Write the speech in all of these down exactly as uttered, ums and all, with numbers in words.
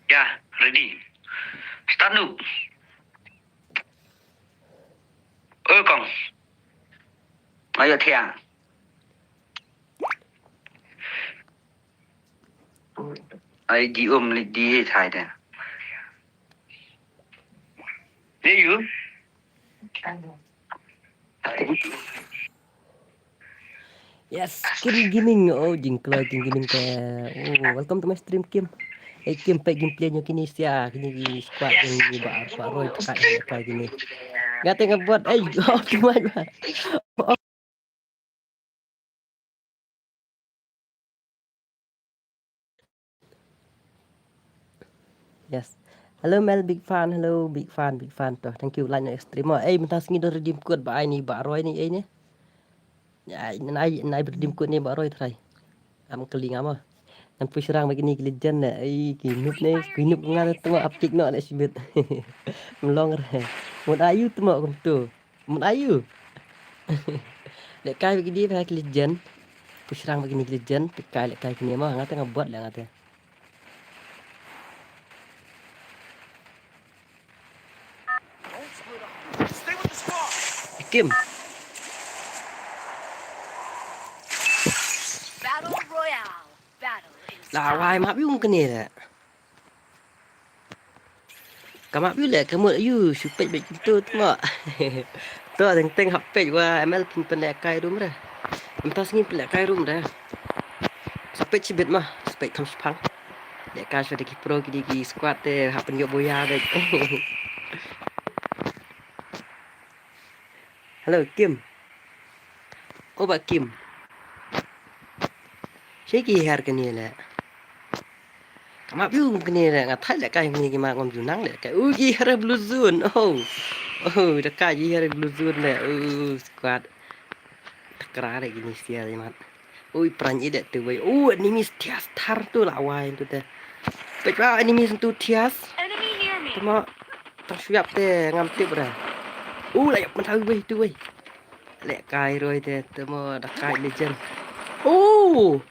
Ya, ready. Start nu. Oi kong. Ayo thiang. Ai di um li di thai da. Dei yu. Yes, Kim Gaming. Oh, jingkloi Kim Gaming te. Oh, welcome to my stream, Kim. Hey, Kim, peit gameplay nyo kini sia, kini ki squad nyo ba, ba roi tekai, tekai kini. Nga te nga bot, eh, oh, too much, ba. Yes. Hello Mel, big fan. Hello, big fan, big fan. To, thank you, like na stream. Eh, mynta sngi don redeem code ba ai ni, ba roi ni, eh ni. Ai, nai, nai redeem code ni ba roi trai. Am kali ngam ah. Ngan pui srang bagi ni ki legend ne. Ai, ki noob ne, ki noob nga tu ma upkick no ne sibit. Mlong re. Mut ayu tu ma kum tu. Mut ayu. Leh kai bagi di ba ki legend. Pui srang bagi ni ki legend. Pi kai leh kai kini ma. Nga te nga bot leh nga te. Kim. Battle Royale. Battle in La style. Wai map yung kene le. Ka map yu le, ka mut yu, shu peit beit tu tu ma. To teng teng hap peit wa M L pun pen leh kai room re. Mynta sngi pen leh kai room re. Sa peit sibit ma, sa peit kham shipang. Leh kai sha de ki pro ki di ki squad te hap pen yok boya beit. Hello Kim. O ba Kim. Shi ki her kene le. Ka map yu kene le, nga thait leh kai kene ki ma ngam ju nang leh kai. U ki her blue zone. Oh. Oh, da kai ki her blue zone le. U squad. Takra le kini sia le mat. Ui, pran i de tu wei. U, enemies thias thar tu la wai tu te. Pek ba enemies tu thias. Enemy near me. Tama tang suyap te ngam tip ra. U, la yap man wei tu wei. Leh kai roi te tama da kai legend. U.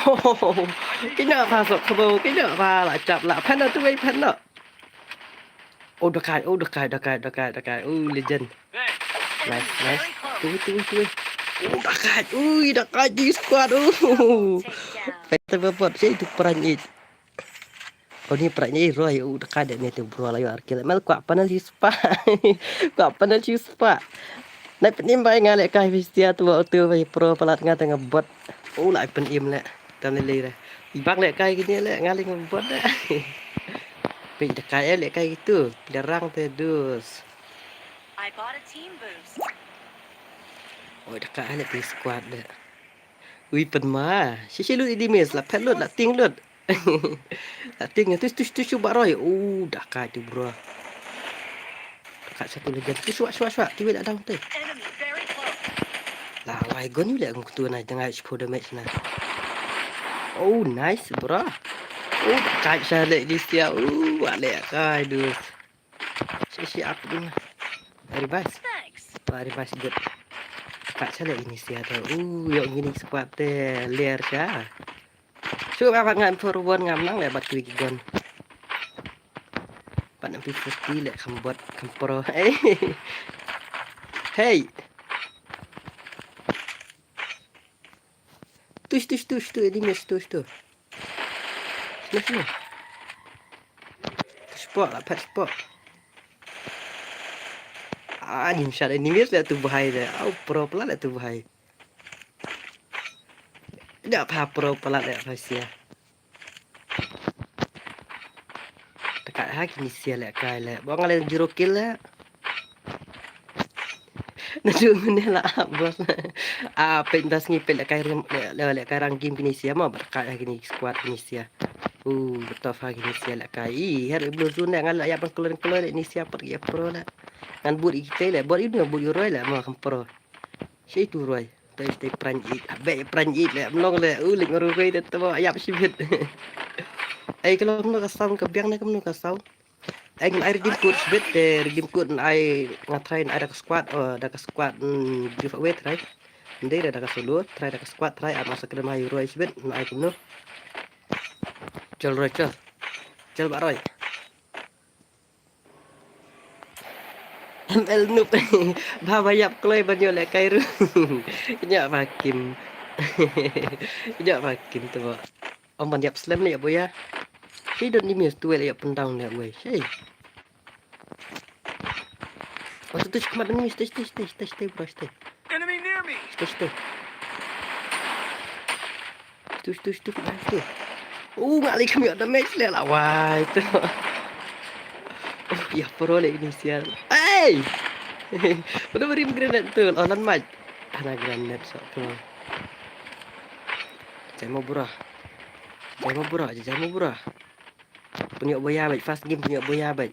Oh, kina pha sok khabo, kina pha la chap la phan tu wei phan. Oh, da kai, oh, da kai, da kai, da kai, da kai. Oh, legend. Nice, nice. Tu, tu, tu. Oh, da kai. Ui, da kai di squad. Oh. Pete bapot, si tu pran it. Oh, ni pran it roi. Oh, da kai de me tu bro la yo arkil. Mel kwa panel si spa. Kwa panel si spa. Nai penim bai nga leh kai fistia tu, tu bai pro palat nga tengah bot. Oh, lai penim leh. Tam leh leh. Ibang leh kai kini leh nga leh ngan bot dah. Pei da kai leh kai gitu. Derang te dus. I bought a team boost. Oi, da kai leh pei squad dah. Ui, pen ma. Sisi lut idi mes, la pet lut, la ting lut. La ting, tus, tus, tus, tus, baroi. Uh, da kai tu, bro. Da kai satu lagi. Tu, shwa, shwa, shwa. Tiwi la down tu. Enemy very close. La, wai, gon yu leh, kum tu na, jangai sepuluh damage na. Oh, nice, bro. Oh, da kai sa leh di sia. Uh, wa leh kai, dus. Si, si, aku ding. Revise. Thanks. Wah, revise good. Pat sa leh ini sia tu. Uh, yok ini squad te ler sa. Shu ba ngan for one ngam nang leh bat kiwi ki gun. Pat M P forty leh kham bot kham pro. Hey. Hey. Tush, tush, tush, tush, enemies, tush, tush. Sini, sini. Spot lah, pat spot. Ah, nim shot enemies lah tu bahai dah. Au, pro pala lah tu bahai. Dah apa pro pala lah apa sia. Dekat ha kini sia leh kai leh. Bang leh zero kill leh. Na ju ngene la bos. Ah, pet das ngi pet leh kai rim leh leh kai rang game kini sia ma berkat ha kini squad kini sia. Uh, betul ha kini sia leh kai. Ih, her blue zone leh ngal ya bang kelon kelon leh ni sia per ya pro leh. Ngan bud i kita leh, bud i bud i roi leh ma kam pro. Shi tu roi. Tai tai pran it. Abe pran it leh. Mlong leh. U lik ngaruroi de tu ayap shibit. Ai kalau mno ka sound ka biang ne ka mno ka sound. Ai ngan ai redeem code shibit te redeem code ngan ai nga try ngan ai da ka squad, oh, da ka squad, mm, giveaway try. Ndei da ka solo, trai da ka squad, trai ama sa kren ma ïu roi sibit, na ai kumno. Chol roi, chol. Chol ba roi. M L noob. Ba ba ïap kloi ban ïoh lehkai ruh. Ïa ba kim. Ïa ba kim tu ba. Ym ban ïap slem ne ïa boya. Shi don ni mis tu leh ïa pendang ne wei. Shi. Oh tu tu khmat ni mis, stay, stay, stay, stay, stay, bro, stay. Enemy near me. Stay, stay. Stay, stay, stay, stay, stay. Oh, nga leh kami ada match leh lah, wai tu. Oh, ïa pro leh ini sial. Hey! Udah beri granat tu, oh lan match. Ana granat sok tu. Jai mo bro. Jai mo bro, jai mo bro. Pynïoh boya bad, first game pynïoh boya bad.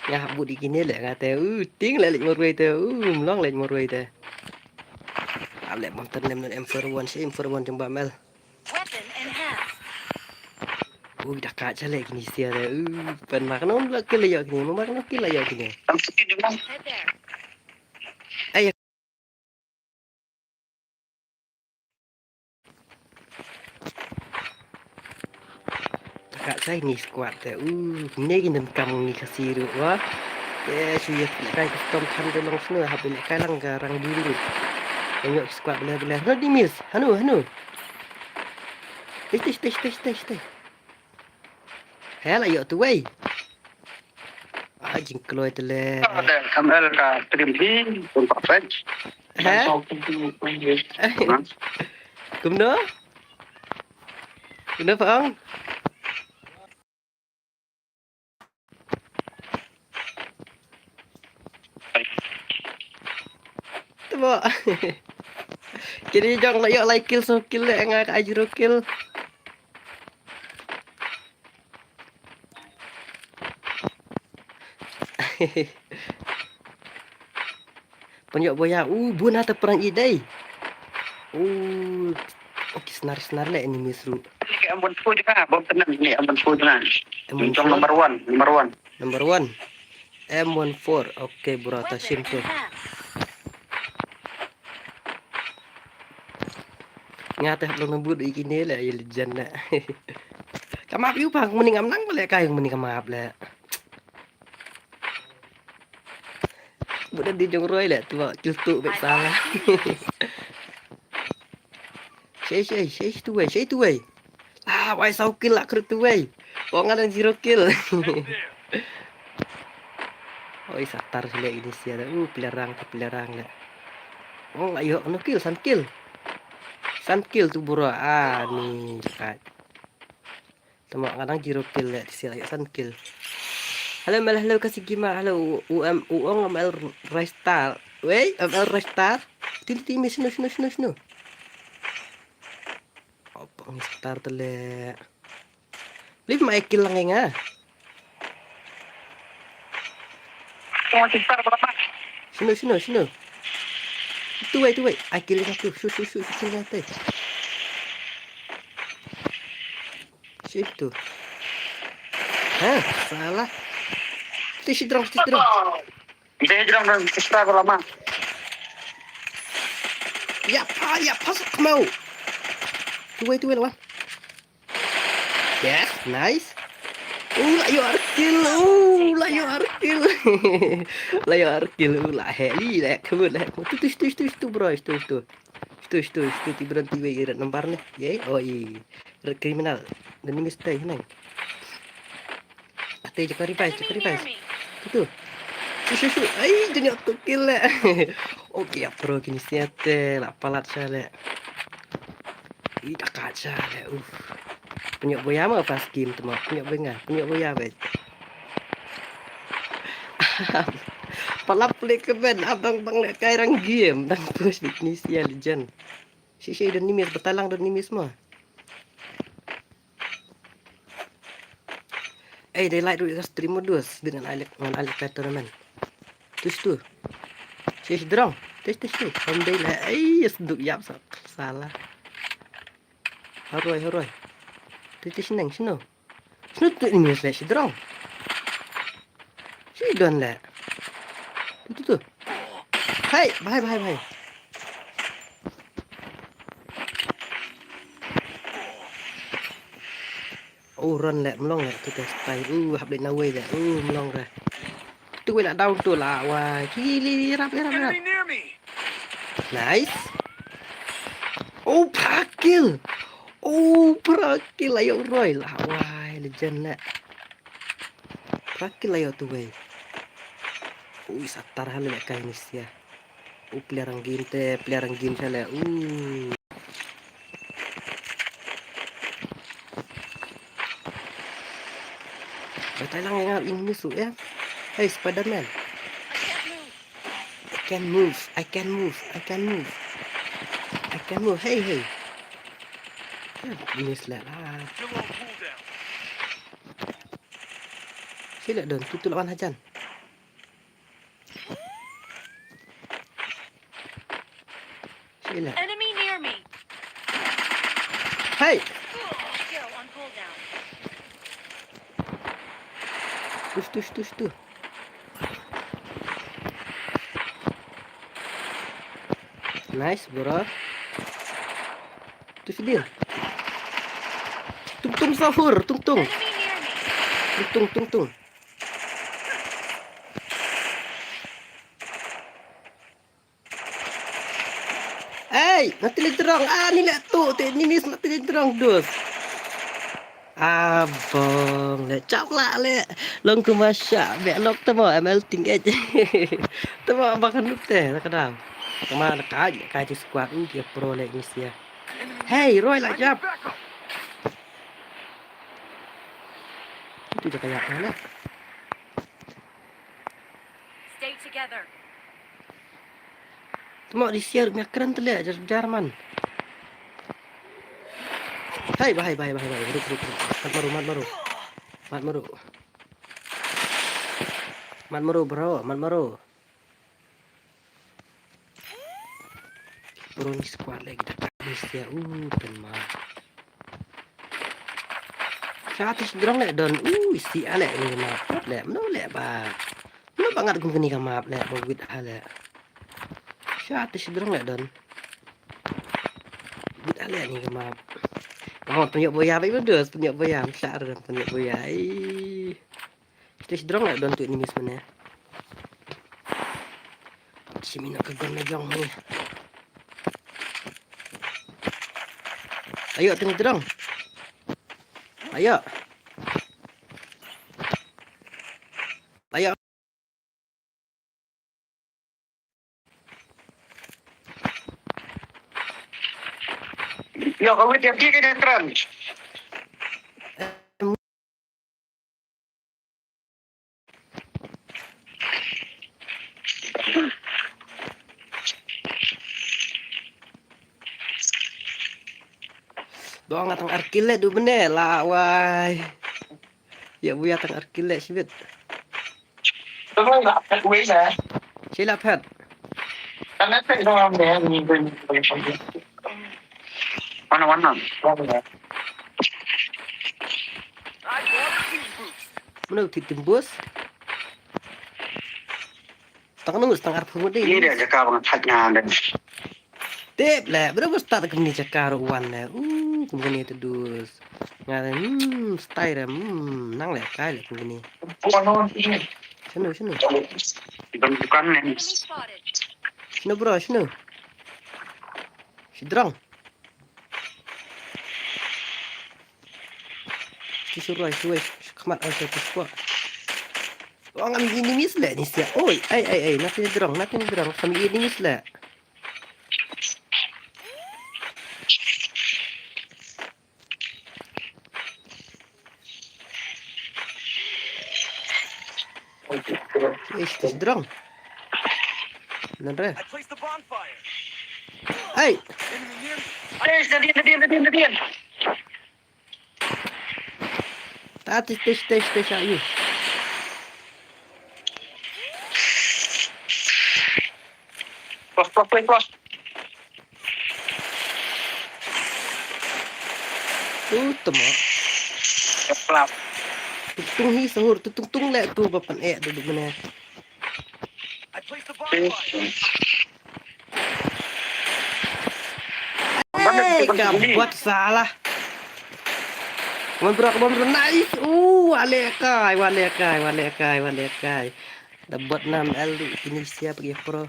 Nga hap bud ïa kine leh nga te. Uh, ting leh leit marwei te. Uh, mlong leit marwei te. Hap leh bom tyrnem non M four one, shi M four one jong ba mel. Weapon in hand. Uh, da ka cha leh kine sia te. Uh, pen mak no leh kill ïa kine, mak no kill ïa kine. Head there. Ai, Ka chai ni squad te. Uh, ne kin kam ni ka siru wa. Te shu ye kai custom tham te long snu ha bin kai lang ka rang diri. Nyo squad bele bele. Hanu di mis. Hanu, hanu. Tei, tei, tei, tei, tei, tei. Hela yo tu wei. Ah, jingkloi te le. Ada M L ka stream hi, pun pa fetch. He? Kumno? Kumno pa ong? Tebo. Kini jong la yo lai kill, so kill le nga ka zero kill. Pynïoh boya, u bun ha te pran i dei. U, ok, snar snar le enemies ru. Ni ka M one four jaka, bom tenang ni M one four jaka. M one four? Jong number one, number one. Number one. M one four. Ok, bro, ta shim tu. Nga te hap long nang bud i kine le, i legend le. Ka map yu pa, mending am nang bale kai, mending ka map le. Bud di jong roi le, tu ba, kill tu bek salah. Shei, shei, shei tu wei, shei tu wei. Ah, wai saw kill la kru tu wei. Ong ada zero kill. Oi, satar sile ini sia da. Uh, pilarang, pilarang le. Ong ayo, no kill, san kill. San kill tu bro. Ah, ni kat. Tama kadang zero kill le, sia ayo san kill. Hello, mel, hello, kasi gima, hello, U M, U Ong, M L Ristar. Wei, M L Ristar. Tili, tili, sino, sino, sino, sino. Opa, ngi star tele. Beli ma ai kill lang nga. Sino, sino, sino. Tu wei, tu wei. Ai kill nga tu. Su, su, su, su, kill nga tu. Situ. Ha, salah. Ti sidrong, ti sidrong. Deh jrong dong sista ko lama. Ya pa, ya pa sok mau. Tuwei, tuwei lawan. Yes, nice. Uh, la yo arkil. Uh, la yo arkil. La yo arkil. Uh, la heli, la kebut, la kebut. Tu, tu, tu, tu, tu, bro, tu, tu. Tu, tu, tu, ti bro, ti wei red number ni. Ye, oh, i. Red criminal. Dan ni mesti nang. Ate, jaka revive, jaka revive. Tutu. Su, su, su. Ai, jani auto kill le. Okay, ya pro kini siate la palat sale. Ih, da kat sale. Uf. Pynïoh boya ma pas game tu ma. Pynïoh boya, pynïoh boya bet. Palap play ke ben abang bang le kai rang game dan push di kini sia legend. Si si don nimis betalang don nimis ma. Eh, dei light ruh ka stream modus dengan alik, dengan alik ka tournament. Tus tu. Sis drong. Tis, tis, tis. Hom dei la. Eh, sduk yap sa. Salah. Haroi, haroi. Tis, tis, neng, sino. Sino tu ini sis drong. Si don le. Tu, tu, tu. Hey, bhai, bhai, bhai. Oh, run leh, mlong leh, tu te spy. Uh, hap leh na wei leh. Uh, mlong re. Tu wei la down tu la, wai. Ki li, li, rap, rap, rap. Enemy near me. Nice. Oh, phra kill. Oh, phra kill, ayo Roy la, wai, legend leh. Phra kill ayo tu wei. Ui, satar hal leh kai ni sia. U player rank game te, player rank game te leh. U. Batai lang nga ing ni su ya. Hey, Spider-Man. I can move, I can move, I can move. I can move, hey, hey. Ya, miss leh la. Sila don, tu tu lawan hajan. Sila. Enemy near me. Hey. Kill on cooldown. Tush, tush, tush, tush. Nice, bro. Tush din. Tung tung sahur, tung tung. Enemy near me. Tung tung, tung tung. Ei, na tili drong, ah, ni leh tu, te ni mis na tili drong dus. Abong leh, chap lah leh. Long kuma sha, be lok tamo, M L ting eh. Tamo ba kan te, na kadang. Tamo na kai, kai ti squad, u, ki pro leh ni sia. Hey, Roy lah jap. Itu je kayak mana? Stay together. Tamo di siar mia keren tele jar Jarman. Hai, bahai, bahai, bahai, bahai. Ruk, ruk, ruk. Mat maru, mat maru. Mat maru. Mat maru, bro, mat maru. Bro ni squad lagi dah ni sia, uh, pen ma. Sha tish drong leh don, uh, isi aleh ni map leh, mano leh ba. Mano ba ngat kum kani ka map leh, ba wit aleh. Sha tish drong leh don. Wit aleh ni ka map. Kamu tunjuk boya, baik betul, tunjuk boya, masa ada tunjuk boya. Ih. Stage drong lah don tu enemies mana. Simi nak kegon na jong ni. Ayo tengah drong. Ayo. Ayo. Yo, kawit ya, dia kena terang. Dong tang arkil le du bene la wai. Ya buya tang arkil le sibit. Sila pet. Mana mana. Mana utit tembus? Tang nus tang arphew mudi. Ini dia jaka bang thak ngan. Tip le, bro, bro, start kumni jaka ru wan le. Uh, kumni tedus. Nga le, hmm, style re, hmm, nang le, kai le kumni. Shano, shano. Bukan ni. Shano, bro, shano. Shi drong. Shi suroi, suroi, khmat, ai, shi suroi. Wang am enemies le ni sia. Oi, ai, ai, ai, nothing drong, nothing drong. Kami enemies le. Ish, tis drong. Nan re. Hey. Tis, nadin, nadin, nadin, nadin. Ta tis, tis, tis, tis, ayu. Close, close, close, close. Tu temo. Klap. Tung hi sahur tu tung tung le tu ba pan eh duduk mana. I placed the bonfire. Ka bot salah. Come on bro, come on bro, nice. Uh, wa lehkai, wa lehkai, wa lehkai, wa lehkai. Da bot nam el ini siap ki pro.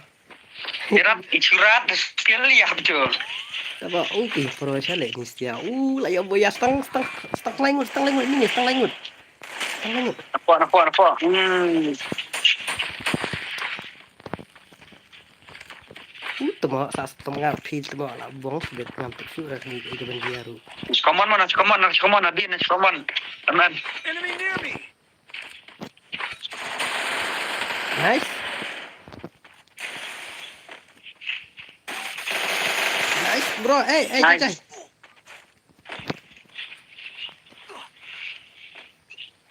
Irat, ichurat, skill ya betul. Taba, uh, ki pro sha le ini siap. Uh, la ya boya stang, stang, stang laingut, stang laingut ini, stang laingut. Stang laingut. Apa, apa, apa? Hmm. Uh, tama sa tama ngar phi tama la bong sbet ngam tek su rak ni ke ban dia ru. Come on, man, come on, come on, Adin, come on. Aman. Enemy near me. Nice. Nice, bro. Hey, hey, nice. Cai, cai.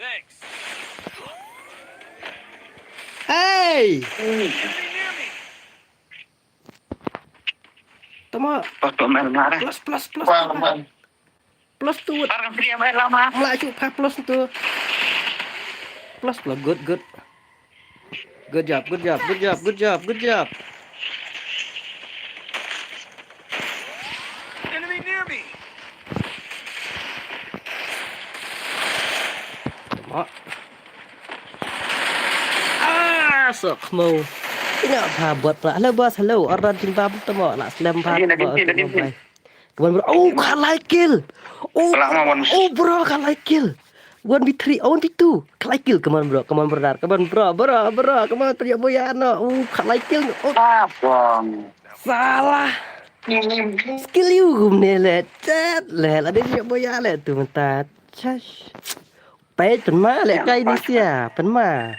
Thanks. Hey! Enemy near me. Tama. Pas tu main marah. Plus, plus, plus. Wah, tama. Plus tu. Sekarang free main lama. Mula cup plus tu. Plus lah, good, good. Good job, good job, good job, good job, good job. Enemy near me. Tama. Ah, sok mo. Ina ba buat pula. Hello boss, hello. Orang timbang tama la slem ba. Ini, ini, ini. Come on, bro. Oh, ka lai kill. Oh, oh, bro, ka lai kill. One v three, oh, one v two. Ka lai kill. Come on, bro. Come on, brother. Come on, bro. Bro, bro. Come on, tanya boya no. Oh, ka lai kill. Oh. Ah, bang. Salah. Skill you gum ne le. Chat le. La dia boya le tu mentat. Chash. Peit pynma leh kai ni sia, pynma.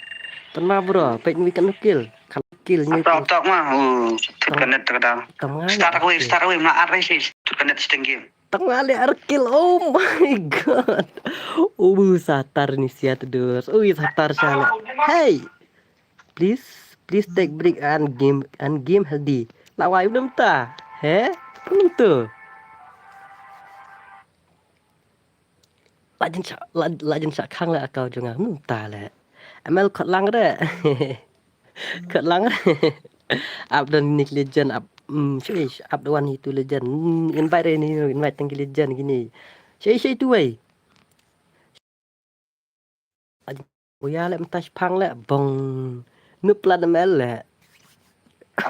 Pynma bro, peit ngi kan kill. Kan kill ngi. Tok tok ma. Tut kanet terkadang. Start away, start away ma ar race. Tut kanet sitting game. Tang leh ar kill. Oh my god. Oh, satar ni sia tu dus. Oh, satar sha leh. Hey. Please, please take break and game and game healthy. La wai u namta. He? Namta. La jin sha, la, la jin sha khang le account jong nga. Hmm, ta le. M L khot lang re. Khot lang re. Ap don Nick Legend, ap, mm, shush, ap don itu Legend. Mm, invite re ni, invite tang ki Legend kini. Shush, shush, tu wei. Uya le mtas pang le bong. Nup la dem el le.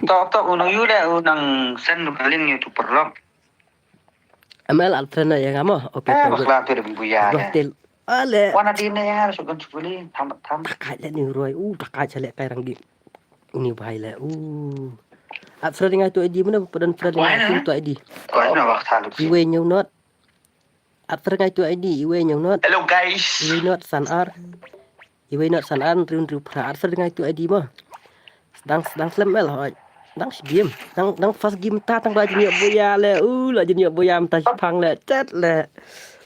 Tok tok unang yu le unang sen lu kalin yu tu perlok. M L at trainer yang amo. Oke. Eh, bakla tu dem buya le. Til. Ale. Wana di ne ya sukan sukuli tam tam. Takai le ni roi. Uh, takai chale kai ranggi. Ini bahai le. Uh. At friend ngai tu I D mana padan friend ngai tu I D. Kau na waktu lu. Iwe nyau not. At friend ngai tu I D, iwe nyau not. Hello guys. Iwe not san ar. Iwe not san ar, riun riu pra. At friend ngai tu I D mo. Sedang, sedang slem el hoi. Dang shi game. Dang, dang first game ta tang ba jin yok buya le. Uh, la jin yok buya mta shi pang le. Chat le.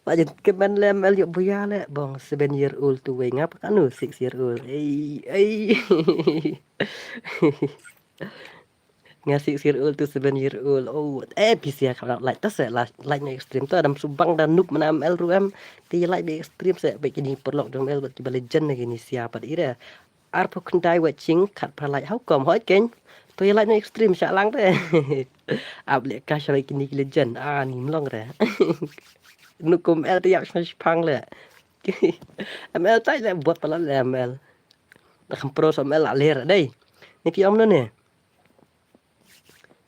La jin kemen le mel yok buya le. Bong seven year old tu wei ngap kanu six year old. Ei, ei. Nga six year old tu seven year old. Oh, eh, P C ya kau like ta se like, like na extreme tu adam subang dan nup mana M L ruem. Ti like be extreme se be kini perlok dong M L ba ti ba legend na kini siapa ira. Arphew khyndai watching, khatphra like, how come? Hoi keng. To ïa like na extreme sha lang te. Ap leh ka sha kini ki legend. Ah, ni mlong re. Nukum el te yak shna shipang le. M L tai le bot pala le M L. Da kham pro sa M L la ler dei. Ni phi om no ne.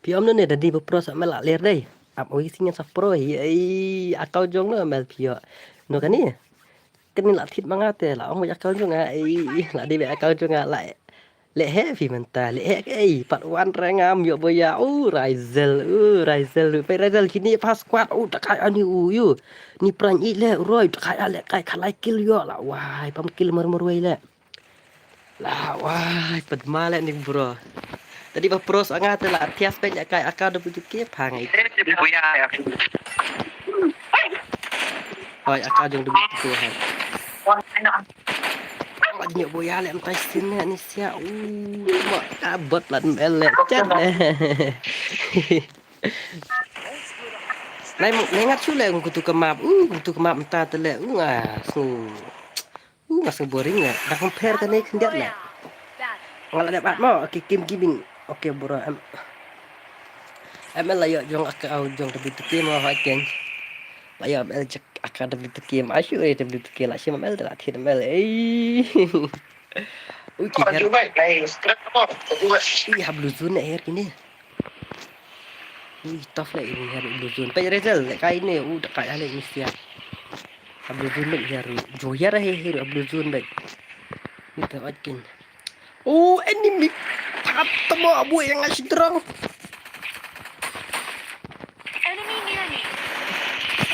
Phi om no ne da di ba pro sa M L la ler dei. Ap oi singen sa pro hi. Ai, akau jong no M L phi yo. No kani. Kani la thit ma nga te la ong ba account jong nga, ei, la dei ba account jong nga la leh he phi mynta, leh he ei, pat wan re ngam ïoh boya, u Raizel, u Raizel, u pei Raizel kini pa squad, u takai ani u yu. Ni pran i le u roi, takai ale kai khalai kill ïoh la wai, pam kill mar mar wai le. La wai, pad ma le ni bro. Tadi ba pros anga te la thias pek nya kai aka da buju ke pha ngai. Hoi, aka jong da buju ke hai. Ba nyo boya le mtai sin ne ni sia. U ma ka bot la mel le chat le. Nai mo nai ngat su le ngu tu ka map. U ngu tu ka map mta te le. U nga su. Uh, nga sngewboring eh. Dah compare kane khyndiat lah. Nga la dep at mo. Okay, Kim Gaming. Okay, bro. Em. M L la ïoh jong account jong W two K mo ha keng. La ïoh M L jong account W two K mo, ai shu eh W two K la shim M L te la thied M L. Ei. Ui ki her. Ui ha blue zone ne her kine. Ui tough le ini her blue zone. Peit result le kai ne u da kai ale ni sia. Ha blue zone ne her. Jo her he her ha blue zone be. Ni ta ot kin. Oh, enemy. Tap tamo abu yang ngai sidrang. Enemy near me.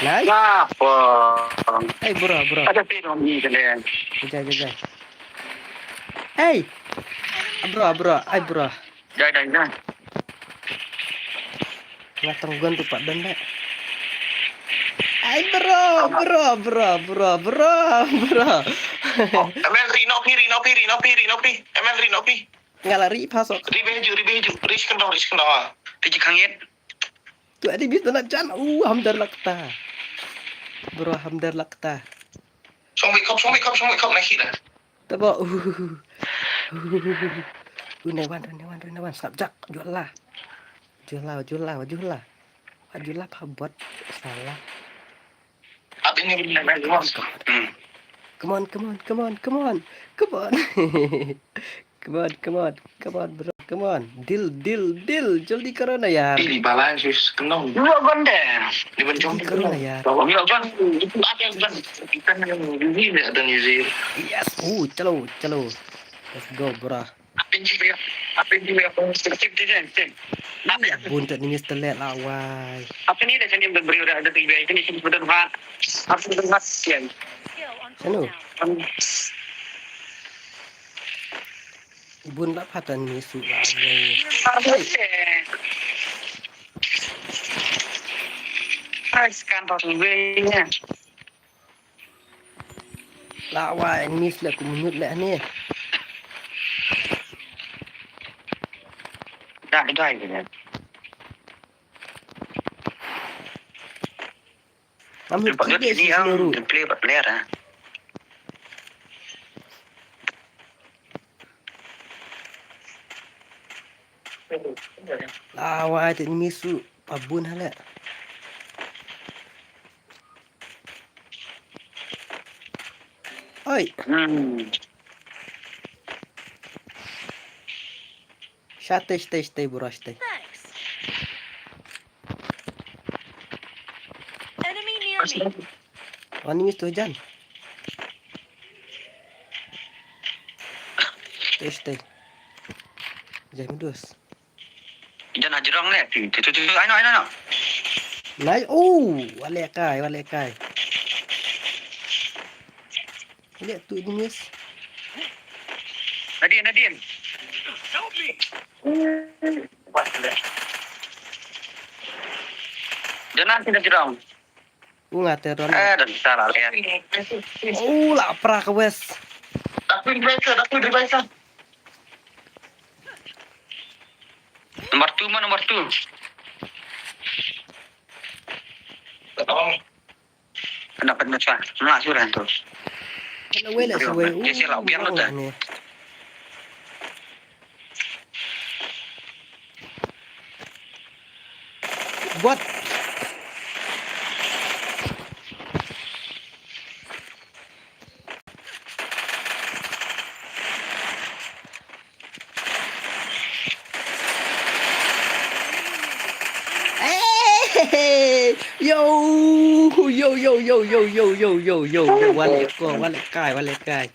Nice. Apa? Hey bro, bro. Ada pin on ni kene. Jai, jai, jai. Hey. Bro, bro, hey bro. Jai, jai, jai. Nga tong gun tu pat don deh. Ai bro, bro, bro, bro, bro, bro. M L ri no pi, ri no pi, ri no pi, ri no pi. M L ri no pi. Nga la ri pasok. Ri beh ju, ri beh ju, ri skendong, ri skendong. Ti ji khangit. Tu adi bis na jan. Uh, hamdar lakta. Bro, hamdar lakta. Song wake up, song wake up, song wake up, na khira. Tabo. Une wan, une wan, une wan. Sngap jak. Jula. Jula, jula, jula. Jula pa bot. Salah. Up ini. Hmm. Come on, come on, come on, come on. Come on. Come on, come on, come on, bro. Come on. Deal, deal, deal. Jaldi karo na yaar. Ini balance is kenong. Dua bende. Di benjong. Jaldi karo na yaar. Ini John. Itu ada John. Kita yang ini ada ni. Yes. Oh, chalo, chalo. Let's go, bro. Apa ni dia? Apa ni dia? Apa ni dia? Apa ni dia? Bun tak ni mesti let lah, wai. Apa ni dia? Sini beri udah ada tiga. Ini sini sudah mat. Apa ni mat sian? Hello. Bun la patan ni su la. Hey. Ai scan pas gue nya. La wa enemies la ku minute la ni. Dah dah ni. Am tu dia ni yang play player ah. La wa te ni su pa bun hala. Oi. Hmm. Shatei, shatei, shatei, bro, shatei. Thanks. Enemy near me. Enemy tu jan. Shatei, shatei. Jan medus. Jan hajrong ne. Tu, tu, tu, tu. Ai no, ai no, no. Nai, oh, wale kai, wale kai. Lihat tu ini, guys. Nadien, Nadien. Jangan sini hajrong. Unga te ron. Eh, dan salah ya. Oh, la pra ka wes. Aku di baik, aku di baik. Number two ma, number two. Kena pen masa. Mla sudah tu. Kena wei lah suwei. Dia sih lah biang tu. Buat. Eh, yo, yo, yo, wale ko, wale kai, wale kai,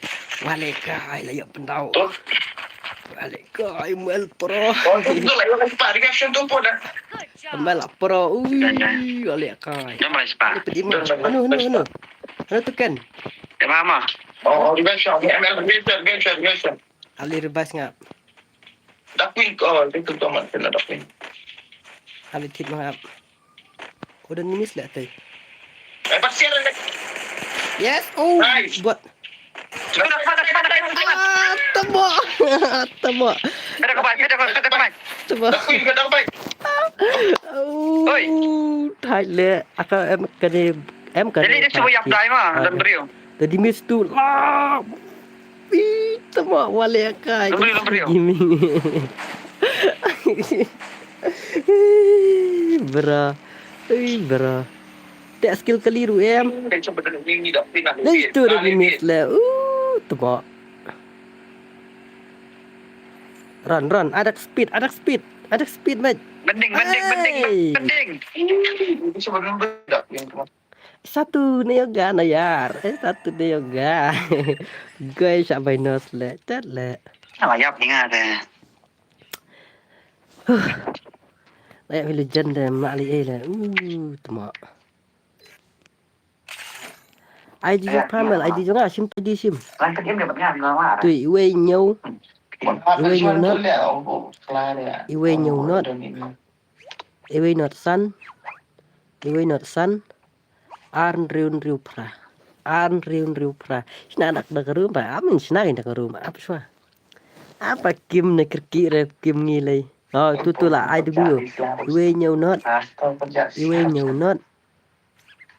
wale kai, la ïa pendau, wale kai, mel pro, mel pro, ui, wale kai, anu, anu, anu, anu tu kan, oh, oh, revenge shot, revenge shot, revenge shot. Ali revise ngap. Duckwing, oh, itu tu amat kena duckwing. Ali tip ngap. Udah nimis lah tadi. Eh, pasti ada. Yes, oh, nice. Buat. Sudah, sudah, sudah, sudah, sudah. Ah, tembok. Tembok. Ada kawan, ada kawan, ada kawan. Tembok. Duckwing juga dapat. Oh, oi. Thai le. Aka em kani, em kani. Jadi dia cuba yang dai mah dan beriu. Tadi miss tu lah. Ih, tama wale kai. Lemberi, lemberi. Gaming. Bra. Ui, bra. Te skill kali ruh em. Dei tu da miss le. Uh, tebok. Run, run. Adak speed, adak speed. Adak speed, mate. Bending, bending, bending, bending. Satu ne yoga na yar. Eh, satu ne yoga. Gue sha bai nos le. Tet le. Apa yap ni ngah de. Huh. Layak wi legend de mak li ei le. Uh, tebok. I D jong pamel, I D jong nga shim tu di shim. Tu iwei ñiew. Iwei ñiew not. Iwei ñiew not. Iwei not san. Iwei not san. Ar hynriew hynriew phra. Ar hynriew hynriew phra. Shna dak dak rum ba. Amin shna dak rum. Ap shwa. Apa kim ne kerki re kim ngi lei. Oh, tu tu la I W. Iwei ñiew not. Iwei ñiew not.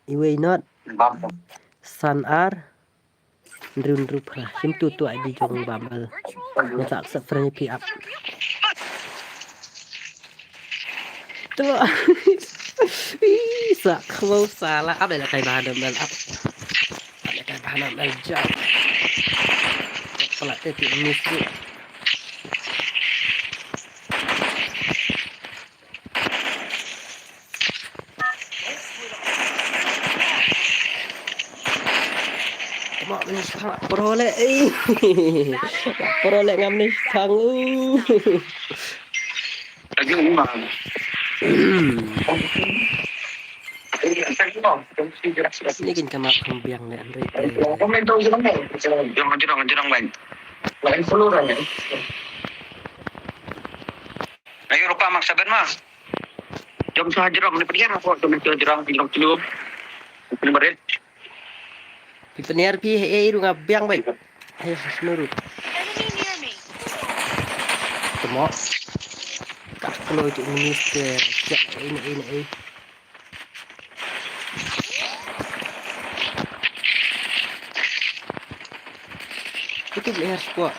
Iwei not. San ar. Hynriew hynriew phra. Shim tu tu I D jong bam al. Nga sa accept friend pi ap. Tu. Ih, sa khlo sala. Ap la kai ba dam al ap. Ap la kai ba dam al jam. Pala te ti miss tu. Tama ni sang pro le. Eh. Pro le ngam ni sang. Lagi memang. Ni kin kama pembiang le Andre. Jong jong jong ban. Lain follow orang ya. Ayo rupa mak saban mah. Jom sa hajrong ni pediar apa tu mesti hajrong hajrong kilo. Kilo berit. Pi peniar pi he e ruh nga biang bai. He snurut. Temo. Ka kelo tu minister. Siap ini ini. Itu leher squad.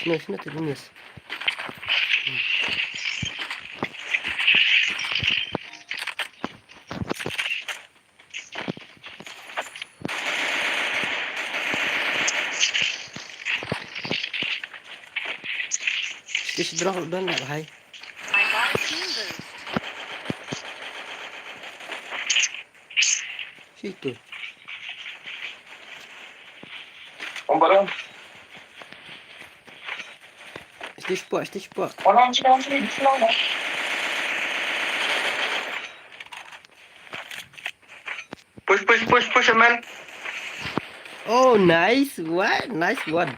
Sini sini tu miss. Stage drop dan lah hai. Situ. Stage spot, stage spot. Push, push, push, push, man. Oh, nice one, nice one.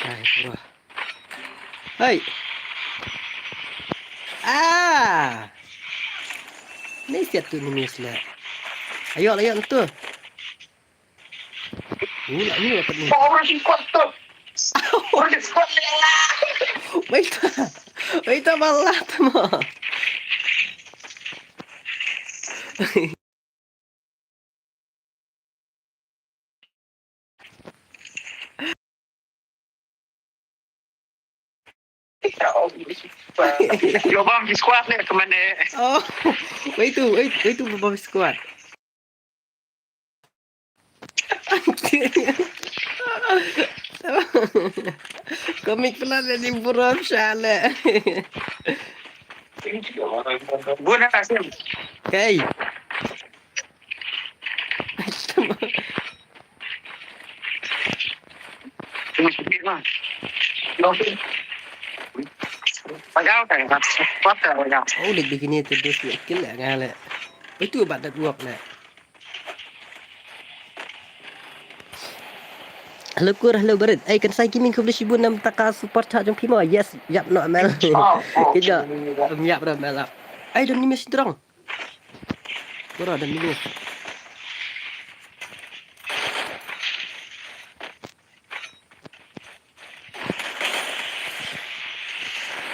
Nice one. Hey. Ah. Ni siat tu ni miss lah. Ayo lah, ayo tu. Uh, lah ni dapat ni. Orang singkot tu. Orang singkot ni lah. Wait. Wait, malah tu mah. Yo bang, squad ni ke mana? Oh, wait tu, wait, wait tu bang squad. Komik pula jadi buram shale. Guna kasih. Okay. Oh, dik bikini tu dus le kill le nga le. Itu bat dat work le. Hello Kur, hello Barit. Ai kan sai gaming khublei shibun na ka support chat jong phi mo. Yes, yap no mel. Kejap. Yap no mel. Ai don ni mes drong. Kura da minus.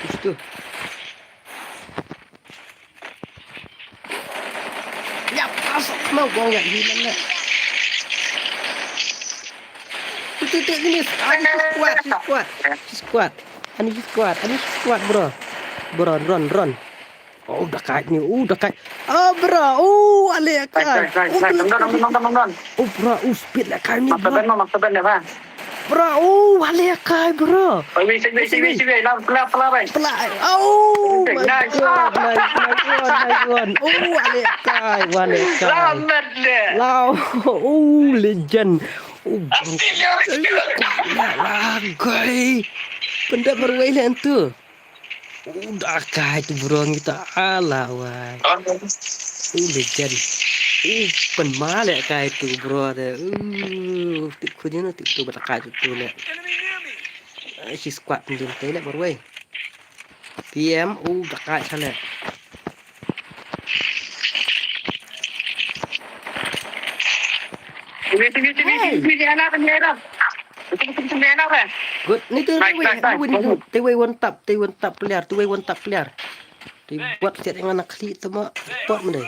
Itu. Ya, pas mau gong ya di mana? Tu tu tu, ini. Ani shi squad, shi squad. Shi squad. Ani shi squad, ani shi squad, bro. Bro, run, run. Oh, da kait ni, oh, da kait. Oh, bro, oh, ale kai. Kai, kai, kai, kai. Nang don, nang don, nang don. Oh, bro, oh, speed le kai ni, bro. Maksa ben, maksa ben, ya, bang. Bro, oh, ale kai, bro. Oi, wei, wei, wei, wei, wei, la, la, la, wei. Pla, oh, my God, my, my God, my God. Oh, ale kai, ale kai. Selamat deh. Lau, oh, legend. Oh, Australia, Australia. Lagai. Pynda marwei leh tu. Oh, da kai tu bro ngi ta ala wai. Oh, legend. Oh, pynma leh kai tu bro de. Oh, tip khu jin tip tu ba da kai tu leh. Ai, shi squad pynjin te leh marwei. P M, oh, da kai sa leh. Sini, sini, sini, sini, sini, anak, sini, anak. Sini, sini, sini, anak, eh. Good. Ni tu, nice, nice, nice. Ni tu, tu, tu one tap, tu one tap player, tu one tap player. Di buat siat yang anak klik tu mak, buat mana?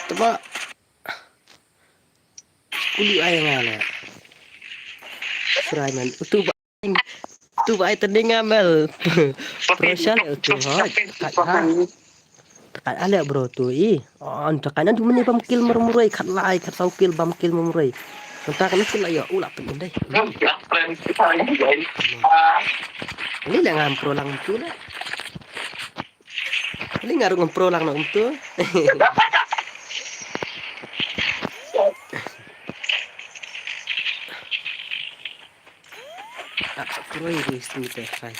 Tu mak. Kuli ai ngala. Serai man. Tu ba, tu ba ai tending amel. Pressure tu ha. Kat ha. Kat ale bro tu i. Oh, anta kan tu mani bam kill marmuroi, kat lai, kat sau kill bam kill marmuroi. Anta kan kill ayo ula pun dai. Ni le ngam pro lang tu le. Ni nga ruh ngam pro lang na um tu. Tak pro i tu istri te khai.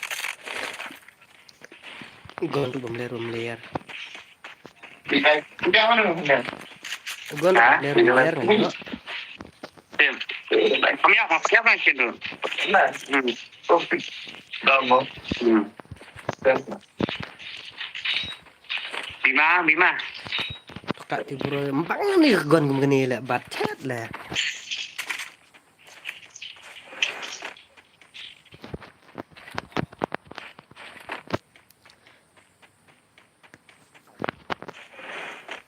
Gon tu bam ler bam ler. Gon tu bam ler bam ler kan. Tim. Kami apa siapa yang situ? Nah. Hmm. Damo. Hmm. Bima, Bima. Kat ti bro, embang ni gon kum kene le bat chat le.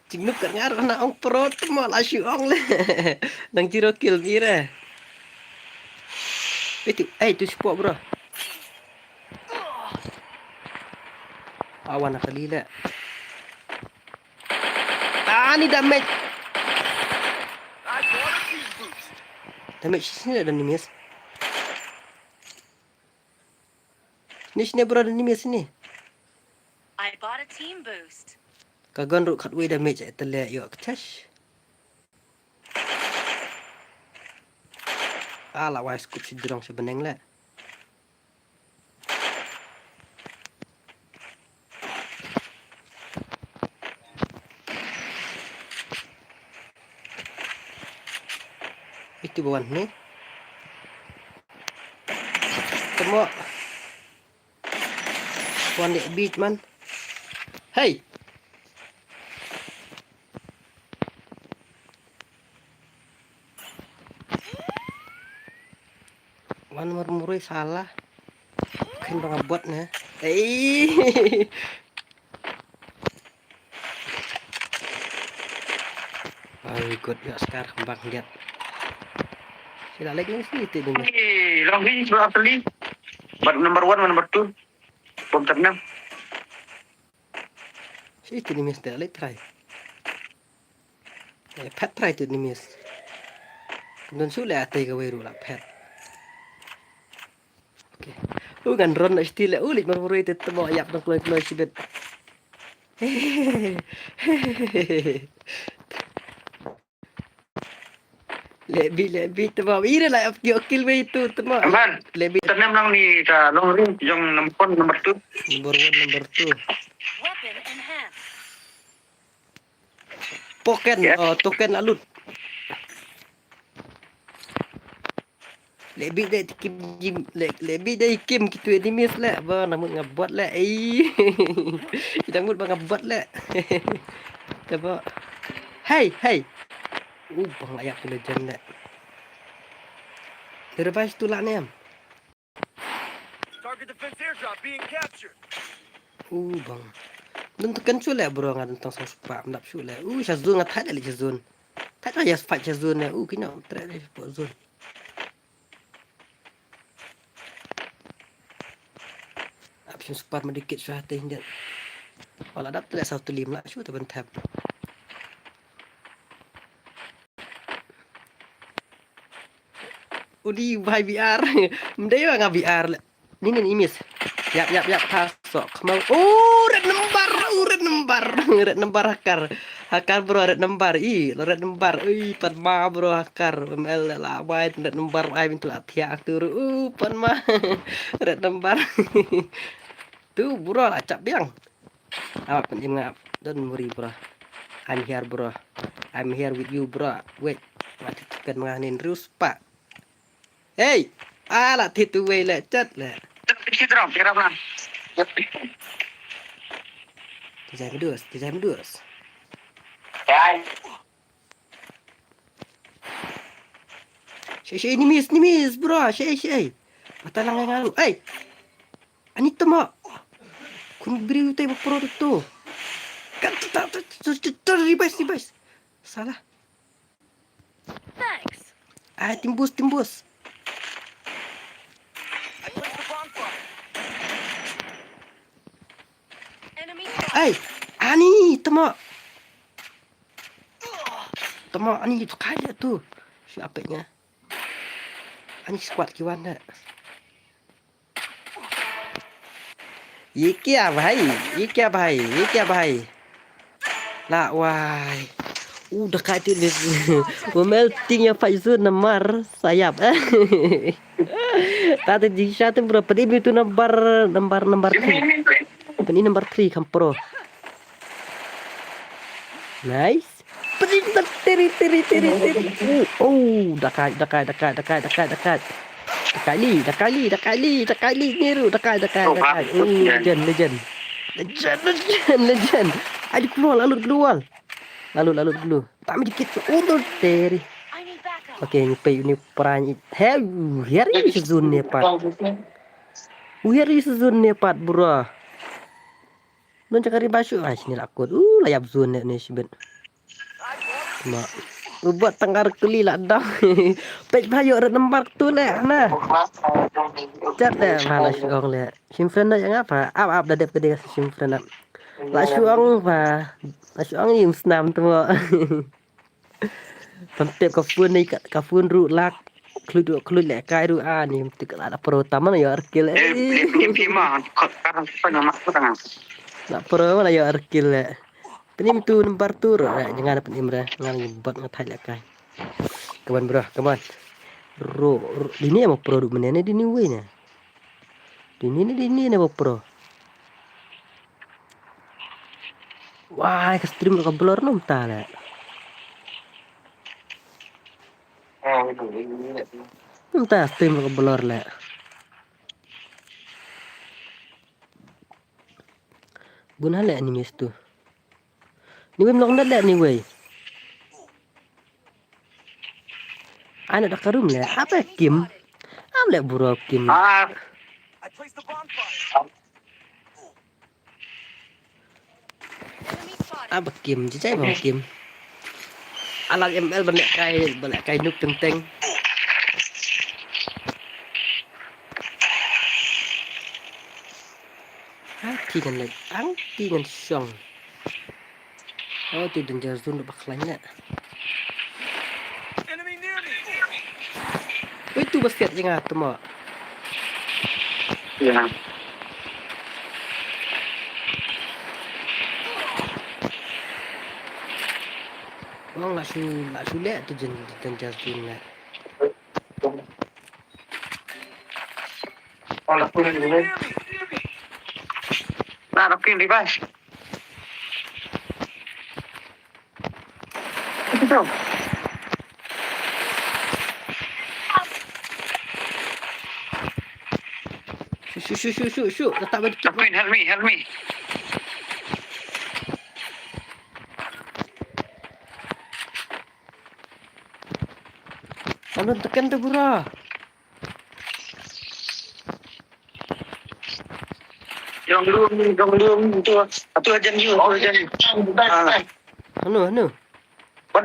Jingngup kat nga ruh na ong pro tu mo la shu ong le. Nang zero kill mi re. Itu, eh, tu support bro. Awan kali le. Ah, ni damage. Damage sini ada ni miss. Ni sini bro ada ni miss sini. I bought a team boost. Ka gun ruh khatwei damage eh tele yo kchash. Ah, la wai scoop shi drong shi beneng le. Itu bawan ni. Temo. Wan dek beat man. Hey. Wan marmuroi salah. Khin bang abot ne. Hey. Ai, good ya skar bang diat. Sila lagi ni sini tu dulu. Ni, long ni sebab beli. But number one, number two. Bom ternem. Sini tu ni miss dah lagi try. Eh, pet try tu ni miss. Don su le ate ka weru la pet. Okay. U ngan ron na stil le u lik marmuroi te temo yap nang kloi kloi sibet. Lebi lebi temo ira la ap kio kill wei tu temo. Aman. Lebi. Tenem nang ni ka long ring jong number one number two. Number one number two. Weapon in hand. Token, oh, token alut. Lebi dei kim kim le lebi dei kim kitu enemies le ba namut ngabot le ei. Idang mut ba ngabot le. Coba. Hey, hey. Uh, bang ayak tu legend le. Revive tu lah nem. Target defense airdrop being captured. Uh, bang. Dun tekan shu le bro nga dun tang sang sepak mendap shu le. Uh, shazun nga thad le shazun. Ata ya spike ya zone ne. Uh, kino trek dei spot zone. Option spot medikit shuh hati hindian. Wala dap trek satu lim lah shuh teban tap. Udi bai B R. Mdei wa nga B R le. Ni ni imis. Yap yap yap, ha sok kemau. Oh, red number. Oh, red number. Red number hakar. Hakar bro, red number. I, red number. Ui, pan ma bro hakar. M L la wai red number ai mintu la thiak tu. Uh, pan ma. Red number. Tu bro la chap biang. Awak pun im ngap. Don't worry bro. I'm here bro. I'm here with you bro. Wait. Mati tiket menganin rius pak. Hey, ala ti tu wei le chat le. Kita orang, kita orang. Tijai medus, tijai medus. Ya. Shei shei, enemies, enemies bro, shei shei. Mata lang yang alu. Hey. Ani tama. Kun beri utai ba pro tu. Kan tu tak tu tu tu tu ribais ribais. Salah. Thanks. Ah, timbus, timbus. Ai, ani tama. Tama ani tu kai dia tu. Siapa nya? Ani squad kiwan dah. Ye kya bhai? Ye kya bhai? Ye kya bhai? La wai. U da kai ti ni. Wamel ting ya fai zu namar sayap. Ta te jisha te bro, pedi mi tu number, number, number three. Pedi number three kam pro. Nice. Pedi teri teri teri teri. Oh, oh, dakai dakai dakai dakai dakai dakai. Dakai li, dakai li, dakai li, dakai li, ngeru, dakai dakai dakai. Oh, legend, legend. Legend, legend, legend. Ai di keluar lalu keluar. Lalu lalu dulu. Tak mesti kita undur teri. Okay, ni pay ni peran. Hey, here is zone ni pat. Here is zone ni pat, bro. Nun cakar riba shu ai sini lakut. Uh, layap zone ni sibet. Ma. Buat tanggar kuli lah dah. Pek bayo red number tu le na. Chat le mana shu ong le. Shim friend na yang apa? Ap ap dadep ke dia shim friend ap. Lah shu ong ba. Lah shu ong im snam tu mo. Tam tep ka phone ni ka phone ru lak. Klut ru klut le kai ru ani tu ka la pro taman ya arkil. Eh, ni pima kot kar apa nama tu tengah. La pro mana ya arkil le. Penim tu number tu ro, eh, jangan penim re, ngan bot ngat hai lekai. Come on bro, come on. Ro, ro, dini amo pro du menene dini wei ne. Dini ne, dini ne amo pro. Wah, ka stream ka blur nom ta le. Nom ta stream ka blur le. Bun ha leh ni mes tu. Ni wei mlong dat leh ni wei. Ana da karum leh apa kim? Am leh buro kim. Ah. Apa kim? Jijai bang kim. Alang M L ban leh kai, ban leh kai nuk teng teng. Ang ti ngan leh, ang ti ngan shong. Oh, tu danger zone ba khlaiñ leh. Wei tu basket jing ah tu mo. Ya. Wang la shu, la shu leh tu jen, jen jas tu leh. Oh, la pun ni. Na, la pun di bas. Shu, shu, shu, shu, shu, shu. Letak balik. Help me, help me, help me. Lalu tekan tu, bro. Jong lum, jong lum tu. Atu ajan you, atu ajan you. Ah. Anu, anu. What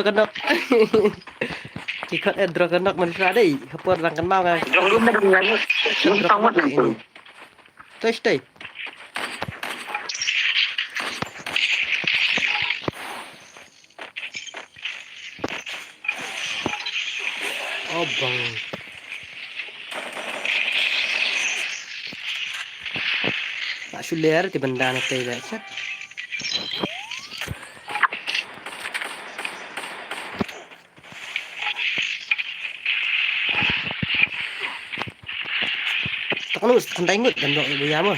draw ka nok. Ki khot eh draw ka nok man sra dei. Ka por lang kan mau nga. Drone lu me dong ngai. Drone lu me dong ngai. Toi, stay. Oh, bang. Ba shu ler te ban da na te ba chat. Tang nu, tang dai ngut, dan dok ibu ya mo.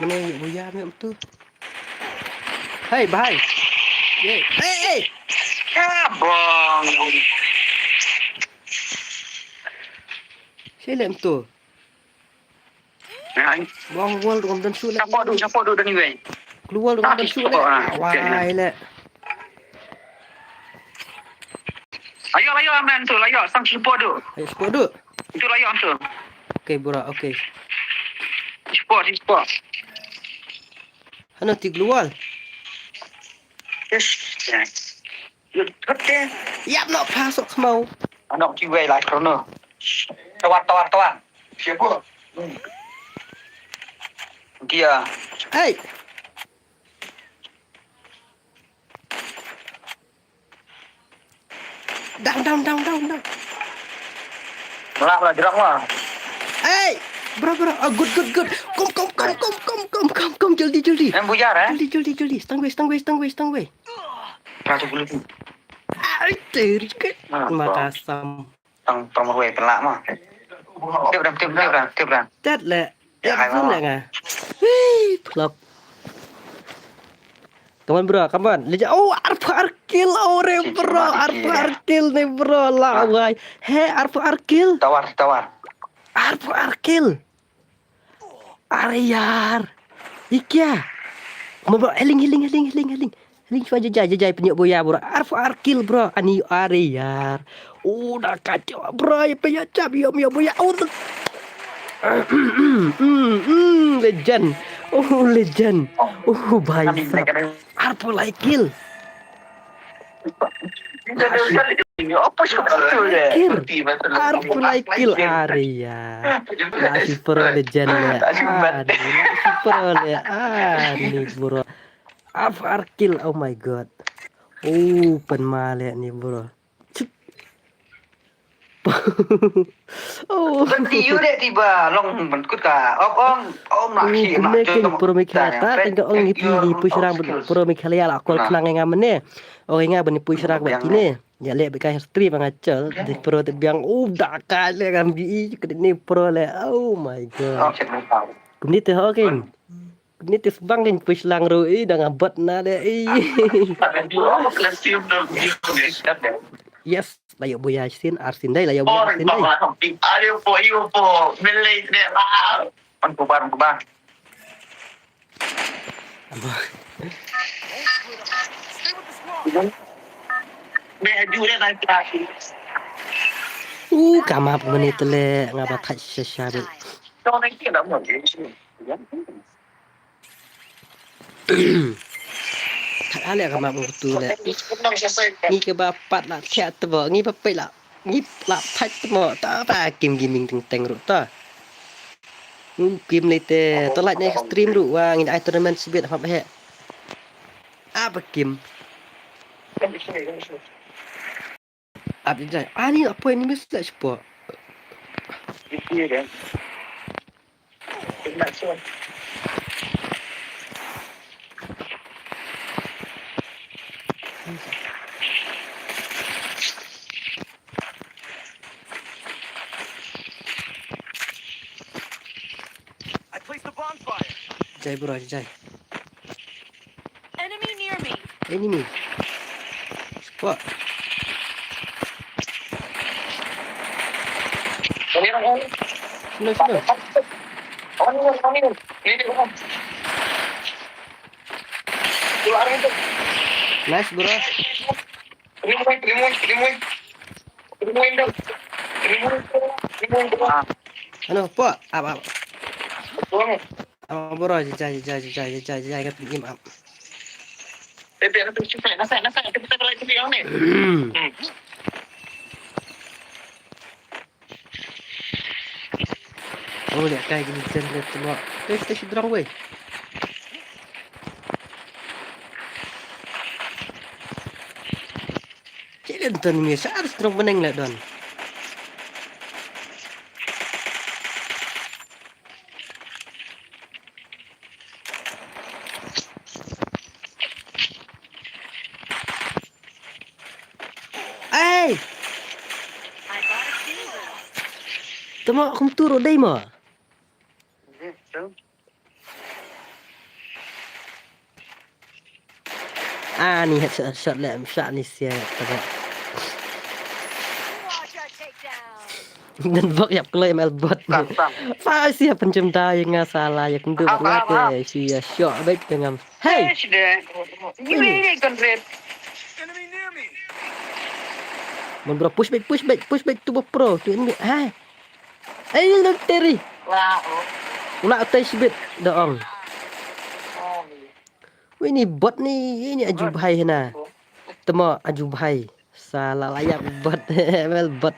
Mana ibu ya mo tu? Hey, bahai. Hey, hey. Kabong. Sila tu. Bong wall tu kan dan shu le. Siapa tu, siapa tu dan iwei? Keluar tu kan dan shu le. Wai le. Ayo, ayo, aman tu, ayo, sang support tu. Ayo support tu. Tu ayo tu. Okay, bro, okay. Support, support. Hano ti global. Yes. Yap no pass ok mau. Ano ki wei lai kono. Tawar, tawar, tawar. Siapa? Dia. Hey. Down, down, down, down, down. Lah, lah, gerak lah. Hey, bro, bro. Oh, good, good, good. Kom, kom, kom, kom, kom, kom, kom, kom, joldi, joldi. Em, bujar, eh? Joldi, joldi, joldi. Stang wei, stang wei, stang wei, stang wei. Ratu bulu tu. Ai, teri ke. Mata sam. Tang, tang wei pelak mah. Tiap dah, tiap, tiap dah, tiap dah. Tet le. Ya, hai, mama. Wih, pelak. Come on, bro, come on. Leja, oh, arphew ar kill, oh, re, bro, arphew ar kill ni, bro, la, wai. He, arphew ar kill. Tawar, tawar. Arphew ar kill. Are yaar. Ye kya? Mo, bro, healing, healing, healing, healing, healing. Healing shwa jajai, jajai, pynïoh boya, bro. Arphew ar kill, bro. Ani are yaar. Oh, da kacau, bro. Ye pynïoh chap, yo, yo, boya. Oh, the Mm, mm, legend. Oh, legend. Oh, bhai sahab. Arphew lai kill. Kill. Arphew lai kill. Are yaar. Nasi pro legend le. Are, nasi pro le. Ani, bro. Arphew ar kill. Oh my God. Oh, pynma le ni, bro. Oh. Ban ti yu de tiba long ban kut ka. Ong, ong, ong, ma shi, ma. Kumne kin pro Meghalaya ta, tang ka ong iti ni push rang ban pro Meghalaya la kol khnang nga mane. Ong nga ban push rang ban kine. Ya le ba ka stream nga chol de pro te biang. Oh, da ka le ngam bi i kene pro le. Oh my God. Kumne te ho kin. Ni tis bang kin push lang ru i dang abot na de i. Yes, la ïoh boya sien ar sien dei, la ïoh boya sien dei. Pan kubar, kubar. Uh, kamap mene tele ngaba thach sesha be. Thak ale ka map ngu tu le. Ngi kaba pat la thiah tbo, ngi ba peit la. Ngi la thach tbo, ta ba kim gaming teng teng ruh ta. Ngu kim le te, ta like ne stream ruh wa ngin ai tournament sibit hap he. Aba kim. Ap jai. Ani apo enemies la spo. I placed the bonfire. Jai bro, jai. Enemy near me. Enemy. Wah. Sino, sino? Nice, bro. Ano, po? Apa, apa? Apa, bro? Jai, jai, jai, jai, jai, jai, jai, jai, jai, jai, jai. Hmm. Oh, lehkai ki jen leh tu mo. Tei, tei shi drong wei. Cik leh don mi sa harus drong beneng leh don. Ei! Tama kum turu dei mo. Ah, ni headshot, headshot leh, shot ni sia, tama. Dan bok yap kloi M L bot ni. Sam, sam. Fa sia pencem da yang nga salah, ya kendu nga te, sia shot baik dengan. Hey! Hey, sida. Ini, ini, ini, Conrad. Mon bro, push back, push back, push back tu bro, tu ini. Hai. Hey, lu Terry. Wah, oh. Ula utai sibit, doong. Oh, iya. Wei, ni bot ni, ini aju bhai hena. Tama aju bhai. Salah layak bot, M L bot.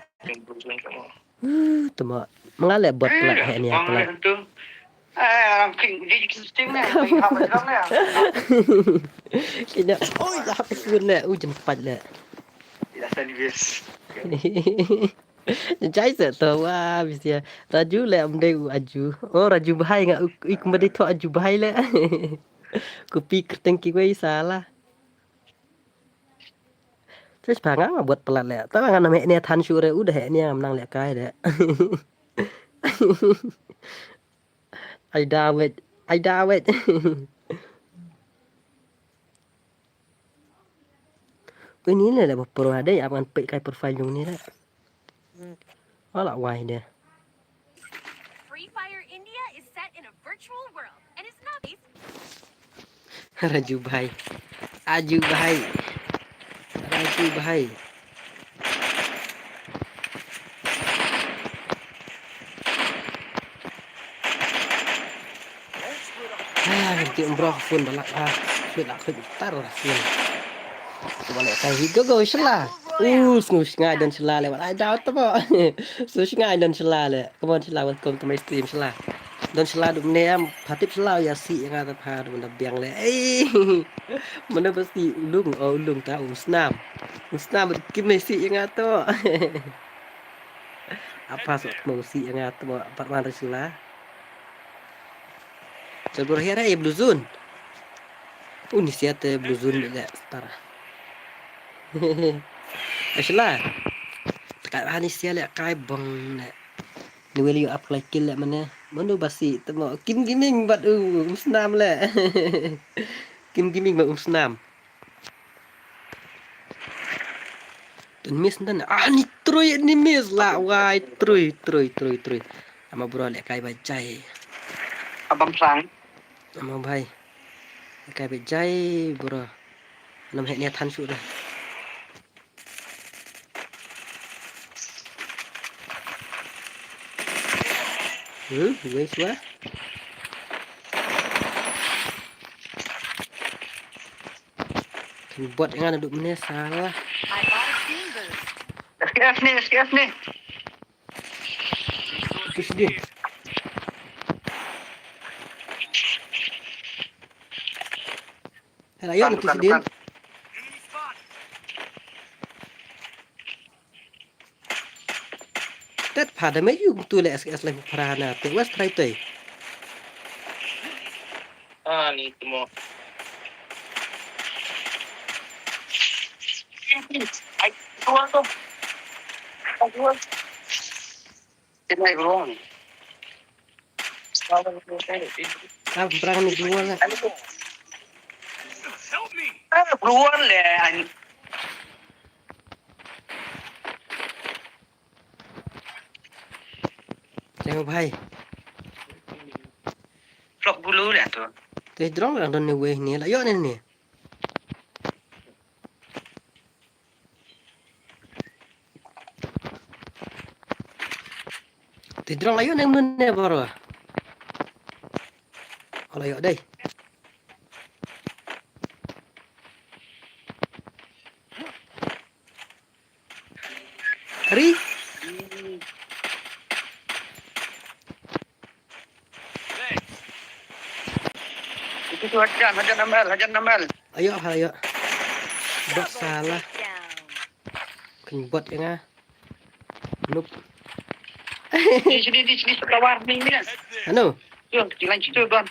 Uh, tama. Mengalah bot pula, eh, ni pula. Kena, oi, lah, kena, uh, jen pat le. Jai sa to, wah, bisia. Raju le, am dei u aju. Oh, Raju bhai nga, u, ik, ma dei to aju bhai le. Kupi kerteng kiwei salah. Terus pa nga, nga bot palat le. Ta nga nam heh nia than shu re, u da heh nia ngam nang lehkai de. Ai da wet, ai da wet. Ui, ni le, le ba pro ha de, ap ngan peit kai profile jong ni le. Ala wai de. Free Fire India is set in a virtual world and is now based Raju bhai. Aju bhai. Raju bhai. Ah, nanti umroh pun balak ah. Sulit lah, sulit tar lah, sulit. Coba lihat kai higo go, inshallah. Uh, sngew shngai don shala leh, wat ai daw tebo. Sngew shngai don shala leh. Come on, shala, welcome to my stream, shala. Don shala dum ne am, phatip shala ya si ya nga ta pha dum da biang leh. Ei. Mana ba si ulung, oh, ulung ta um snam. Um snam kim ne si ya nga to. Apa sok mau si ya nga to, pat man shala. Chal bro, hiara e blue zone. Uni sia te blue zone ni le star. Asla. Taka ani sia le kai bong le. Ni weli ap lai kill le mane. Manu basi temo. Kim Gaming bat u, um snam le. Kim Gaming bat um snam. Tun miss dan. Ah, ni trui, ni miss la wai. Trui, trui, trui, trui. Ama bro le kai ba jai. Abang sang. Ama bhai. Kai ba jai, bro. Nam heh nia than shu da. Hmm, wei shu ah. Kan bot ngan duk mene salah. S K F ni, S K F ni. Itu sidin. Hela, yo, itu sidin. Tet pada me yung tu le S K S le parana te west try te. Ah, ni temo. Ai, tuan tu. Tuan. Tinai ruang. Ah, berang ni dua lah. Ah, ruang le. Eo bhai. Flok bulu le tu. Te drong lang don ne wei ne la yo ne ne. Te drong la yo ne mun ne baro. Ala yo dai. Ri. Itu tu hajan, hajan Amel, hajan Amel. Ayo, ayo. Bot salah. Kan bot ya nga. Noob. Di sini, di sini, kawan ni, ni. Ano? Yun, kilang situ, Don.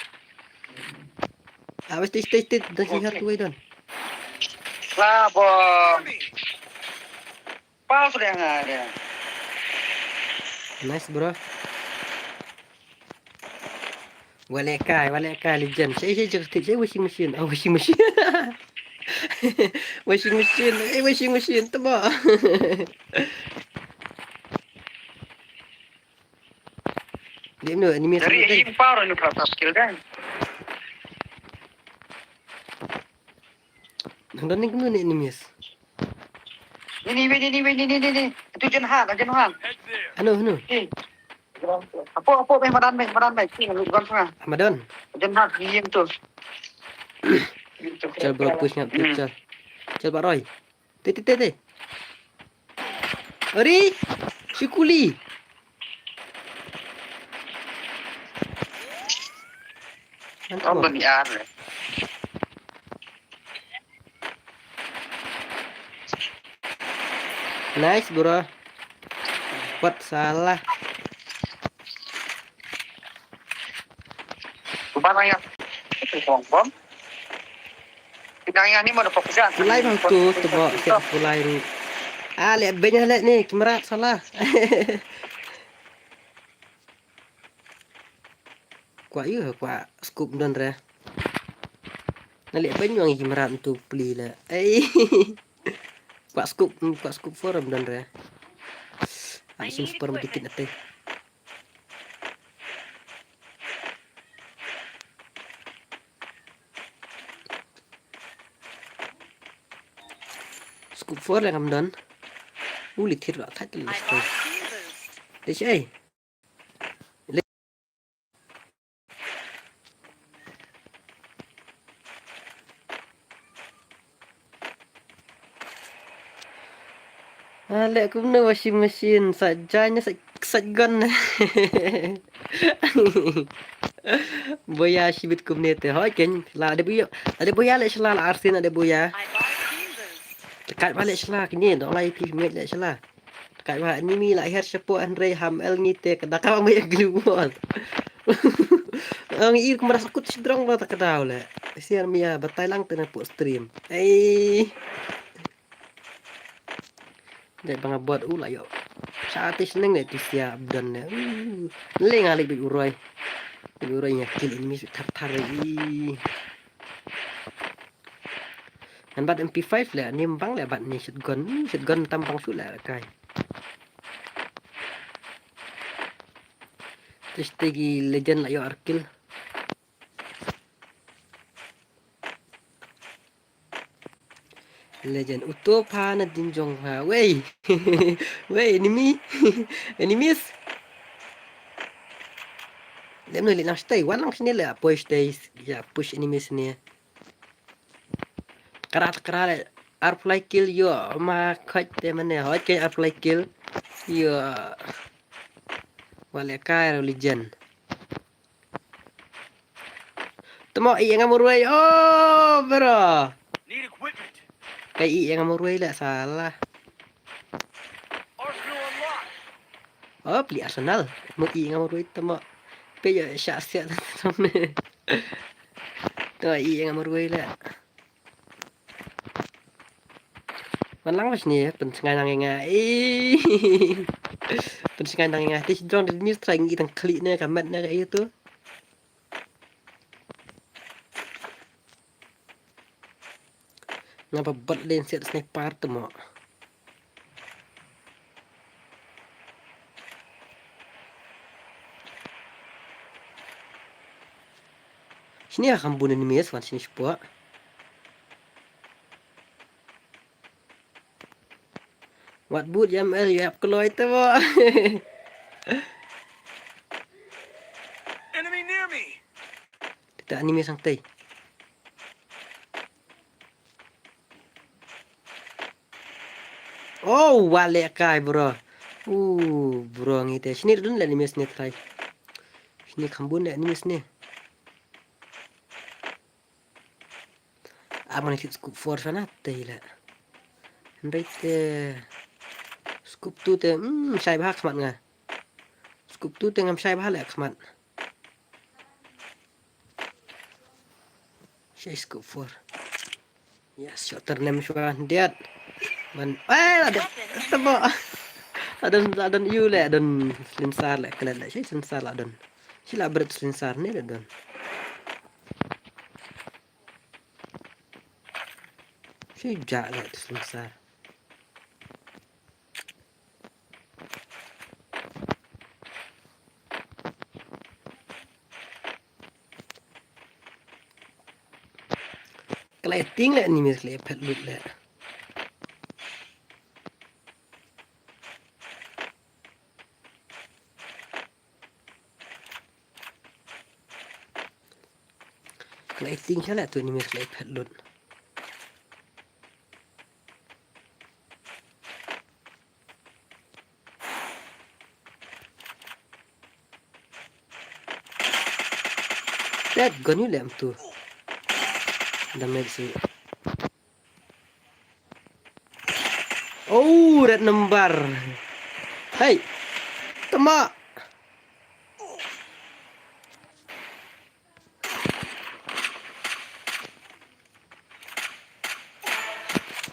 Ah, wes, tis, tis, tis, dan sihar tu, Don. Lah, Bong. Pas dia, dia. Nice, bro. Wale kai, wale kai, legend. Saya, saya, saya, saya washing machine. Oh, washing machine. Washing machine. Eh, washing machine. Tama. Dia no, anime. Dari sama, ini power ni, perasaan skill kan. Nang don ni kemana ni, enemies? Ini, ini, ini, ini, ini, ini. Itu Jen Han, Jen Han. Anu, anu. Eh. Apa, apa, meh, madan, meh, madan, meh. Sini, lu bukan sana. Madan. Jen Han, ni yang tu. Chal bro, push ngap, hmm, chal. Chal Pak Roy. Te, te, te, te. Ari, Shukuli. Mantap, oh, bro. Bani ar. Nice, bro. Kuat salah. Bukan ayat. Itu bom. Kita yang ni mau fokus ya. Kulai bang tu, tu bok, siap kulai ni. Ah, leh benya leh ni, kamera salah. Kwah ïa, kwah scope don re. Na leh benya ngi kamera tu pli le. Ei. Kwah scope, kwah scope forum don re. Ah, sim super medikit ate. Scope four la ngam don. U li thir la thait la scope. Dei shi ei. Ah, leh kumno washing machine, sa jaiñ, sa, sa gun. Boya shibit kumne te, hoi ken, la de boya, la de boya leh shla la arsin, la de boya. Tekat ba leh shla kine, dong lai pi ngai leh shla. Kai ba ni mi la her shapo Andre ham el ngi te ka da ka ba mai glue wall. Ang ir kumra sakut sidrong ba ta ka daw le. Siar mia ba tai lang te na po stream. Ei. Dei banga bot u la yo. Sa ti sneng ne ti sia abdan ne. Le nga le bi uroi. Bi uroi nya kill enemy thar thar i. Ngan bat M P five le, ni mbang le bat ni shotgun, ni shotgun tam bang shu le kai. Tis tegi legend la yo arkil. Legend uto pha na din jong ha. Wei. Wei, enemy. Enemies. Lem no le lang stay, wan lang sini le push stay, ya push enemies ni. Kara kara le, ar fly kill yo, ma khaj te mane, hoj ke ar fly kill yo. Wale kai ro legend. Tamo i ngam ruai, oh bro. Need equipment. Kai i ngam ruai le salah. Arsenal unlocked. Oh, pli Arsenal. Mo i ngam ruai tamo. Pe yo sha sia tamo. To i ngam ruai le. Wan lang mas ni, pynsngai nang nga. Eh. Pynsngai nang nga. Tis jong di mis trai ngi tang klik ne ka mat ne ka itu. Nga ba bat len siat sniper tu mo. Ni a kham bun enemies wan shini shipor. Wat bud ïa M L ïa ap kloi te bo. Enemy near me. Kita enemies sangtai. Oh, wa leh kai bro. Uh, bro ngi te. Shini don leh enemies ne trai. Shini kham bun leh enemies ne. Ap ngan kit scope four sana te leh. Hynrei te scope two te, hmm, shai bha khmat nga. Scope two te ngam shai bha leh khmat. Shai scope four. Yes, shot ternem shwa diat. Man, eh, la don. Tebo. La don, la don ïu leh, la don silencer leh, klet leh. Shai silencer la don. Shi la bret silencer ne la don. Shi ja leh silencer. Ka la ïa tieng leh ni, miss, ka la ïa phet lut leh. Ka la ïa tieng sha leh tu ni, miss, ka la ïa phet lut. Tet gun ïu lem tu. Damage sih. Oh, red number. Hey. Tama.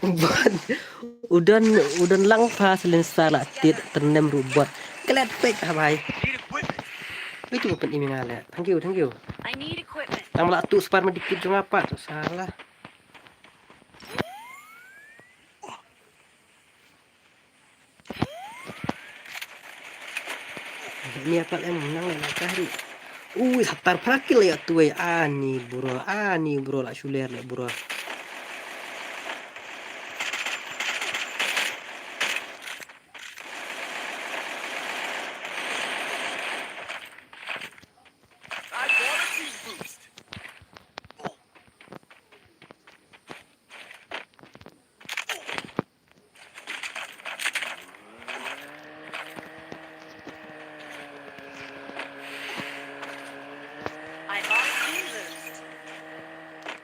Bot. U don, u don lang pha silencer la tied, ternem ruh bot. Klet pek ha bai. Wei tu pyn-i ma nga leh. Thank you, thank you. I need equipment. Tang ba la tu spar medikit jong nga pat. Salah. Ni apat em nang leh na ka ri. Ui, satar phra kill ïa tu wei. Ani bro, ani bro, la shu ler leh bro.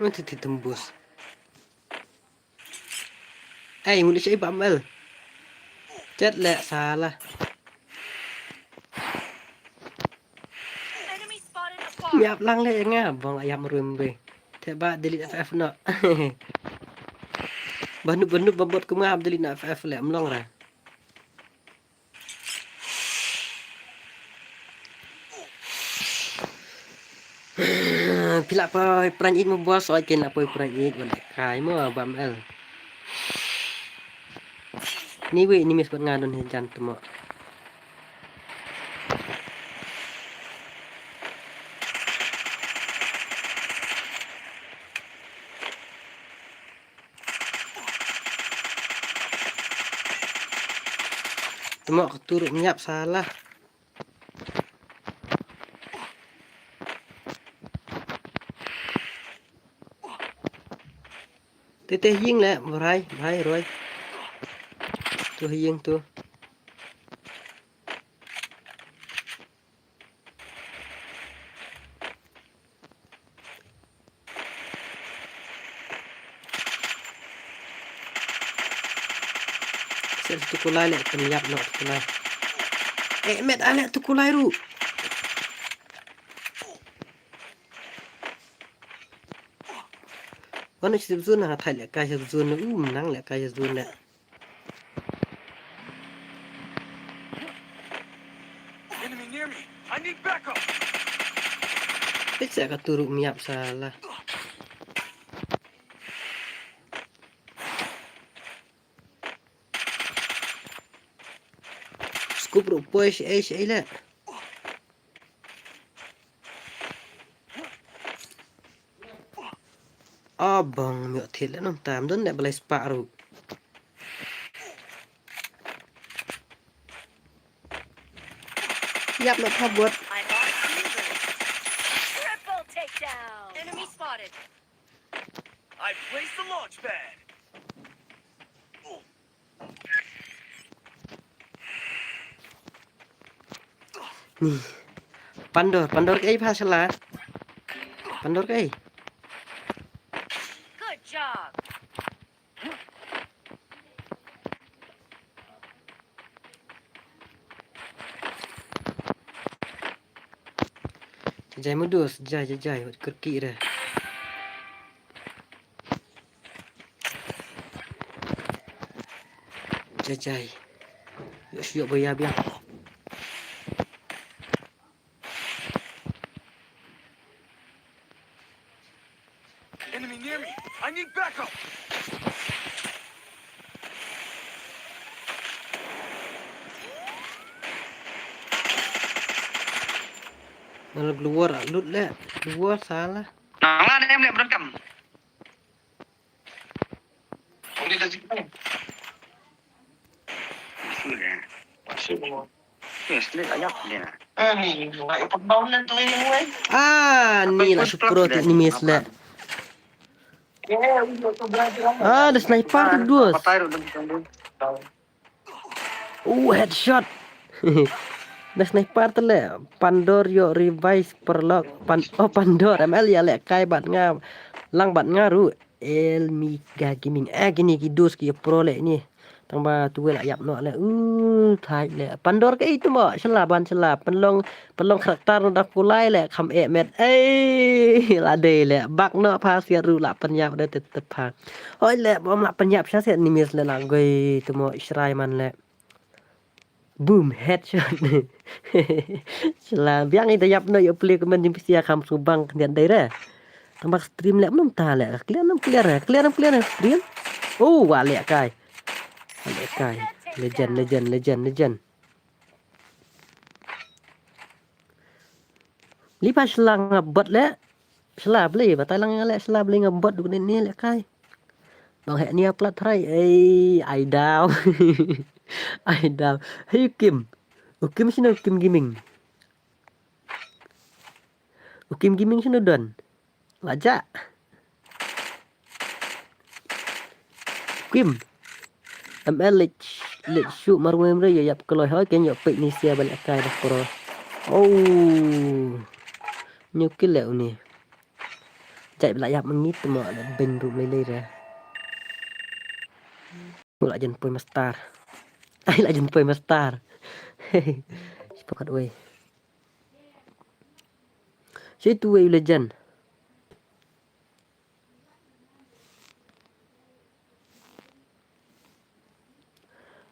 Mesti tembus. Ei, muli shai bamel. Chet leh salah. Enemy spotted afar. Miap lang leh nga bang ayam rum be. Te ba delete F F no. Banu banu babot kuma delete na F F leh mlong ra. Phi lah poi pran it mo boss, oi ken lah poi pran it, wan kai mo bam el. Ni wei ni mes pat nga don he jan tu mo. Temo ka turuk miap salah. Te te hieng le, brai, brai, roi. Tu hieng tu. Sel tu kulai le, pynïap noh tu kulai. Eh, met ale tu kulai ru. Wan u sip zun na thai le kai sip zun na, um, nang le kai sip zun le. Enemy near me. I need backup. Pit sa ka turu miap sala. Scoop ru poi shi ai shi ai le. Bong, ym ïoh thied leh nangta, ym don leh balei spah ruh. Ïap noh pha bud. I lost user. Triple takedown. Enemy spotted. I placed the launch pad. Ni. Pandor, pandor kaei pha shala? Pandor kaei? Good job. Jai mudus, jai, jai, jai, wat kyrkieh re. Jai, jai. Ïoh shu ïoh boya biang. Enemy near me. I need backup. Nang glowar lut leh, glowar salah. Nang la nem leh berankam. Ah, ni la shu pro ti ni miss leh. Ah, da sniper tu dus. Uh, headshot. Da sniper te leh. Pandor ïoh revise paralok. Pan, oh, Pandor. M L ïa lehkai bad nga. Lang bad nga ruh. Elmika Gaming. Eh, kine ki dus ki pro leh ni. Tang ba tu la ïap noh leh. Uh, thait leh. Pandor kaei tu mo. Shala ban shala. Pynlong, pynlong karakter na da kulai leh. Kham eh met. Eh, la dei leh. Bak noh pha siat ruh la pynïap da te te pha. Hoi leh, bom la pynïap sha siat ni miss leh la goi tu mo Israel man leh. Boom, headshot. Shala biang ita ïap noh ïa play comment jingpysia kham subang khyndiat dei re. Tang ba stream leh mynta leh. Clear nam clear re. Clear nam clear re stream. Oh, wa lehkai. Wa lehkai. Legend, legend, legend, legend. Li pha shala nga bot leh. Shala blei, batai lang nga leh shala blei nga bot duk ni lehkai. Bang heh nia plat thrai, ei, ai daw. Ai daw. Hey, u Kim. U Kim shano, u Kim Gaming. U Kim Gaming shano don. Lajak. Kim. M L leh, leh shu marwem re ïa ïap kloi hoi ken ïoh pek ni sia balik akai dah pro. Oh. Ñu kill leh uni. Jai bala ïap mangit mo leh ben ruh lei lei re. Mu la jen poi master. Ai la jen poi master. Sepakat wei. Situ wei legend.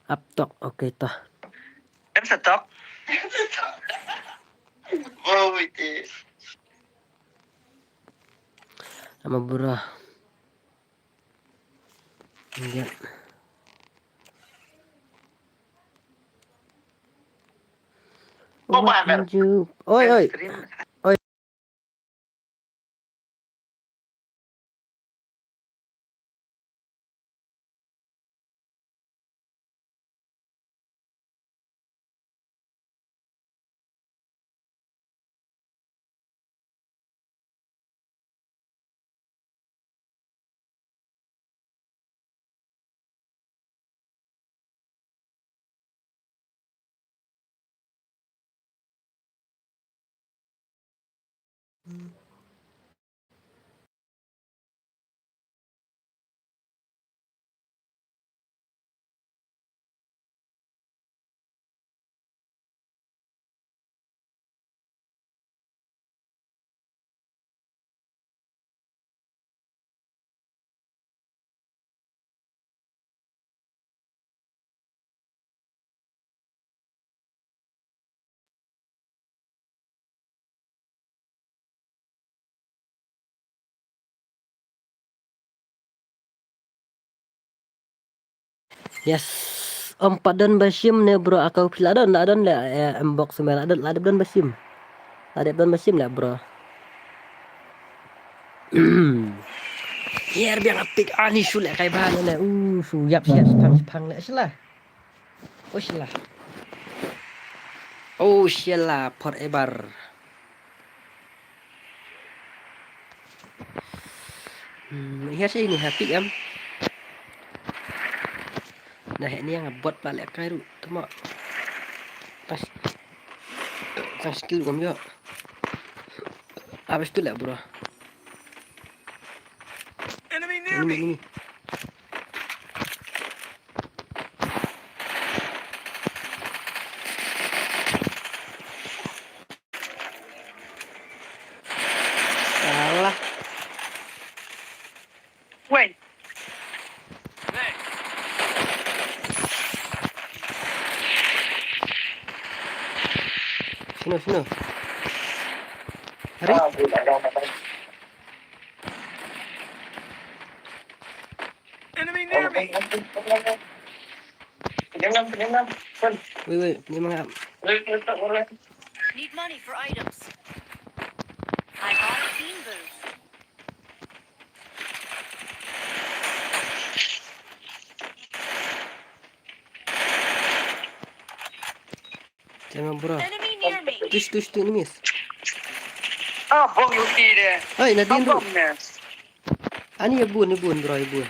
Up tok, okay toh. Em sa tok. Wow, iti. Ama bura. Ya. Oh, what happened? Oi, oi. Oi. Yes. Om pat don ba shim ne bro, aka u phi la don, la don le, eh, inbox me la don, la dep don ba shim. La dep don ba shim le bro. Ïar biang a pick ani shu leh kai bha ne. U shu ïap shu ïap shipang shipang leh shala. Oh shala. Oh shala forever. Hmm, ïa sha ini ha pick em. Nah, ini yang bot balik kai ru tama. Pas. Tang skill gom yo. Habis tu lah bro. Enemy near me. Alah. Wait. Sino, sino? Hari? Enemy near me. Wait, wait, ni mangap. Need money for items. I bought a team boost. Jangan bro. Enemy near me. Tush, tush, tush, enemies. Ah, bom yu ti de. Hai, nadin ru. Ani ya bun, ya bun, bro, ya bun.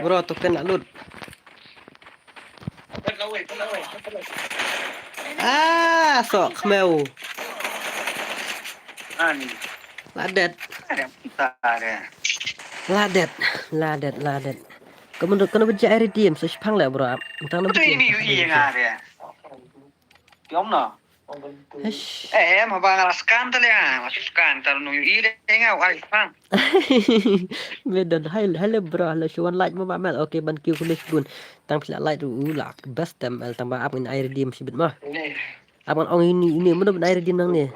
Bro, token nak loot. Ah, sok meu. Ladet. Ladet, ladet, ladet. Kamu kamu baca iridium, so shipang le bro. Entang na baca. Ini yu i nga dia. Tiom no. Eish. Eh, ma ba nga la scan ta le nga, la scan ta nu yu i le nga, wa scan. Medan hai hai le bro, le shuan like ma ba mel. Okay, ban kiu kulis bun. Tang pila like u la best tem el tang ba ap ngin ai redeem shibit ma. Ap ngan ong ini ini mun ban ai redeem nang ni.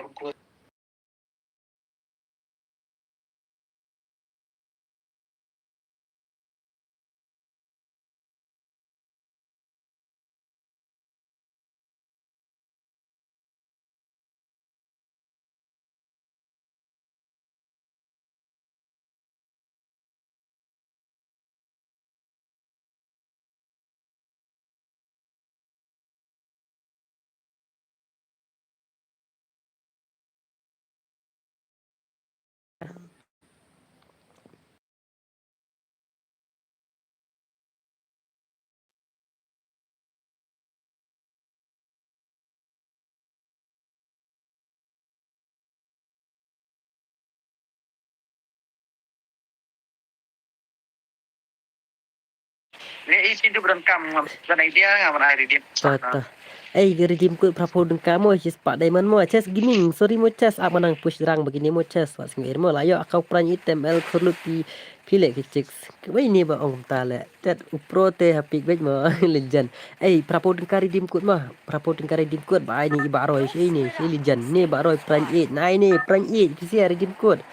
Le isi du bran kam ngam ban idea ngam ban ai redeem. Ta ta. Ei, ga redeem code phra phew tyngka mo, chest pat diamond mo, chest gaming, sorry mo chest, ap ma nang push rang ba kine mo chest, wat sngewsih mo la ïoh, aka u pran item el khurlut phi, phi leh ki chicks. Wei ne ba ong ta leh. Tet u pro te ha pick beit mo, legend. Ei, phra phew tyngka redeem code mo, phra phew tyngka redeem code, ba ai ne i Bah Roy, shi ne, shi legend, ne Bah Roy pran eight, nai ne pran eight, phi sia redeem code.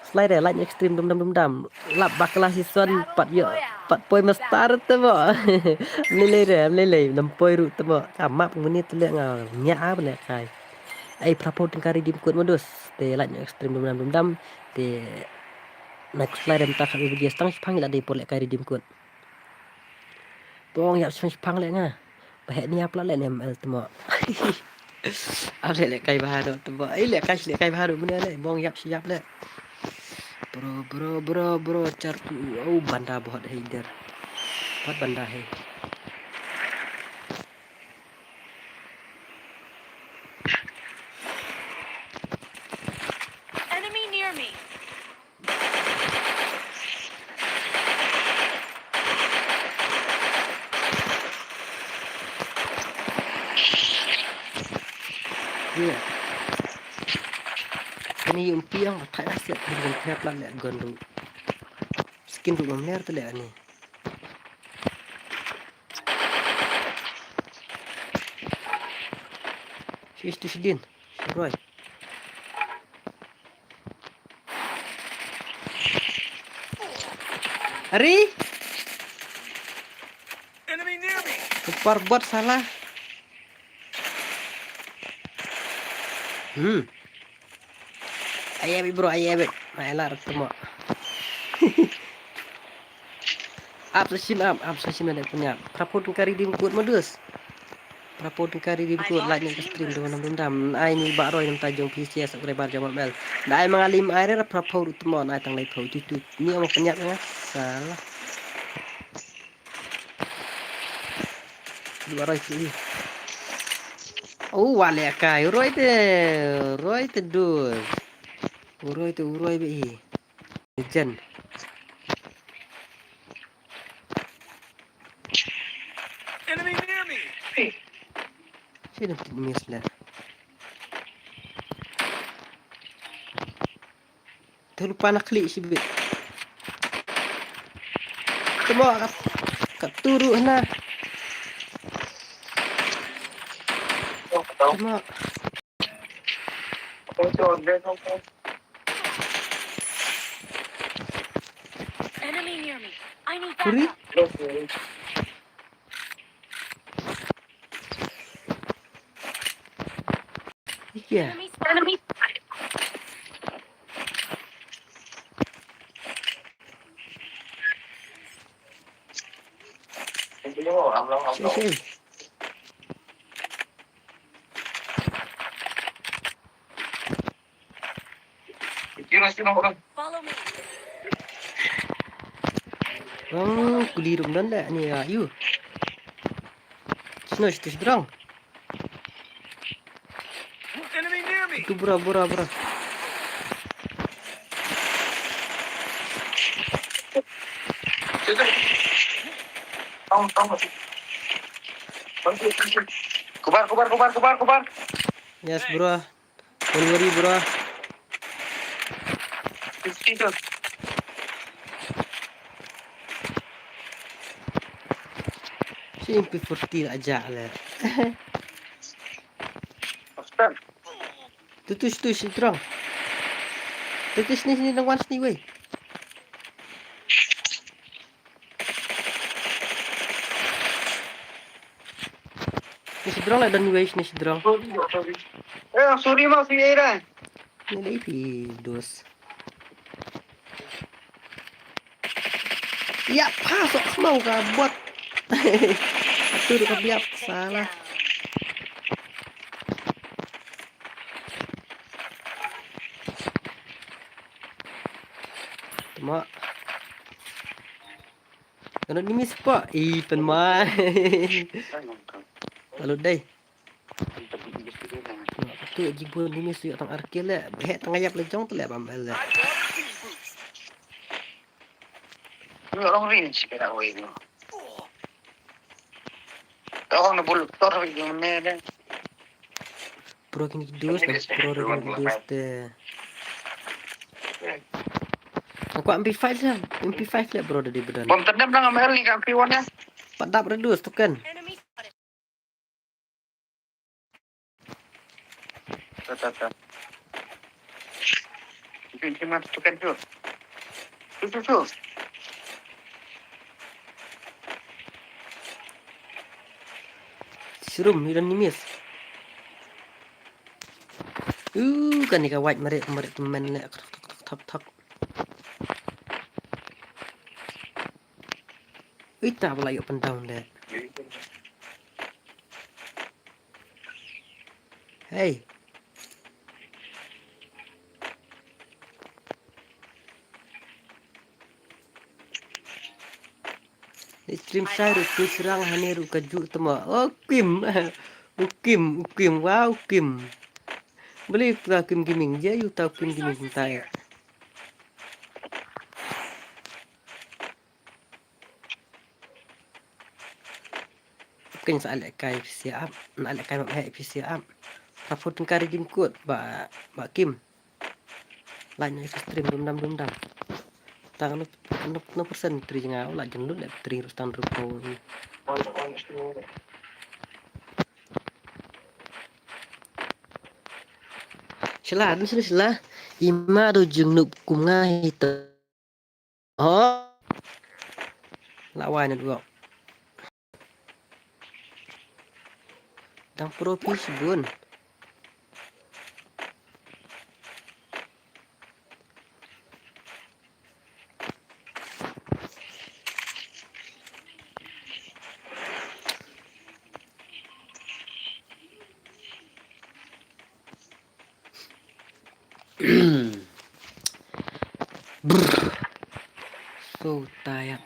Slider, Lightning Extreme, dum dam, dum dam. Lap bakla season, pat ïoh, pat poi master te mo. Mlei lei re, mlei lei, nam poi ruh te mo. Ka map nguni te le nga, nya a bne kai. Ei, phra phew tyngka redeem code mo dus. Te Lightning Extreme, dum dam, dum dam. Te next fly dem ta kha video stang shipang ila dei por le kai redeem code. Bong ïap shipang shipang le nga. Ba heh ni ap la le ne M L te mo. Ap le le kai bha do te mo. Ei le kai le kai bha do mene le. Bong ïap shi ïap le. Bro, bro, bro, bro, char tu. Oh, banda bahut hai idhar. Bahut banda hai. Enemy near me. Ye. Kane ïa u mpiang ba thait siat, kane ïa u mpiang plan leh gun ruh. Skin ruh ngam ler te leh ani. Shi tu shi din. Shi roi. Ari? Enemy near me. Parbot salah. Hmm. Aye bit bro, aye bit. Mai lar temo. Ap sa shin ap, ap sa shin ada punya. Prapot kari dim kut modus. Prapot kari dim kut like ni stream tu nam dum dam. Ai ni ba roi nam tajong P C S subscriber jong mel. Dai mangalim ai re prapot temo ai tang lai pho tu tu. Ni amo penyap nga. Salah. Dua roi tu. Oh, wale kai. Roi te. Roi te dur. Uroi te uroi be i. Jen. Enemy near me. Sino miss na? Terlupa nak klik sibit. Temo kat, kat turu na. Temo. Enemy near me. I need backup. Sorry? Iya. Enemy spotted. Sini, sini. Follow me. Oh, kuli rum dan dah ni ya, you. Sino situ seberang. Enemy near me. Itu bura, bura, bura. Kubar, kubar, kubar, kubar, kubar. Yes, bro. Don't worry, bro. Si M P forty aja le. Tu, tu, tu, sini terang. Tu, tu, sini, sini, nang wan sini, wei. Ni sidrong la don wei ni sidrong. Eh, sorry ma, si era. Ni lei pi dos. Ya, pas sok mau ka bot. Tu ka biap salah. Tama. Kano ni miss pa? Ih, pen mai. Lalu dai. Tu ji bun ni miss yu tang arkil le. He tang ayap le jong tu le bam le. Ni orang rin si kena oi ni. Tawang na bul tor wi yung ne de. Pro kini dos, pro kini dos te. Aku ambil five lah, ambil five lah bro dari bedan. Bom tendam lang ambil ni kan piwan ya. Padap redus tu kan. Ta, ta, ta. Jom, jom, mas, tekan tu. Tu, tu, tu. Serum, you don't miss. Uh, kan ni ka white marit, marit temen le. Thak, thak, thak, thak, thak. Ita bala yuk pendang le. Hey. Ni stream sai ru tu serang hane ru kaju tema. Oh, Kim. Ukim, Ukim, wow, Kim. Beli ta Kim Gaming, je yu ta Kim Gaming ta ya. Ken sa alek kai P C up, na alek kai map he P C up. Rafu tengkari dim kut ba, ba Kim. Lain ni stream dum dam dum dam. Tang no, no, no persen tri jnga la jnlut le tri rus tang rupo. Sila, dun sila, sila. Ima do jngnut kum nga hita. Oh. La wai na duok. Tang pro phi shibun. Brr. So tired.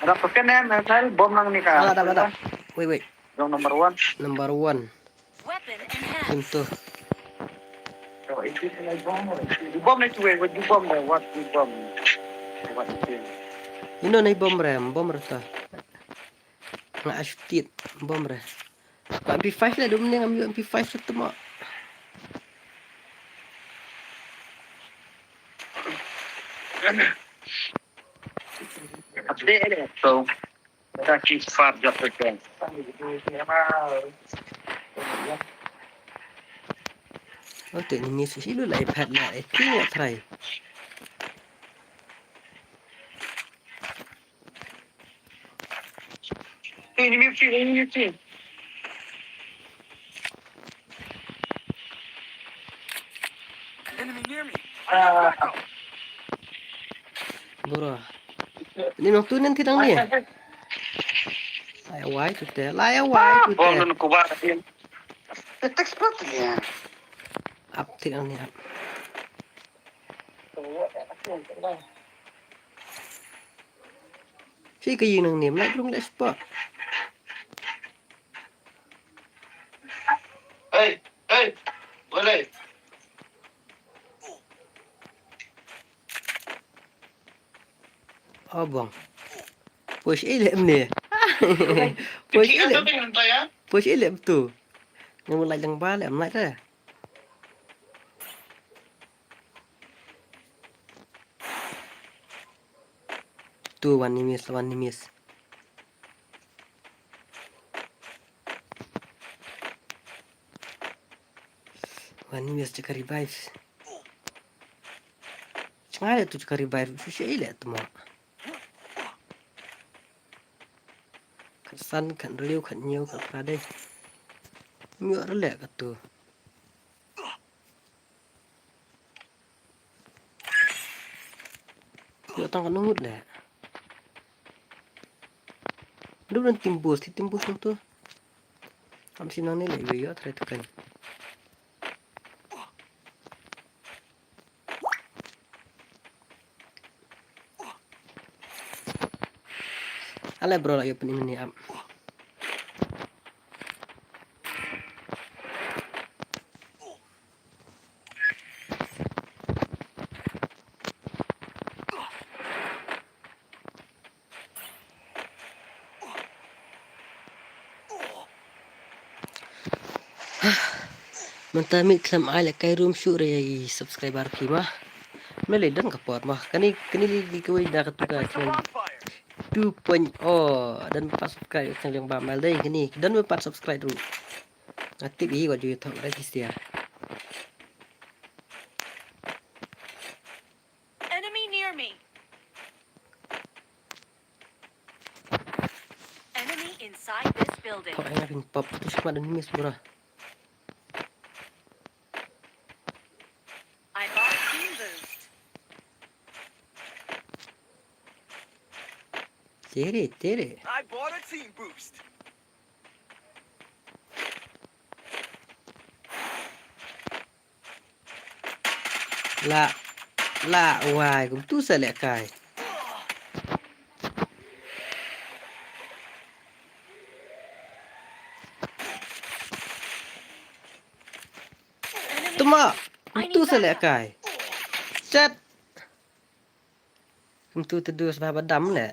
Ada pakai nen, nen, nen, bom nang ni ka. Ada, ada, ada. Wait, wait. Yang number one. Number one. Weapon enhanced. Pintu. So, itu kena bom. Di bom ni tu, eh, di bom ni, what di bom. What di bom. Ino na i bom re, bom re ta. Nga ashtit, bom re. Ka M P five le, dum ne ngam ïoh M P five sa temo. Update le, so. Ka ki spar jot te. Oh, te ni mis si lu la iPad la, eh, ki wa try. Enemy, enemy, enemy. Enemy near me. Ah. Bro. Ni nong tu nen ti dang ni. Lai awai tu te. Lai awai tu te. Bom nun kuba. Text bot ya. Ap ti dang ni ap. Phi ka ïing nang nim, lai brung lai spot. Hey, hey, boleh. Oh, bong. Push i le mne. Push i le. Push i le tu. Nang lai jang ba le, am lai re. Tu wan ni miss, wan ni miss. Wan ni miss jaka revive. Changa le tu jaka revive, shu shi le tu mo. Kat san, kat riu, kat nyiu, kat pradei. Nyiu rele kat tu. Yo tang ka nungut le. Dum nan timbus, ti timbus nang tu. Am sinang ni le, yo yo try tu kan. Ale bro la yo pun ini ni am. Mynta mih khlem ai lehkai rum shuh re i subscriber phi ma. Me le dang ka por ma. Kani kani li li kawei da ka tu ka channel two point oh. Dang pat subscribe channel yang ba mal dei kani. Dang pat subscribe ru. Nga tip hi wat ju thok re ki sia. Enemy near me. Enemy inside this building. Thok ai nga pin pop tu sma dang miss bro. I bought a team boost. Tere tere. I bought a team boost. La la wai kumtu sa lehkai. Tuma kumtu sa lehkai. Chat. Kumtu te dus ba ba dam le.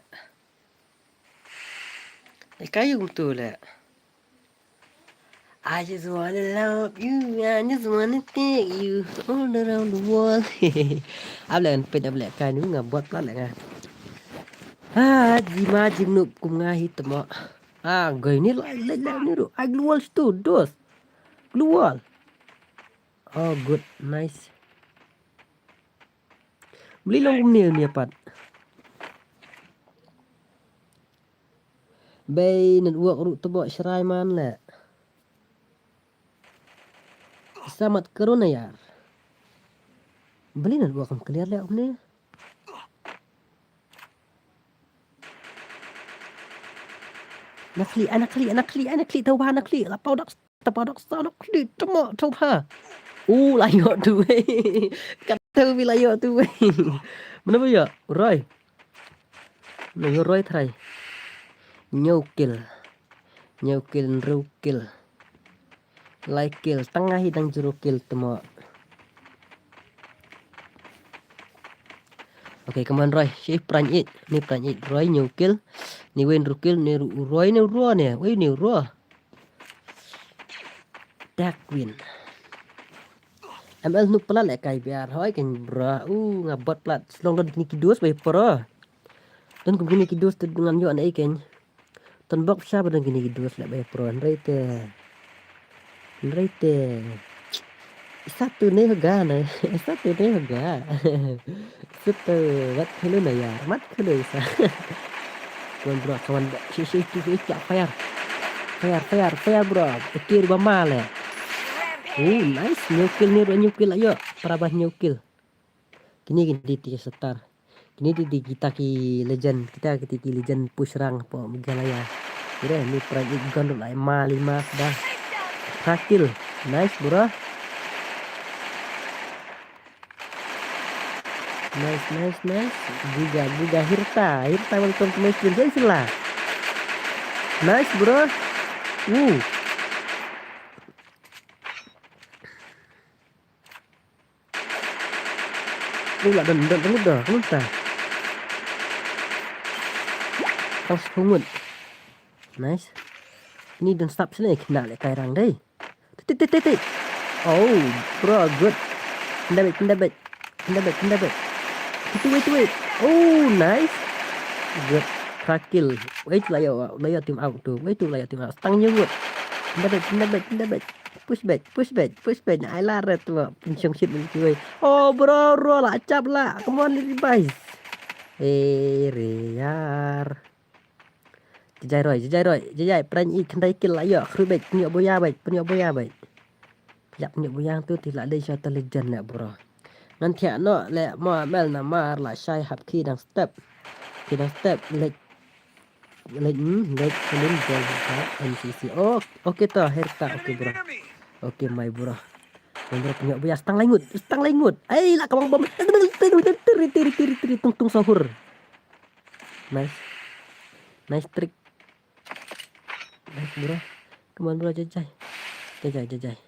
Lehkai yu kumtu le. I just wanna love you, I just wanna take you all around the world. Ap le kan peit ap lehkai nu nga bot pla le nga. Ah, jima jingnup kum nga hi temo. Ah, gai ni lai lai lai ni ru. Ai glue wall stu dos. Glue wall. Oh, good, nice. Beli long kumne ni apat. Bei network ruh tebo shrai man le. Samat corona yar. Beli network kam clear le umne. Nakli, anakli, anakli, anakli, tau ba anakli, lapau dak, tapau dak, sa anakli, temo, tau ba. U, la ïoh tu wei. Kat tu bi la ïoh tu wei. Mana ba ïoh? Roi. Nang roi trai. Nyau kil. Nyau kil, nru kil. Lai kil, tang ahi dang juru kil temo. Okay, come on, roi. Shi pran it. Ni pran it. Roi, nyau kil. Ni wen ru kil, ni ru-, roi, ni ru, ni. Wei, ni ru. Dak win. M L nu plat le kai biar hoi ken bro. U nga bot plat. Slong don kini kidus bai pro. Don kum kini kidus tu dengan yo na iken. Ton bok sha ba don kini kidus le bai pro. Nrei te. Nrei te. Satu ne hoga na. Satu ne hoga. Satu wat kilo na ya. Mat kilo isa. Come on bro, come on. Shi shi shi shi fire. Fire, fire, fire bro. Oke, ba male. Oh, nice. Nyau kil ni, nyau kil ayo. Para bah nyau kil. Kini kini di tiga setar. Kini di di kita ki legend. Kita kita ki legend push rang po Meghalaya. Kira ni prai ik gon lai ma lima dah. Hakil. Nice bro. Nice, nice, nice. Buga, buga, Hirta. Hirta, welcome to my stream. Jai sila. Nice, bro. Woo. Ni lah, don, don, don, don, don, don. Tang sphungut. Nice. Ni don stop sini, kena le kai rang dei. Tit, tit, tit, tit. Oh, bro, good. Pinda bek, pinda bek. Pinda bek, pinda bek. Wait, wait, wait. Oh, nice. Good. Trakil. Wait, layo, layo team out tu. Wait, layo team out. Stang nyewut. Pinda bek, pinda bek, pinda bek. Push back, push back, push back. Ai la ret tu. Pinchong shit ni kiwei. Oh, bro, bro, la chap la. Come on, revive. Eh, re yar. Jajai roi, jajai roi, jajai, pran i khyndai kil la ïoh, khru bek, pynïoh boya bek, pynïoh boya bek. Yak pynïoh boya tu ti la dei shot legend le bro. Ngan thiah noh le mo mel namar la shai hap ki dang step. Ki dang step, lek, lek, hmm, lek, pelin bol ha M C C. Oh, okay to, Herta, okay bro. Okay, my bro. Bro, pynïoh boya, stang laingut, stang laingut. Ai, la kabang bom. Tiri, tiri, tiri, tiri, tung, tung, sohur. Nice. Nice trick. Nice, bro. Come on, bro, jai jai. Jai jai, jai jai.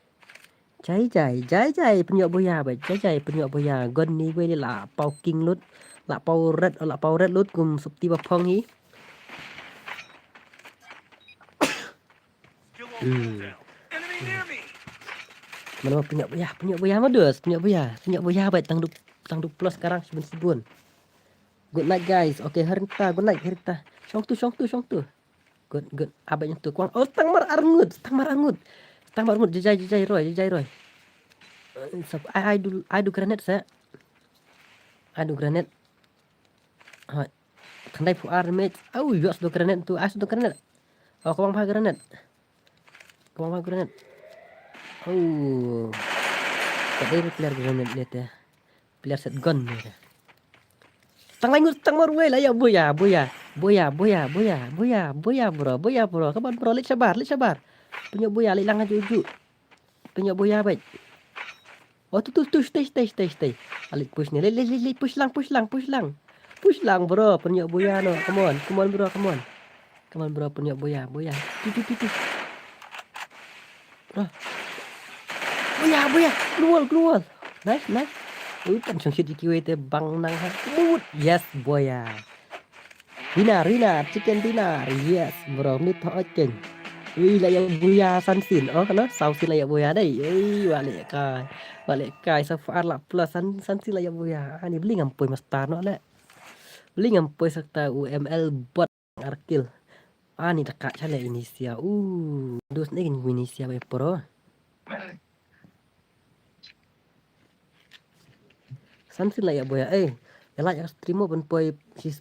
Jai jai, jai jai, pynïoh boya, bro. Jai jai, pynïoh boya. Gon ni wei la pau king lut. La pau red, la pau red lut kum sukti ba phong hi. Hmm. Mana pynïoh boya, pynïoh boya, modus, pynïoh boya. Pynïoh boya, bro, tang du, tang du plus sekarang, sibun sibun. Good night, guys. Okay, Herta, good night, Herta. Shong tu, shong tu, shong tu. Good, good. Abang yang tu kuang. Oh, tang mar arngut, tang mar arngut. Tang mar arngut, jajai, jajai, roi, jajai, roi. Eh, sap-, ai, ai du, ai du granate, sa. Ai du granate. Hai. Tang dai pu ar mit. Au, yos du granate tu, ai du granate. Oh, kuang pa granate. Kemang granate. Oh. Tak ada player granate ni teh. Player set gun ni teh. Tang lanjut, tang marwei lah ya, boya, boya. Boya, boya, boya, boya, boya, bro, boya, bro. Come on, bro, lit sabar, lit sabar. Pynïoh boya, lit lang aju uju. Pynïoh boya, baik. Oh, tu, tu, tu, stay, stay, stay, stay. Alik push ni. Lik, lik, lik, lik, push lang, push lang, push lang. Push lang, bro. Pynïoh boya no. Come on, come on, bro, come on. Come on, bro, pynïoh boya, boya. Tu, tu, tu, tu. Bro. Boya, boya. Keluar, keluar. Nice, nice. Ui, kan song shit kiwei te bang nang ha. Mut. Yes, boya. Winner, winner, chicken dinner. Yes, bro, mit ho ken. Ui, la ya boya san sin. Oh, kana? Sau sin la ya boya dei. Ui, wale kai. Wale kai sa far la plus san, san sin la ya boya. Ani beli ngam poi master no le. Beli ngam poi sakta U M L bot arkil. Ani dekat chale Indonesia. Uh, dus ni Indonesia be pro. San sin la ya boya, eh. Ya la ya stream mo ban poi sis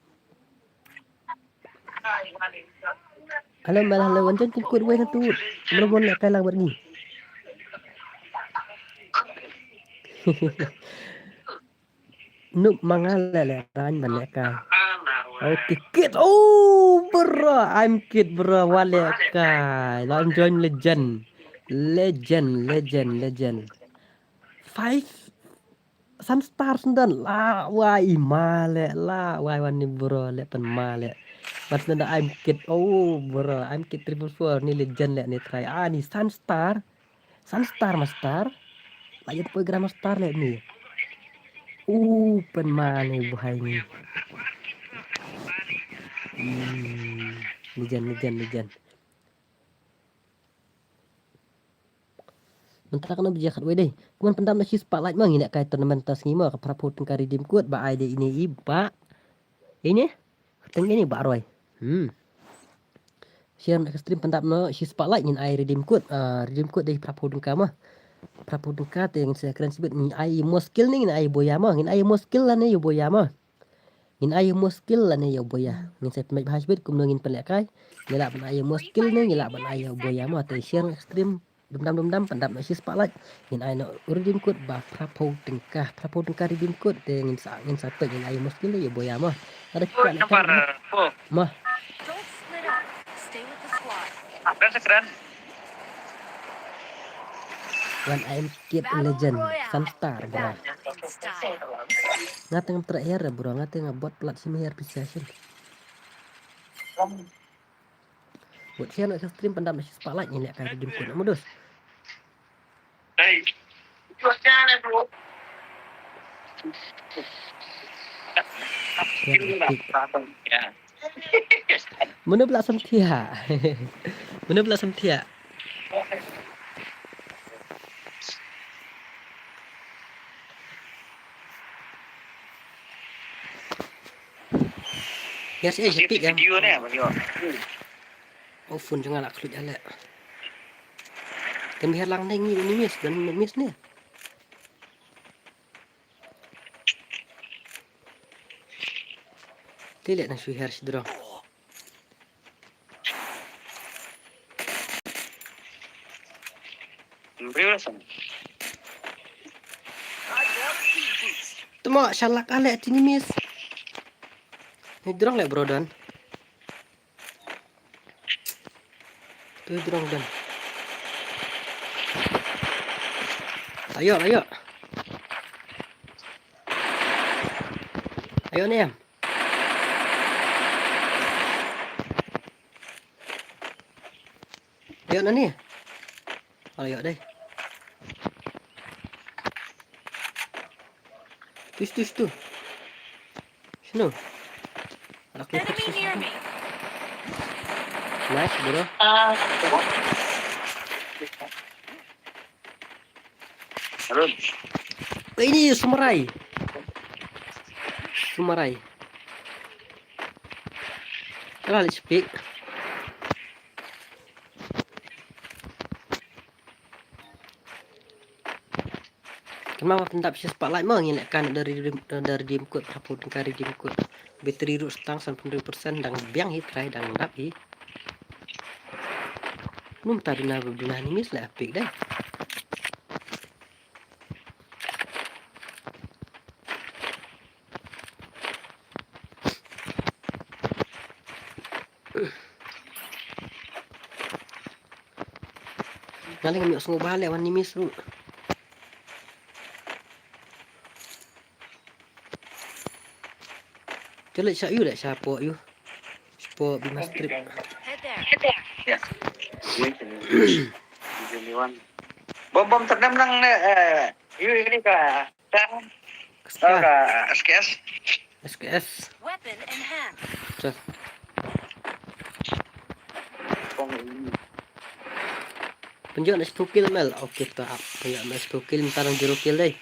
Hello, mal, hello, wan join kut wei na tu. Mula mon leh kai lang bad ngi. Nup manga leh leh rain ban leh kai. Okay, kit. Oh, bro, I'm kit, bro. Wa leh kai. Lan join legend. Legend, legend, legend. Five Sunstar sendon la wai ma leh la wai wan ni bro leh pen ma leh. Mas nda I'm kit. Oh bro, I'm kit triple four ni legend leh ni try. Ah ni Sunstar. Sunstar master. La ïa poi Grandmaster leh ni. Uh pen ma ni buhai ni. Hmm, legend, legend, legend. Mynta kano baje khatwei dei. Kumno pyndap noh shi spotlight mo, ngi neh kai tournament ta sngi mo, ka phraphew tyngka redeem code ba ai dei ine i ba. Ine? Teng ine ba roi. Hmm. Share noh ka stream pyndap noh shi spotlight ngin ai redeem code. Ah, redeem code dei phraphew tyngka mo. Phraphew tyngka te ngin sa kren shibit ngin ai mo skill ne ngin ai boya mo. Ngin ai mo skill lane ïa boya mo. Ngin ai mo skill lane ïa boya. Ngin sa pynbeit bha shibit kumno ngin pynlehkai. Ngi lah ban ai mo skill ne ngi lah ban ai ïa boya mo. Te share stream dum dam dum dam pyndap noh shi spotlight. Ngin ai noh redeem code ba phraphew tyngka. Phraphew tyngka redeem code te ngin sa ngin sa peit ngin ai mo skill ne ïa boya mo. Ada kita nak mo. Wan I'm kit legend Sunstar bro. Nga teng treh her bro, nga teng bot plat sim her pisa shin. Bot share noh stream pyndap noh shi spotlight ngin leh kai redeem code modus. Mano pula samthia? Mano pula samthia? Yes, eh, sepi kan? Video ni apa dia? Oh, phone jangan nak keluar jalan. Kami halang ni ni miss dan miss ni. Tilik na shu her sidro. Tuma shalak ale tini miss. Ni drong le bro dan. Tu drong dan. Ayo, ayo. Ayo ni em. Ïoh na ni. Oh, ïoh dei. Tu, tu, tu. Shano? Ada keluar. Enemy near me. Nice, bro. Ah. Harun. Eh, ini Sumarai. Sumarai. Kalah leh speak. Kan ma pyndap shi spotlight mo, ngin leh kan da redeem, da redeem code, phraphew tyngka redeem code. Battery ruh stang sanphew percent, dang biang hi, trai dang dap hi. Num ta duna, duna ni mis leh apik dei. Nga leh ngam ïoh sngewbha leh wan ni mis ruh. Te leh sha ïu, leh sha poh ïu. Sha poh Bima Strip. Head there. Bom bom terdem nang ne, eh, ïu ini ka. Ka ska. Oh, ka S K S. S K S. Weapon in hand. Sure. Pynjot na shiphew kill mel. Okay, to ap. Pynjot mel shiphew kill, mynta nang zero kill dei.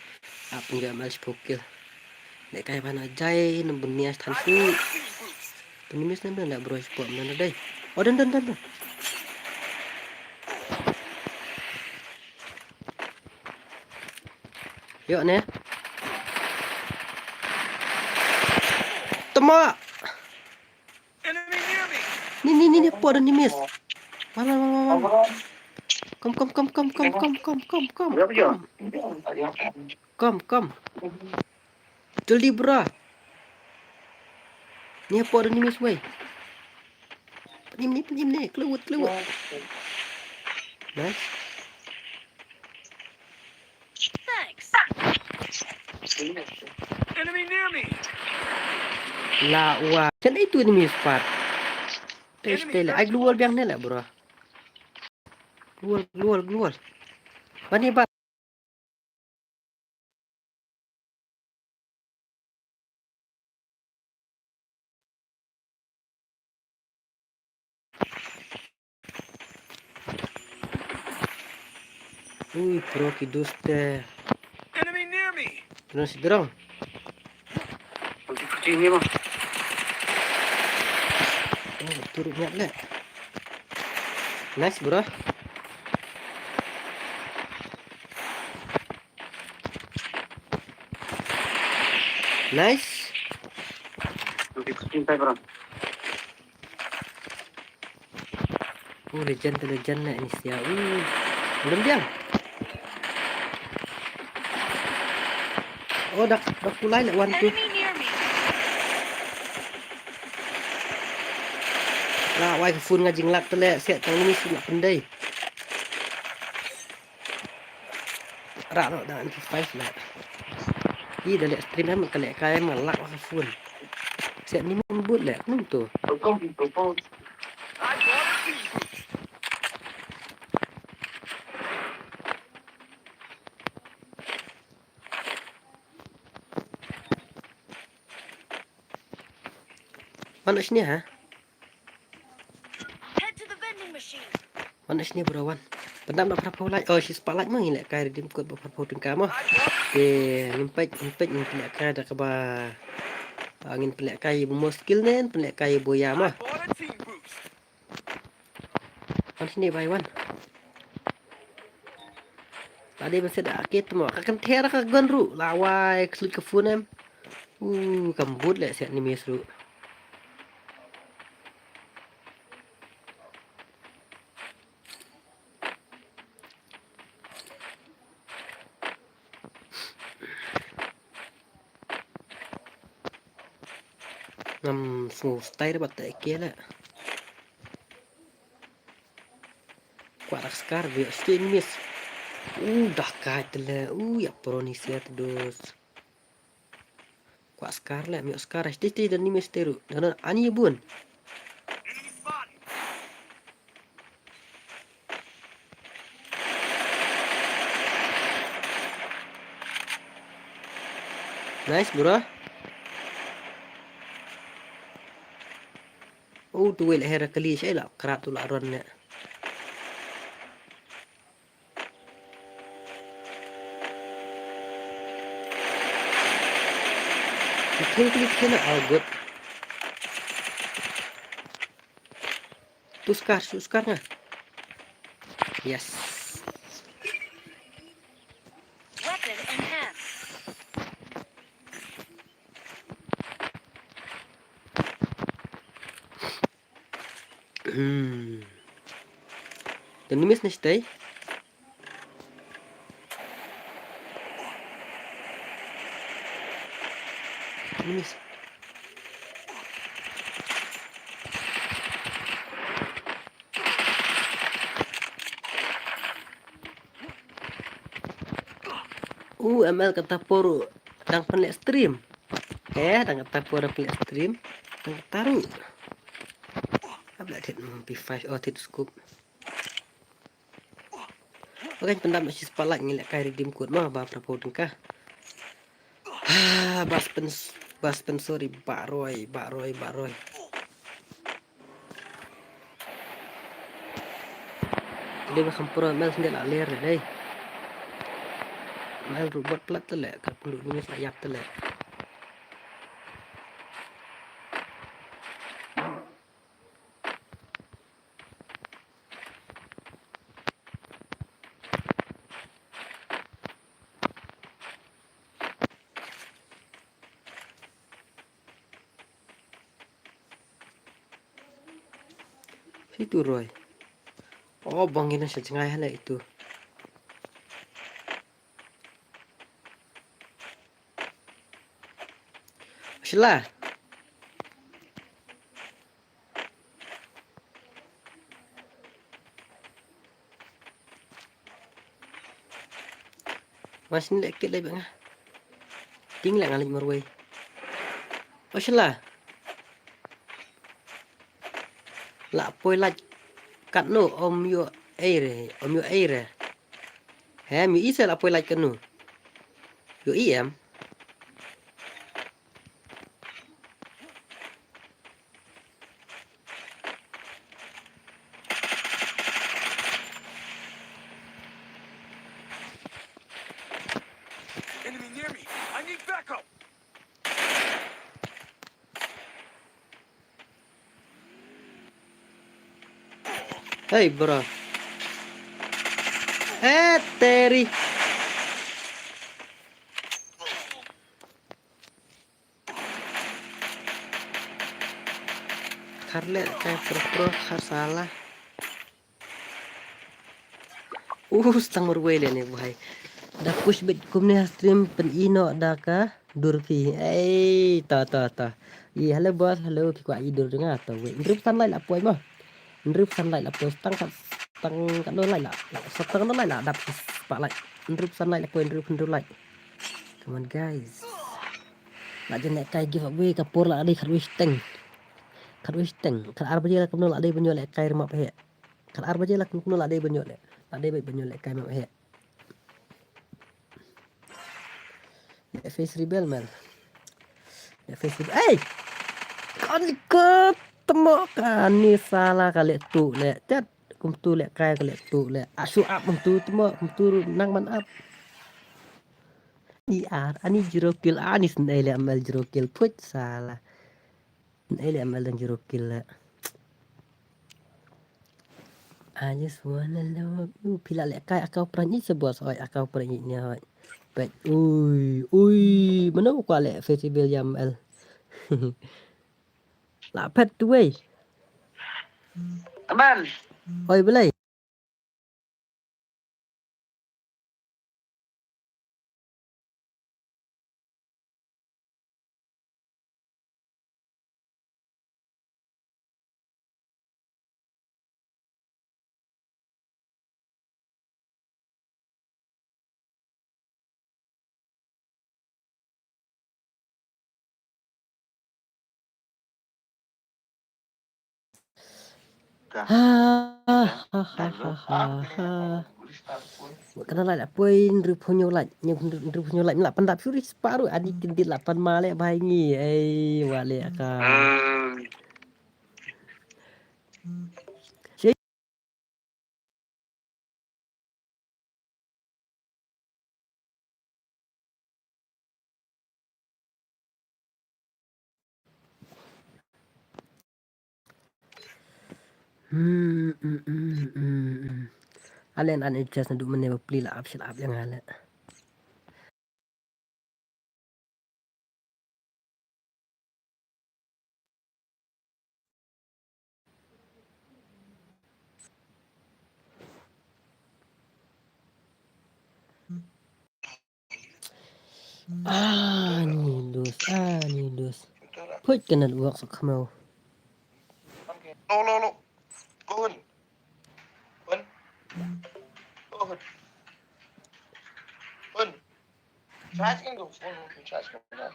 Ap pynjot mel shiphew kill. Leh kai bana jai, nang bunia than su. Pynmis na mel na bro shiphew mel dei. Oh, done, done, done, done. Ïoh ne. Tama. Ni, ni, ni, ni, poh da ni mis. Wan, wan, wan, wan, wan. Kom, kom, kom. Kom, kom. Jaldi, bro. Ni poh da ni mis wei. Pynim ni, pynim ni, klewut, klewut. Nice. Thanks. Enemy near me. La wa. Kan itu enemy spot. Test le. Ai global biang ne la, bro. Global, global, global. Bani ba. Ui, pro ki duste. Enemy near me. Kena sidrong. Putih-putih ni, Bang. Oh, turut niat le. Nice, bro. Nice. Oh, legend tu legend lah ni sia. Uh. Belum dia. Oh, dah, dah kulai lah one two. Lah, wai ka phone nga jinglat tu leh, siat tang ni sih nak pendai. Rak rak dah M P five lah. Ih, dah leh stream em, ka leh kai em, ngelak lah phone. Siat ni mun boot leh, mun tu. Mana sini ha? Head to the vending machine. Wan na shini bro, wan. Pyndap na phraphew like. Oh, shi spah like mo, ngin leh kai redeem code ba phraphew tyngka mo. Te ngin peit, ngin peit, ngin peit leh kai da kaba. Ah, ngin peit leh kai ba mo skill ne, peit leh kai ba ïa mo. Wan shini bai wan. Tadi masih da kit mo. Ka kynthei ka gun ruh. Lawai, ka slut ka phone em. Uh, kam boot leh siat ni miss ruh. Ngam sngew style ba te ke la. Kwah rak skar, ba ïoh sting miss. Uh, dah kai te le. Uh, ïa pro ni siat dus. Kwah skar le, ym ïoh skar. Sting sting dan ni miss te ruh. Dan ani bun. Enemy spotted. Nice, bro. Oh, tu wei la hera kali, shai la krat tu la ron ne. Kali, kali, kali, oh, good. Tu Scar, tu Scar nga. Yes. Weapon in hand. Hmm. Te nimis ne stay. Nimis. U M L kata por dang pynleh stream. Eh, dang kata por dang pynleh stream. Dang kata ru. Abla tit P five, oh, tit scoop. Oke, pendam shi spotlight ngi leh kai redeem code ma ba prapo tengka. Ah, bas pen, bas pen, sorry, baroi, baroi, baroi. Dei ba kham pro mel sendek la ler dei. Mel robot plat tele, ka pendu ni sa yap tele. Situ roi. Oh, bang ina sa jengai hala itu. Sila. Mas ni lek kit lek nga. Ting lek nga lek marwei. Oh, sila. La poi lek katno om yo air, om yo air. He, mi isa la poi lek katno. Yo i em. Enemy near me. I need backup. Hey, bro. Eh, Terry. Khar leh kai pro pro khar sala. Uh, stang marwei leh ne buhai. Da push bit kumne ha stream pyn ino da ka dur phi. Ei, ta, ta, ta. I, hello boss, hello, phi kwah i dur jong nga, ta wei. Hynriew san like la poi mo. Hynriew san like la poi, stang kat, stang kat no like la. Stang no like la, dap spotlight. Hynriew san like la poi, hynriew, hynriew like. Come on, guys. La jan leh kai giveaway ka por la dei khatwei shiteng. Khatwei shiteng. Khat ar baje la kumno la dei ban ïoh leh kai map heh. Khat ar baje la kumno la dei ban ïoh leh. La dei ban ïoh leh kai map heh. Leh face reveal, man. Leh face reveal. Ei! Kan ka temo ka ni sala ka leh tu leh. Tet. Kumtu leh kai ka leh tu leh. Asu ap kumtu temo, kumtu nang man ap. I ar, ani zero kill, ani snei leh M L zero kill, put sala. Snei leh M L dang zero kill leh. I just wanna love you. Phi la leh kai akau pran i se boss, oi, akau pran i ne, oi. Pet, ui, ui, mano kwah leh festival ya M L. La pet tu wei. Aman. Oi, belai. Ha, ha, ha, ha, ha. Kane la poi hynriewphew hynñiew lait, hynriewphew hynñiew lait, la pyndap shuh ri spah ruh, ani kyndit la pan ma leh bha ïa ngi. Ei, wa leh ka. Hmm, hmm, hmm, hmm, hmm. Ale an, an adjust naduh mynne ba pli la ap, shit ap ïa nga le. Ani dus, ani dus. Put ka network sa khmeu. Lo, lo, lo. Go on. Go on. Go on. Go on. Charge kan tu phone, charge kan tu.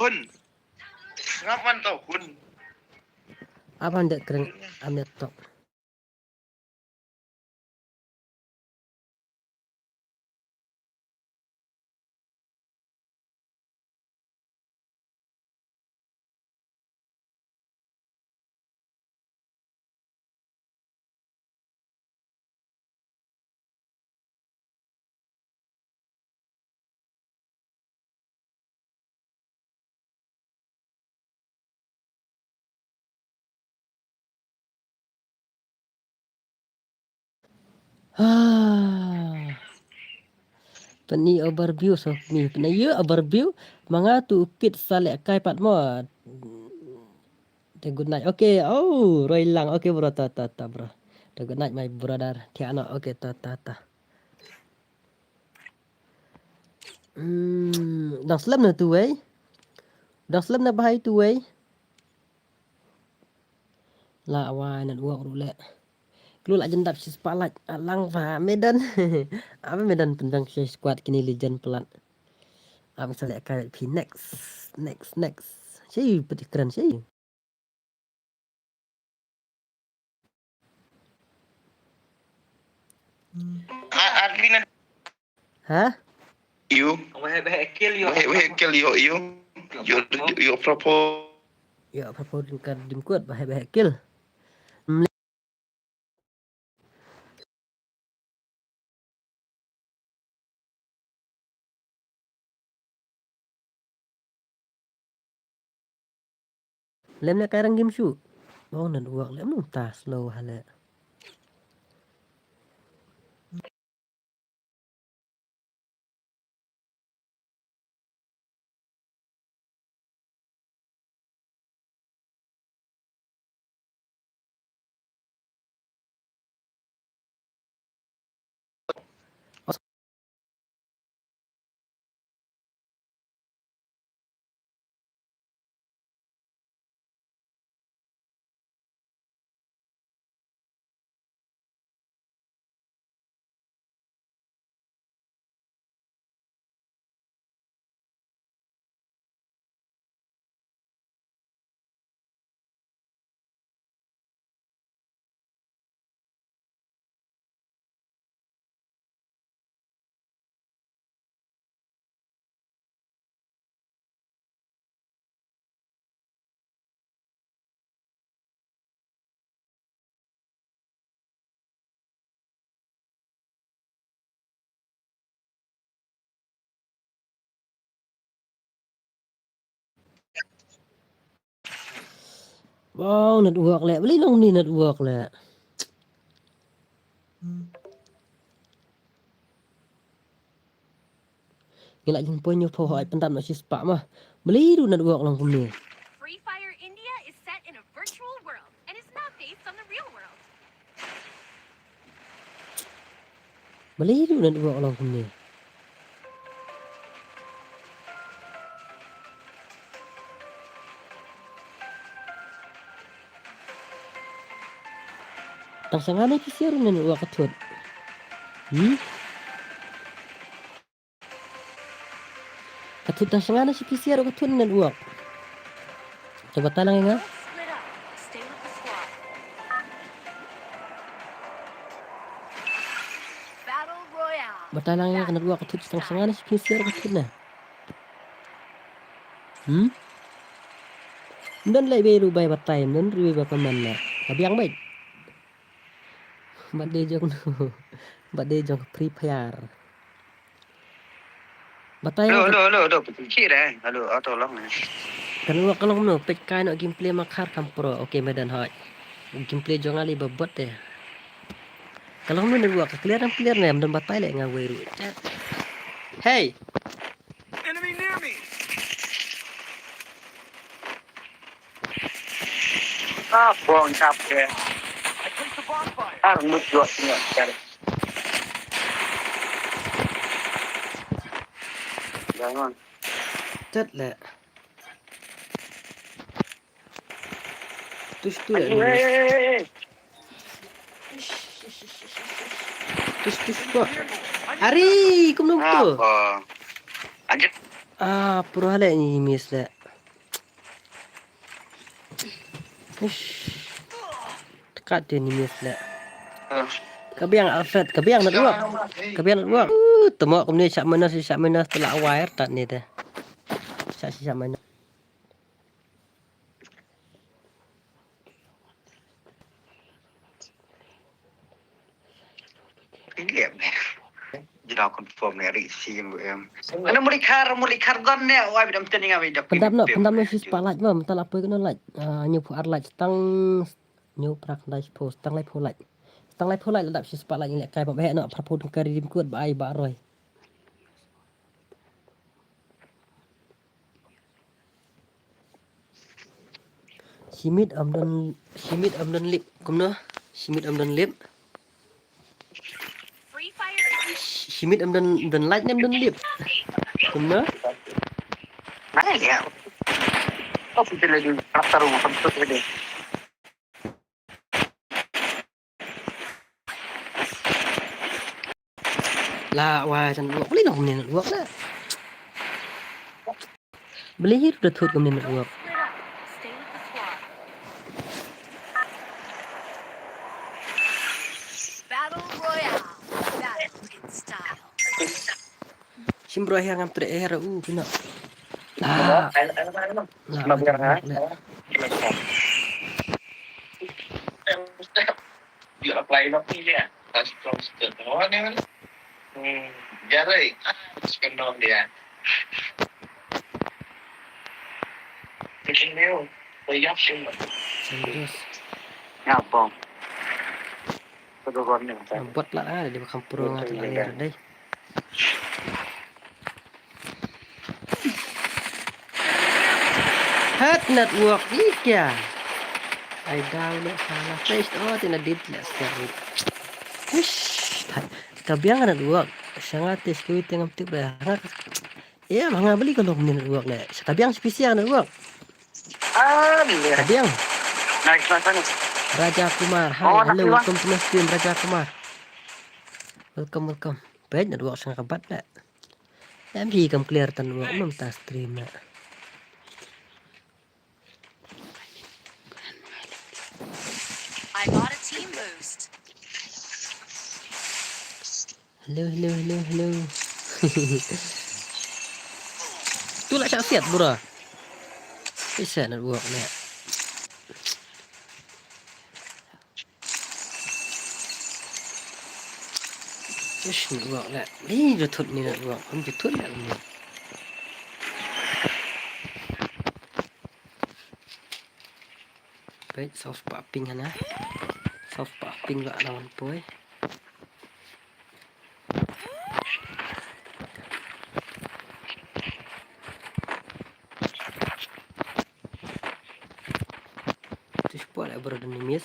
Hun. Ngap man tau, hun. Apa ndak kering amet tok. Ah. Pyni overview, so ni pyni ïa overview. Ma nga tu u Pit sa leh kai pat mo. Te good night. Okay. Oh, Roy Lang. Okay bro, ta ta ta bro. Te good night my brother. Tiano. Okay, ta ta ta. Hmm, dang slem na tu wei. Dang slem na bahai tu wei. La wai network ruh leh. Klu la jan dap shi spah lait, ah, lang ba me don. Aba me don pynbiang shi squad kine legend palat. Aba sa leh kai phi next, next, next. Shi pynti kren shi. Ha? Wahid, wahid kill yo. Wahid, wahid kill yo, yo. Yo, yo propo. Yo propo dingkar dingkut, wahid, wahid kill. Lem ne kai rang game shu. Oh, network lem nung ta slow hale. Wow, network leh. Beli nong ni network leh. Ngi la jingpoi hynñiewphew hoi pyndap noh shi spah ma. Beli ruh network long kumne. Free Fire India is set in a virtual world and is not based on the real world. Beli ruh network long kumne. Tang sha nga ne ki share ne network ka thut. Hmm? Ka thut tang sha nga ne shi ki share ka thut network. Coba tanang ïa nga. Split up. Stay with the squad. Batai lang ïa ka network ka thut sdang sdang ne, shi phi share ka thut ne. Hmm? Ym don leh bei ruh bai batai, ym don ruh bai ba ka man ne. Ka biang beit. Bad dei jong, bad dei jong Free Fire. Batai. Hello, hello, hello, hello. Phi da. Hello, auto long ne. Ka network ka long no, peit kai noh gameplay ma khar kham pro. Okay, me don hoi. Gameplay jong nga lei ba bot te. Ka long no network, ka clear, clear ne, ym don batai leh nga wei ruh. Hey. Enemy near me. Ah, bong chap ke. I placed the bonfire. Ar mut jua sini, cari. Jangan. Tet leh. Tush tu leh. Tush tush ko. Ari, kumno tu? Apa? Ajak. Ah, pura leh ni miss leh. Ish. Tekat dia ni miss leh. Ka biang Alfred, ka biang network. Ka biang network. Uh, temo kumne shah minus, shah minus, telah wire tat ni deh. Shah, shah minus. Jina confirm ne ri si em. Ana muli khar, muli khar gon ne, wai bidam teni nga bidam. Pyndam no, pyndam no shi spotlight mo, mynta la poi kano light. Ah, hynñiew phew ar light, stang hynñiew phra khyndai shiphew, stang laiphew light. Stang laiphew light la dap shi spotlight ngi leh kai ba beh no, phra phew tyngka redeem code ba ai ba roi. Shimit am don, shimit am don lip. Kumno? Shimit am don lip. Shimit am don, don light ne am don lip. Kumno? Mana ya? Oh, kita lagi rasa rumah tempat tadi. La wai, network. Balei long kumne network la. Balei hi ruh da thut kumne network. Battle Royale. Battle in style. Shim bro, her ngam treh her u pina. La. La. You apply not here. That's from the one. Hmm. Jarai. Second on dia. Bikin dia. Bayar sih. Serius. Ngapa? Bot la, ah, dei ba kham pro nga te la ler dei. Hat network ïa. Ai daw leh sala test, oh, te na dit leh sala. Ish, ka biang network. Sha nga test tu te ngam tip leh. Em, ha nga balei ka long kumne network leh. Sa ka biang sha phi sha network. Ah, ka biang. Nice, nice, nice. Raja Kumar, hi. Oh, hello, welcome to my stream, Raja Kumar. Welcome, welcome. Peit network sha nga ka bat leh. Em hi kam clear ta network, mynta stream leh. I got a team boost. Hello, hello, hello, hello. Tu la shah siat, bro. Isa network leh. Ish, network leh. Ni jutut ni network. Am jutut leh ni. Peit, soft pa ping hana. Soft pa ping la na wan poi. Tis pol e bro dun miss.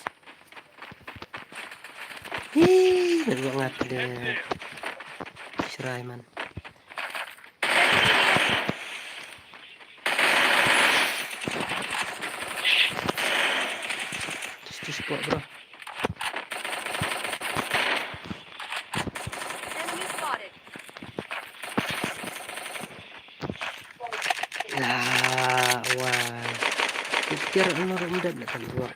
Hi, na ruang ngat de. Serai man. Tis, tis pol, bro. Enemy spotted. La, wai. Pikir anu rum dep nak kan buat.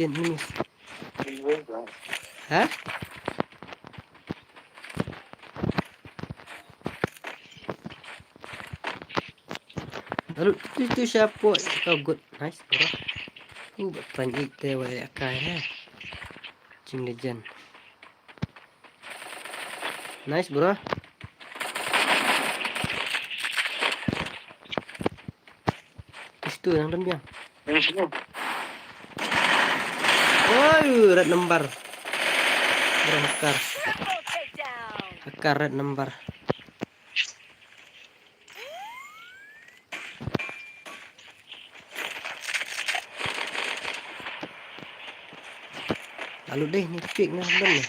Enemies. Ha? Lalu tu tu siapa? Oh, good. Nice, bro. Uh, bat pan ik te wa ya kai ha. Jing legend. Nice, bro. Istu yang dong biang. Woi, red number. Bro, hakar. Hakar red number. Lalu deh ni pick ni belum ni.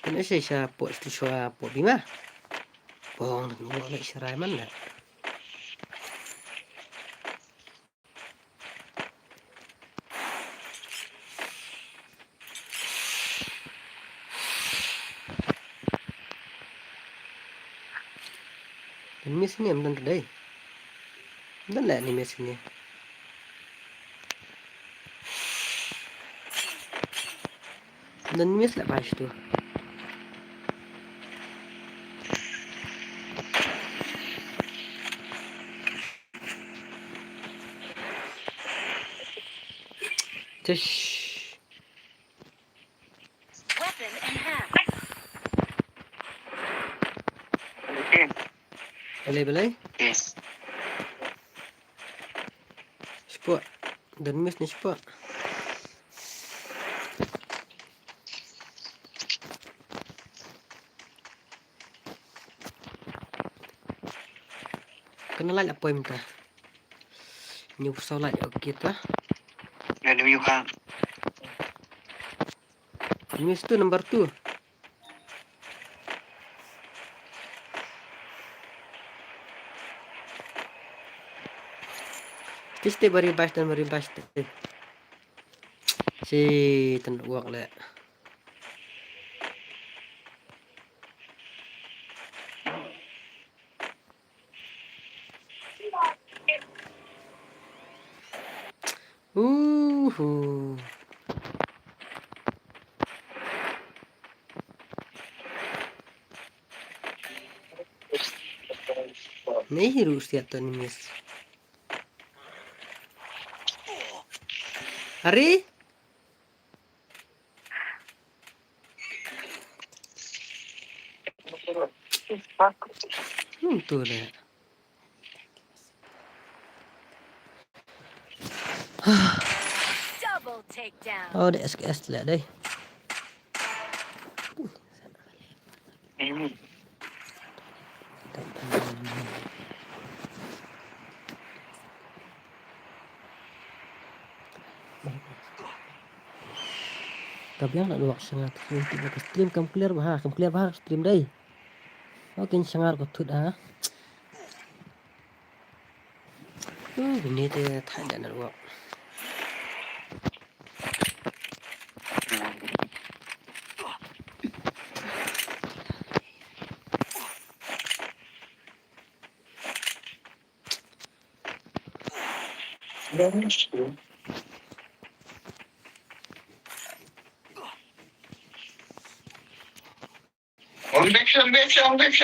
Kan ese sa po stu sa po bima. Bong mo le serai man na. Enemies ni em dan today. Dan la enemies ni. Dan enemies la pas tu. Tish. Weapon in hand. Okay. Balei, balei? Yes. Spot. Dan miss ni spot. Kena light apa minta? New sound light, okay ta. Ya, new kan. Miss tu number two. Tiste bari bas dan bari bas te. Si ten wak le. Uhu. Ni hiru siat tu ni miss. Hari? Hmm, tu le. Double takedown. Oh, de S K S le dai. Ka biang na luak sanga tu stream, tu ka stream kam clear bha, kam clear bha stream dai. Oke, sanga ko thut ha. Uh, ni te thang da na luak. Revive,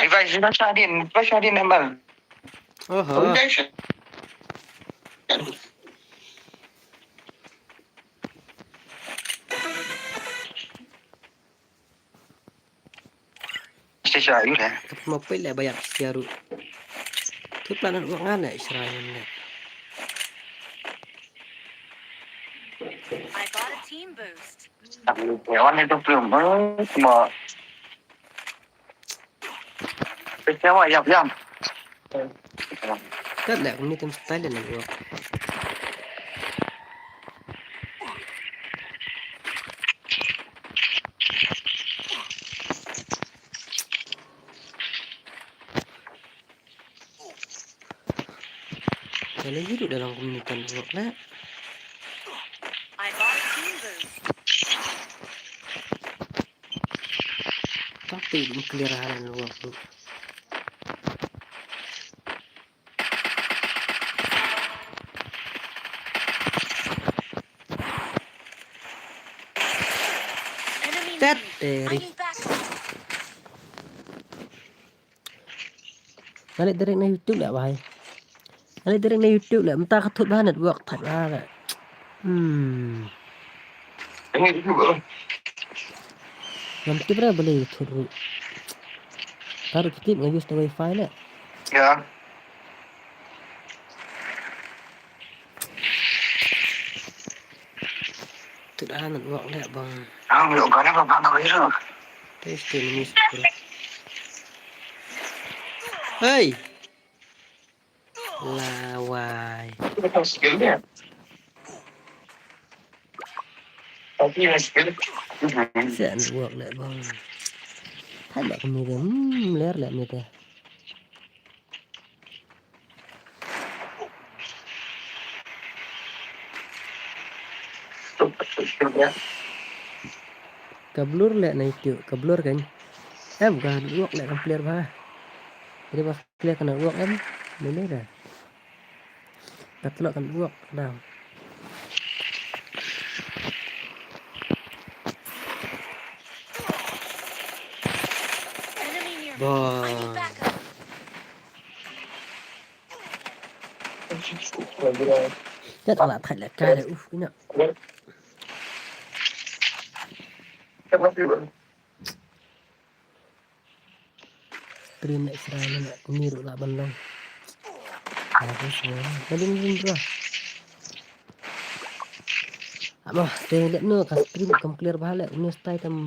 revive, revive, revive, Amal. Oho. Revive. Shisha, yun eh. Kap mo pele bayak siaru. Tu planet wak ngane Israel ne. I got a team boost. Wan itu belum. Mo. Pesa wa yap yam. Kat lek ni tem style na gua. Kali hidup dalam komunitas buruk lah. I bought a team boost. Tapi ini clear hal yang luar tu. Tet deri. Nga leit direct na YouTube leh bhai. Nga leit direct na YouTube leh, mynta ka thut bha network thait bha leh. Hmm. Ngam tip re balei thut ruh. Ka ruh tip nga use da wifi leh. Ya. Thut bha network leh bang. Ah, ngam tip re. Hey. Lawai. Sa network leh bang. Thait leh kumne te. Hmm, ler leh kumne te. Ka blur leh na YouTube, ka blur kan. Em ka network leh kam clear bha. Jadi ba clear ka network em. Ni ni dah. Ka tlot ka network dah. Enemy near me. I need backup. Tet ala thait leh kai leh uf ina. Stream leh sra leh kumne ruh lah ban long. Ai, bro. Nadin din bro. Amo, te leh no ka stream kam clear bha leh kumne style tam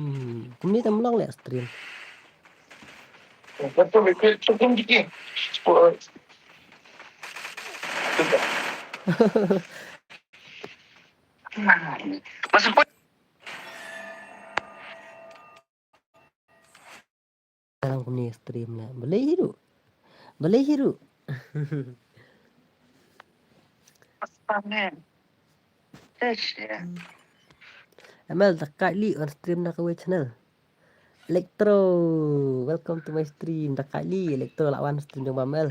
kumne tam long leh stream. Masuk pun. Dalam kumne stream lah. Balei hi ruh. Balei hi ruh. Amen. Tes ya. Amel, da kali on stream na kawei channel. Electro, welcome to my stream. Da kali Electro lah wan stream jong Amel.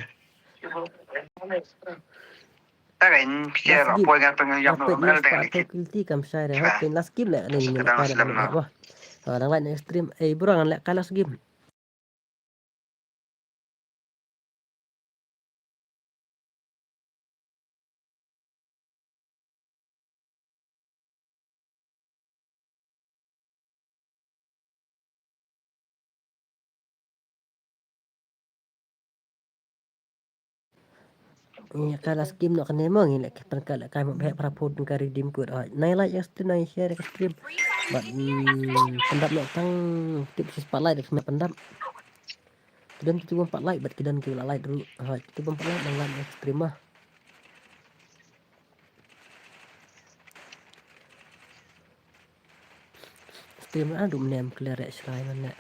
Ta kan picture apa yang tengah yang normal dengan dikit. Guilty kam shai re. Hot pen last game leh ni ni ka leh ba. Dang live na stream. Eh bro, ngan leh ka last game. Ngi ka last game noh kane mo, ngi leh ka tang ka leh kai mo bhek para phone ka redeem code. Oi, nai like ïa stream, nai share ka stream. Bad pyndap noh tang tip shi spotlight da pyndap. Ki don ki tip bym pat like bad ki don ki la like ruh. Oi, ki tip bym pat like nang like ïa stream mo. Stream ah dum nem clear eh shlai man eh.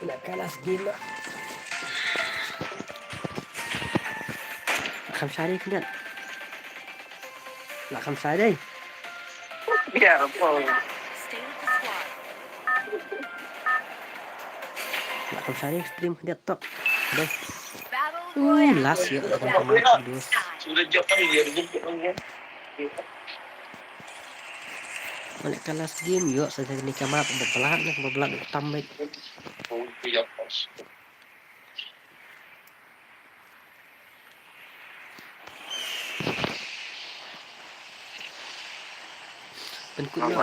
Nak kalas game. Kham shari khyndiat. Lah kham shari. Biar apa? Lah kham shari stream khyndiat tok. Deh. Uh, last ya, lah kham shari terus. Malik ka last game, yo, sa jani ka map, ba blat, na ba blat, tam baik. Pynkut ïa ba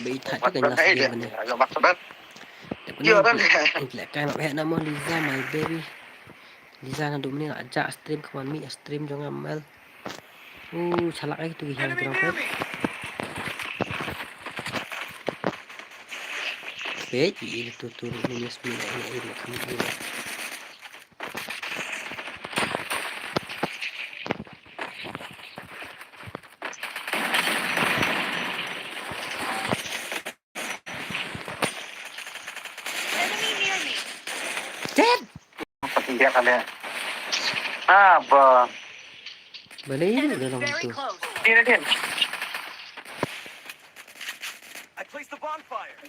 i thait ka last game ne. Agak bak sabat. Te pynkut leh kai map heh na mo Liza my baby. Liza na dum ni la ja stream kman mi stream jong Amel. Uh, chalak ai tu hi jong pet. Pet i tu tu ni ni sbi na i ni kan ni. Dead. Dia kali. Ah, ba. Balei ïa dalam tu. Dia dia. I placed the bonfire.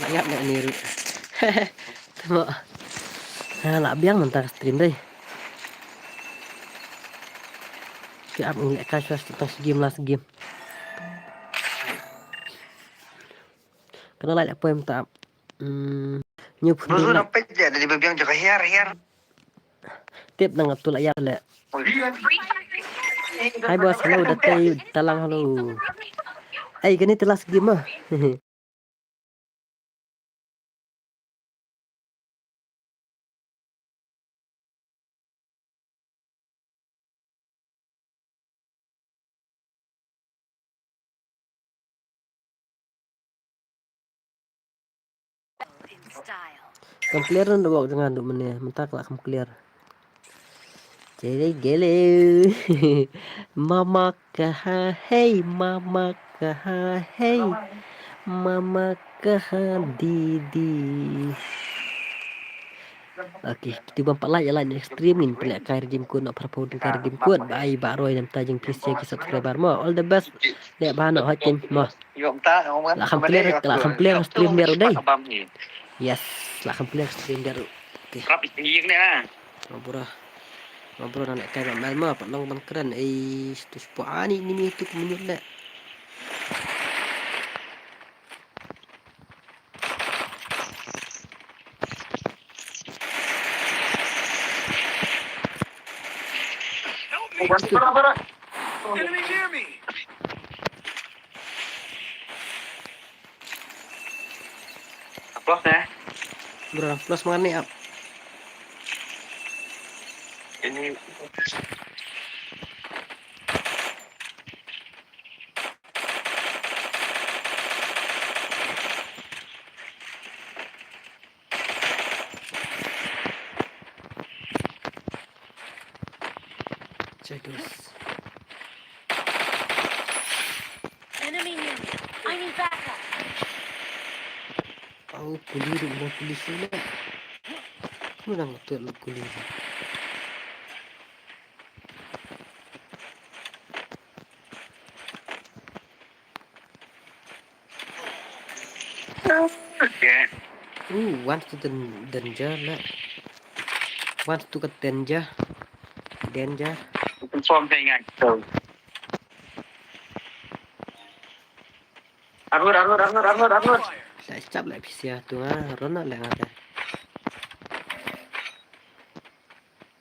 Layap nak ni ruh. Tengok. Ha, la biang mynta ka stream dei. Ki ap ngi leh kai shuwa tang shi game last game. Kana lai leh poi mynta ap. Hmm, ñu phu. Buzun dei na. Apa je dari babiang juga hiar hiar. Tip nang atu la ïa leh. Hi boss, hello, da tei talang, hello. Ai, kane te last game ah. Kam clear na dawak jong nga duk mane, mynta ka la kam clear. Jere gele. Mama kaha hai, mama kaha hai. Mama kaha didi. Okay, kito bym pat like, like next stream ngin pynleh kai redeem code, noh pyrpod kai redeem code, ba ai ba roi namta jingpyllait ki subscriber mo. All the best. Leh ba noh hot kin mo. La kham clear, la kham clear stream biang ruh dei. Yes, la kham clear stream biang ruh. Okay. Rap ïing ne ah. Ma bro. Ma bro nang leh kai ba mel mo, pat long ban kren. Ei, stu spo ani ni mi tu kumne leh. Enemy near me. Plus eh. Bro, plus mana ni ap? Ini. Check this. Enemy near me. I need backup. Au, kuli ruh, ba kuli sila. Mana ngetuk lu kuli ruh. Okay. Ooh, one to the danger lah. One to the danger. Danger. Confirm thing actually. Armor, armor, armor, armor, armor. Sa stop lah pisia tu ah, rona lah ngata.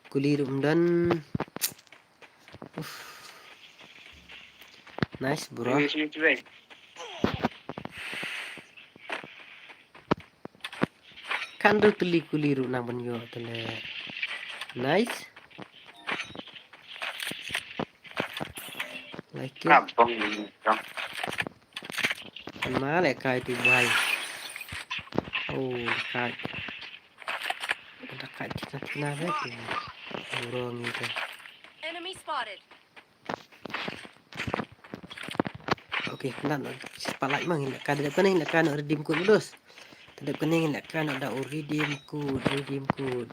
Kuli ruh ym don. Uff. Nice, bro. Sini, sini, sini. Kan tu teli kuli ruh nang ban ïoh tele. Nice. Like it. Kan ma leh kai tu bai. Oh, kai. Ada kai tina tina be tu. Burung itu. Enemy spotted. Okay, kena nak spotlight mang, nak ka dep kena, nak ka nak redeem code terus. Dep kena nak ka nak da redeem code, redeem code.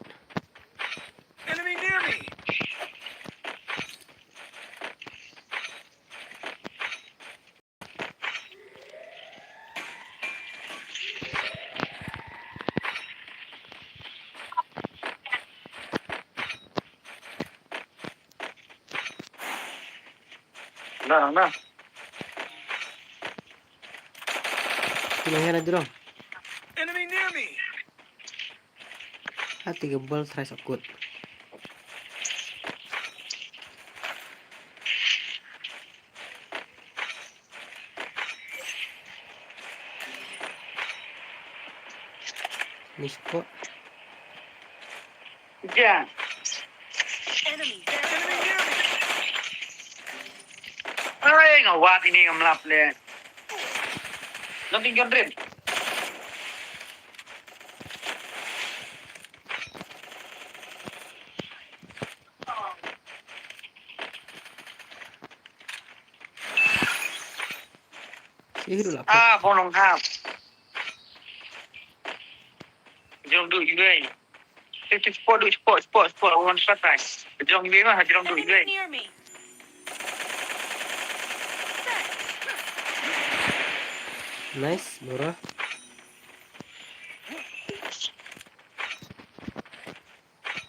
Enemy near me. Nah, nah. Kena hena jurong. Enemy near me. Hati ke bol try sakut. Ni spot. Ja. Enemy. Enemy near me. Ai, nga wat ini ngam lap le. Nang tinggal rim. Sih, ruh la pok. Ah, bonong hap. Jong du iwei. Eh, tu spot du, spot, spot, spot. One shot, guys. Jong iwei mah, jong du iwei. Enemy near me. Nice, Nora.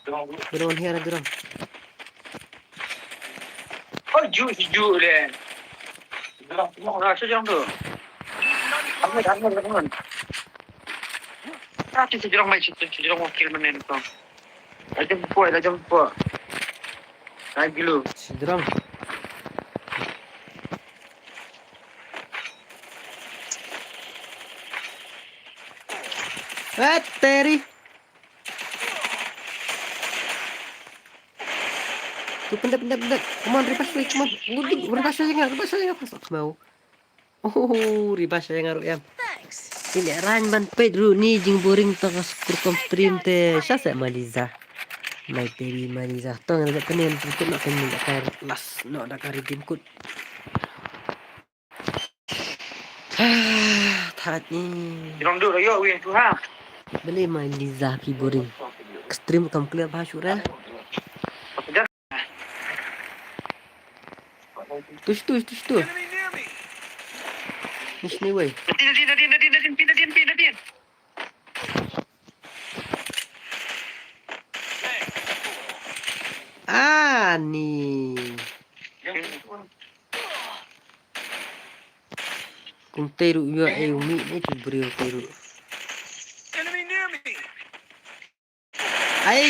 Go down here, Duram. Oh, ju, ju le. Duram, mo ra sejong tu. Amun, amun, amun. Ah, tu sejong mai, tu sejong wakil menen tu. Lajong po, lajong po. Ai gilu. Sejong. Eh, Terry. Tu pendek, pendek, pendek. Come on, revive, come on. Revive saya jangan, revive saya jangan. Pas aku mau. Oh, revive saya jangan, em. Ini run ban pet ru ni jing boring tang as kurkom stream te. Sasa Maliza. My baby Maliza. Tong ada penen tu nak penen dah kar last. No dah kar redeem code. That ni. Jong du yo wi tu ha. Beli main di Zapi boring. Stream kam clear ba shura. Tush tush tush tush. Nish ni wei. Nadin nadin nadin nadin nadin nadin nadin nadin. Ani. Kung teru ya e umi ni tu brio teru. Enemy near me. Ai.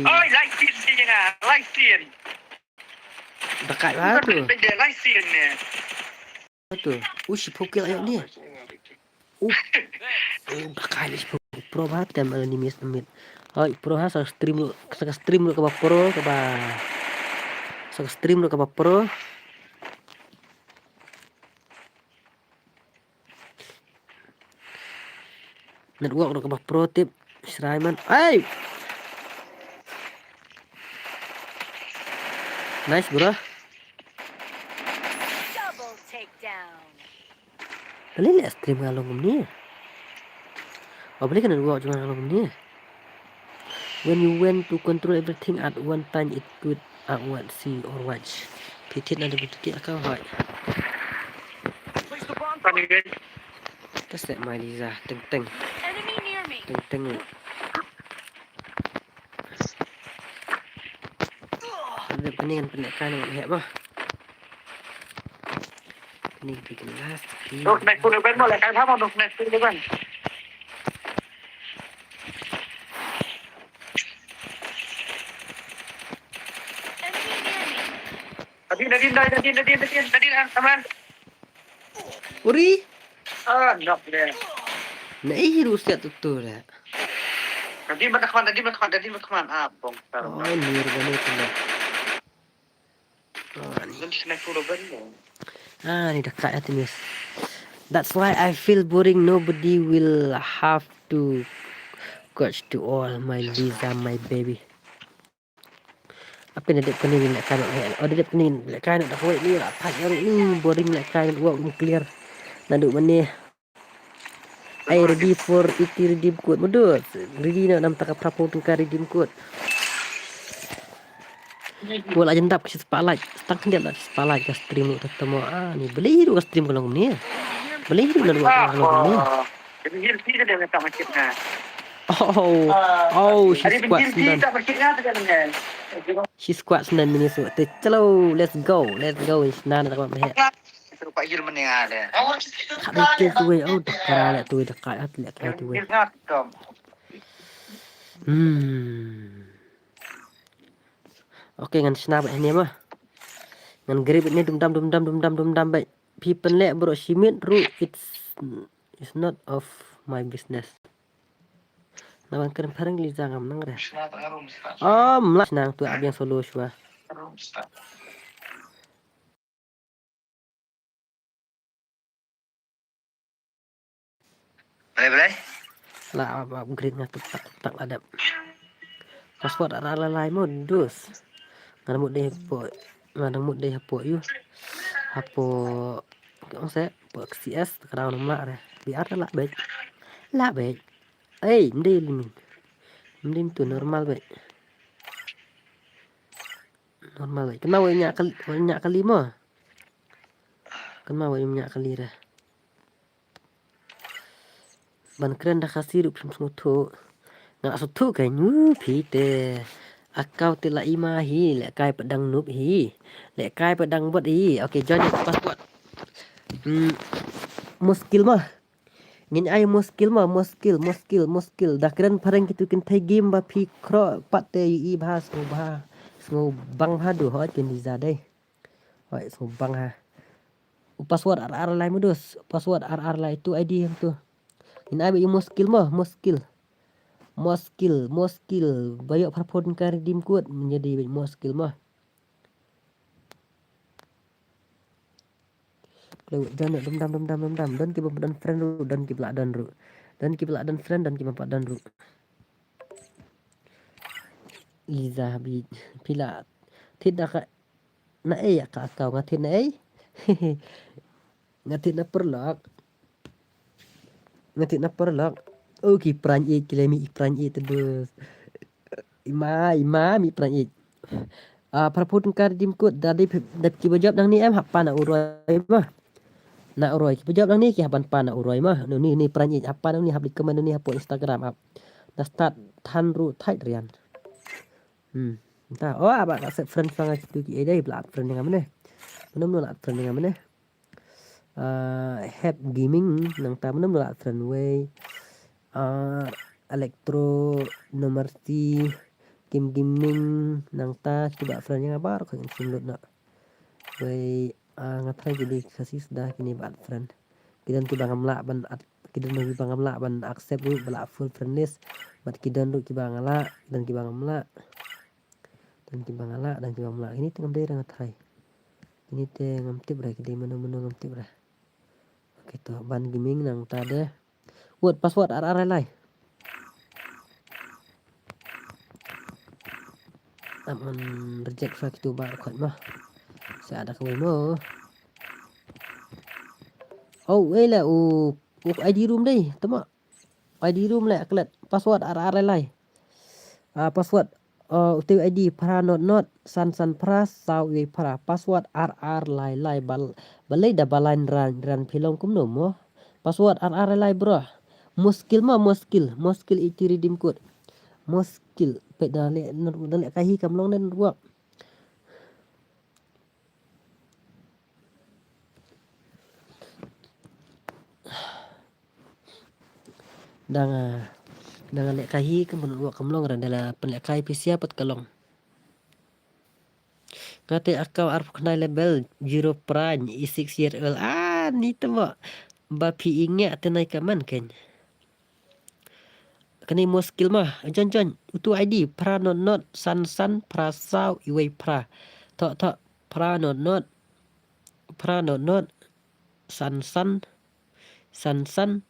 Oi, light sien dia, light sien. Dekat lah tu. Light sien ni. Tu. Ush, pukul ayam ni. Uh, uh, bakal ni pro ba tem ala ni miss amit. Hai pro ha sa stream lu, sa stream lu kaba pro kaba. Sa stream lu kaba pro. Network lu kaba pro tip. Sraiman. Ai. Nice bro. Double takedown. Kali le stream nga long kumne. Ba beli kan dua jong nga long kumne. When you want to control everything at one time, it could awkward see or watch. Pitit na de bututi akau hai. Tase mai Liza teng teng. Enemy near me. Teng teng. Ada pening pening kan hek bah. Ni bikin last. Duk naik puluh ban mo, lehkai bha mo, duk naik puluh ban. Nadin, nadin, nadin, nadin, nadin, nadin, ah, aman. Uri. Ah, knock deh. Na ih rusiat tu tu deh. Nadin, mana kaman, nadin, mana kaman, nadin, mana kaman. Ah, bong. Oh, ni rupa ni tu deh. Ah, ni. Ah, ni dekat hati, miss. That's why I feel boring. Nobody will have to coach to all my Liza, my baby. Apa ni dep kena ni lek kano he. Oh, dep kena lek kano dah hoi ni lah. Pat ni boring lek kano, wak clear. Nadu mana. I ready for eighty redeem code. Mudut. Ready na enam taka perapu tengka redeem code. Wala jendap ke spotlight. Tang kendal lah spotlight ke stream lu tetemo. Ah, ni beli hidup ke stream ke long ni. Beli hidup na dua orang long ni. Oh, oh, she squat snan. She squat snan mini su. Te chalo, let's go, let's go. Snan na takwa mehe. Ka dei tu wei, oh, dakara le tu wei, dakara le tu wei. Hmm. Okay, ngan shna ba hne ma. Ngan grip ne dum dam dum dam dum dam dum dam ba. Pi pen le bro shimit ru it's it's not of my business. Na ban kren phareng li jang am nang re. Oh, mla shna tu abiang solo shwa. Balai, balai. La upgrade nga tu tak tak la dep. Password ara la lai mo dus. Nga mut dei hapo, nga mut dei hapo yu. Hapo ong se po C S ka dau nam la re. Bi ar la bek. La bek. Ei, mdei liming. Mdei tu normal bek. Normal bek. Kena wei nya kali, wei nya kali mo. Kena wei nya kali re. Ban kren da Khasi ruh phim sngewthuh. Nga sngewthuh ka nyu phi te. Account te la ima hi, lehkai pat dang noob hi. Lehkai pat dang bot hi. Okay, join password. Hmm, muskil ma. Ngin ai muskil ma, muskil, muskil, muskil. Da kren phareng kitu kynthei game ba phi khroh pat te i bha, sngewbha. Sngewbang bha du hoi kin di za dei. Hoi, sngewbang ha. U password ar ar lai mudus. Password ar ar lai tu I D hangtu. Ngin ai ba i muskil ma, muskil. Muskil, muskil. Ba ïoh phra phew tyngka redeem code, menjadi ba i muskil ma. Kloi don dum dam, dum dam, dum dam. Don kiba don friend ruh, don kiba la don ruh. Don kiba la don friend, don kiba pat don ruh. Liza bi phi la thied da ka na ei ka account, nga thied na ei. Nga thied na paralok. Nga thied na paralok. Oh, ki prank ïeit, ki lei mi i prank ïeit te dus. Ima, ima mi prank ïeit. Ah, phra phew tyngka redeem code, da dei phi, da kiba jop nangne em, hap pan na u Roi ma. Na u Roi, kiba jop nangne ki hap ban pan na u Roi ma. Ni, ni prank ïeit, hap pan ni, hap leit comment ni, hap Instagram, hap. Da start than ruh thait rian. Hmm. Ta, oh, aba ka accept friend sanga kitu ki ei dei, ba la add friend ïa nga mynne. Mynno mynno la add friend ïa nga mynne. Ah, Hep Gaming, nangta mynno mynno la add friend wei. Ah, Electro, No Mercy, Kim Gaming, nangta kitu ba add friend ïa nga baroh, ngin sim lut noh. Wei, ah, nga tharai ki dei Khasi suda kine ba add friend. Ki don kiba ngam lah ban add, ki don kiba ngam lah ban accept ruh ba la full friend list. Bad ki don ruh kiba nga lah, ki don kiba ngam lah. Don kiba nga lah, don kiba ngam lah. Kine te ngam dei re nga tharai. Kine te ngam tip re, ki dei mynno mynno ngam tip re. Okay to, Ban Gaming nangta de. Wot, password ar ar lai lai. Am reject sa kitu ba khot ma. Sa da kawei mo. Oh, wei la u, u I D room dei, tama. I D room le klet. Password ar ar lai lai. Ah, password. Ah, utu I D phra not not san san phra saw iwei phra. Password ar ar lai lai bal-, balei da ba line ran ran phi long kumno mo. Password ar ar lai lai bro. Muskil ma, muskil. Muskil iti redeem code. Muskil. Peit da leh, da leh ka hi kam long nen ruak. Dang, ah, dang leh ka hi kam long ruak kam long ran da la pynleh ka hi phi sia pat ka long. Nga te account arphew khyndai level, zero prime, i six year old. Ah, ni te mo. Ba phi i ngiah te nai ka man ken. Kane muskil ma. Jon jon. Utu I D. Phra not not. San san. Phra saw. Iwei phra. Thok thok. Phra not not. Phra not not. San san. San san.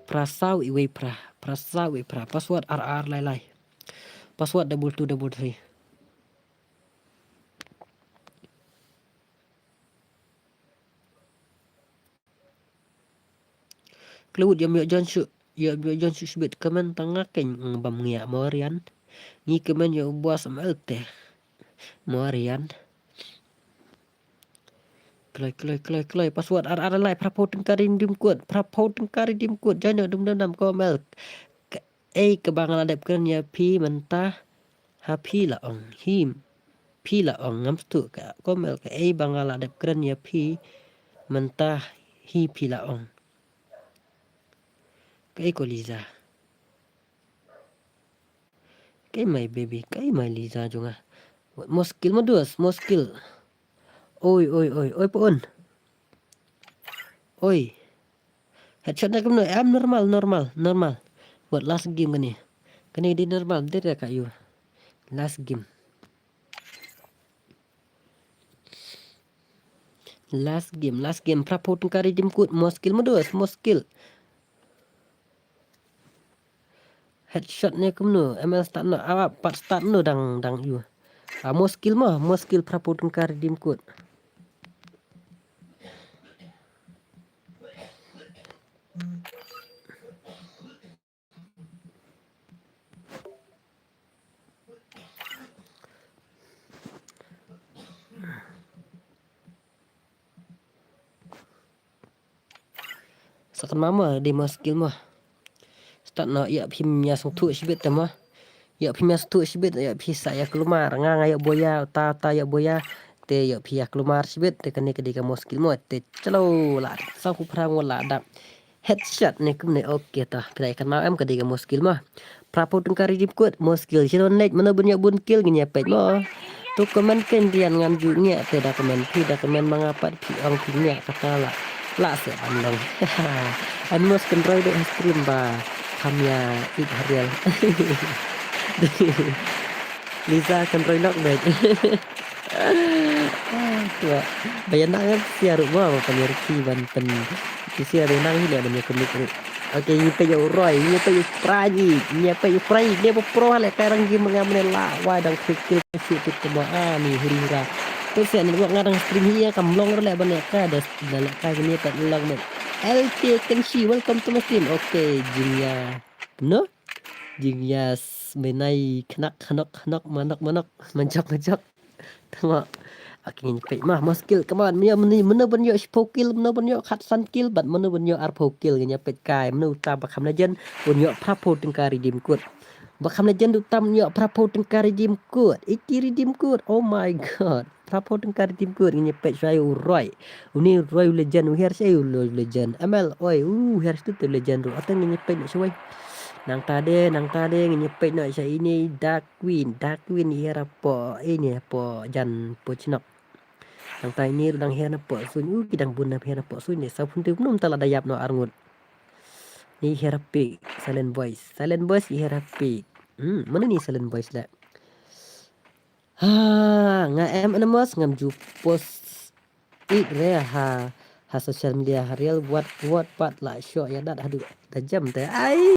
Phra saw. Iwei phra. Phra saw. Iwei phra. Password ar ar lai lai. Password double two double three. Klewut ïa ïoh jon shu, ïa ïoh jon shu shibit comment tang nga keiñ bam ngiah mo rian. Ngi comment ïa u boss M L te. Mo rian. Kloi, kloi, kloi, kloi. Password ar ar lai, phra phew tyngka redeem code, phra phew tyngka redeem code. Jon ïa dum dum dam ko M L. Ei kaba nga la dep kren ïa phi mynta ha phi la ong hi phi la ong ngam stu ka ko M L ka ei ba nga la dep kren ïa phi mynta hi phi la ong. Ka ei ko Liza. Ka ei my baby, ka ei my Liza jong nga. Muskil ma dus, muskil. Oi, oi, oi, oi, pon. Oi. Headshot na kumno? Em normal, normal, normal. Wat last game kane. Kane di normal, di re ka yu. Last game. Last game, last game. Phra phew tyngka redeem code, muskil ma dus, muskil. Headshot ne kumno, M L start no, awa pat start no dang, dang yu. Ah, muskil ma, muskil phra phew tyngka redeem code. Sa kan mama di muskil ma. Tad no ïa phim ïa sngewthuh shibit te mo. Ïa phim ïa sngewthuh shibit, ïa phi sa ïa kulmar, nga nga ïa boya, ta ta ïa boya. Te ïa phi ïa kulmar shibit, te kane ka dei ka muskil mo, te chalo la, sa ku phrang la dap. Headshot ne kumne, okay ta. Phi dei ka nau em ka dei ka muskil mo. Phra phew tyngka redeem code, muskil. Shilon lek, mano ban ïa bun kill, ngin ïa peit mo. Tu comment ken rian ngam ju ngiah te da comment phi, da comment ma nga pat phi ong phi ngiah kata la. La se ban long. An mos kan roi dek ha stream ba kham ïa ik ha riel. Liza kan roi nok dek. Ba ïa nang siar ruh ba ban ïa riki ban pen. Ki siar ruh nang hi le ban ïa kemik ruh. Okay, ngi peit ïa u Roy, ngi peit ïa u Prani, ngi peit ïa u Prani, ne ba pro le kai rang game ngam ne la, wai dang klik klik shoot tu mo, ah, ni huri hura. Tu sia ni wak ngadang stream hi ïa kam long le ban ïa kai da, da le kai ni pat long ne. L K Kenshi, welcome to my stream. Okay, jingya. No? Jingya s-, menai khenak, khenok, khenok, manok, manok, manjok, manjok. Tama. Okay, ngin peit ma, muskil, come on, mano, mano, mano ban ïoh shiphew kill, mano ban ïoh khatsan kill, bad mano ban ïoh arphew kill, ngin ïa peit kai, mano uta ba kham legend, ban ïoh phra phew tyngka redeem code. Ba kham legend uta ban ïoh phra phew tyngka redeem code, eighty redeem code, oh my god. Phra phew tyngka redeem code, ngin ïa peit shwa ïa u Roy. Uni Roy u legend, u hiar shwa ïa u lo-, legend. M L, oi, u hiar shwa tu legend ruh. Ata ngin ïa peit noh shwa. Nangta de, nangta de, ngin ïa peit noh shwa ine Dark Queen, Dark Queen i hiar hapoh, ine hapoh jan pochnok. Nangta ine ruh dang hiar hapoh suiñ, u ki dang bun na hiar hapoh suiñ de, sa phun tu pnum ta la da ïap noh arngut. Ni hiar hapik, Silent Voice. Silent Voice i hiar hapik. Hmm, mano ni Silent Voice le? Ha, nga em anonymous ngam ju post ik re ha, ha social media ha real wat, wat pat la shoh ïa dat haduh da jam te. Ai.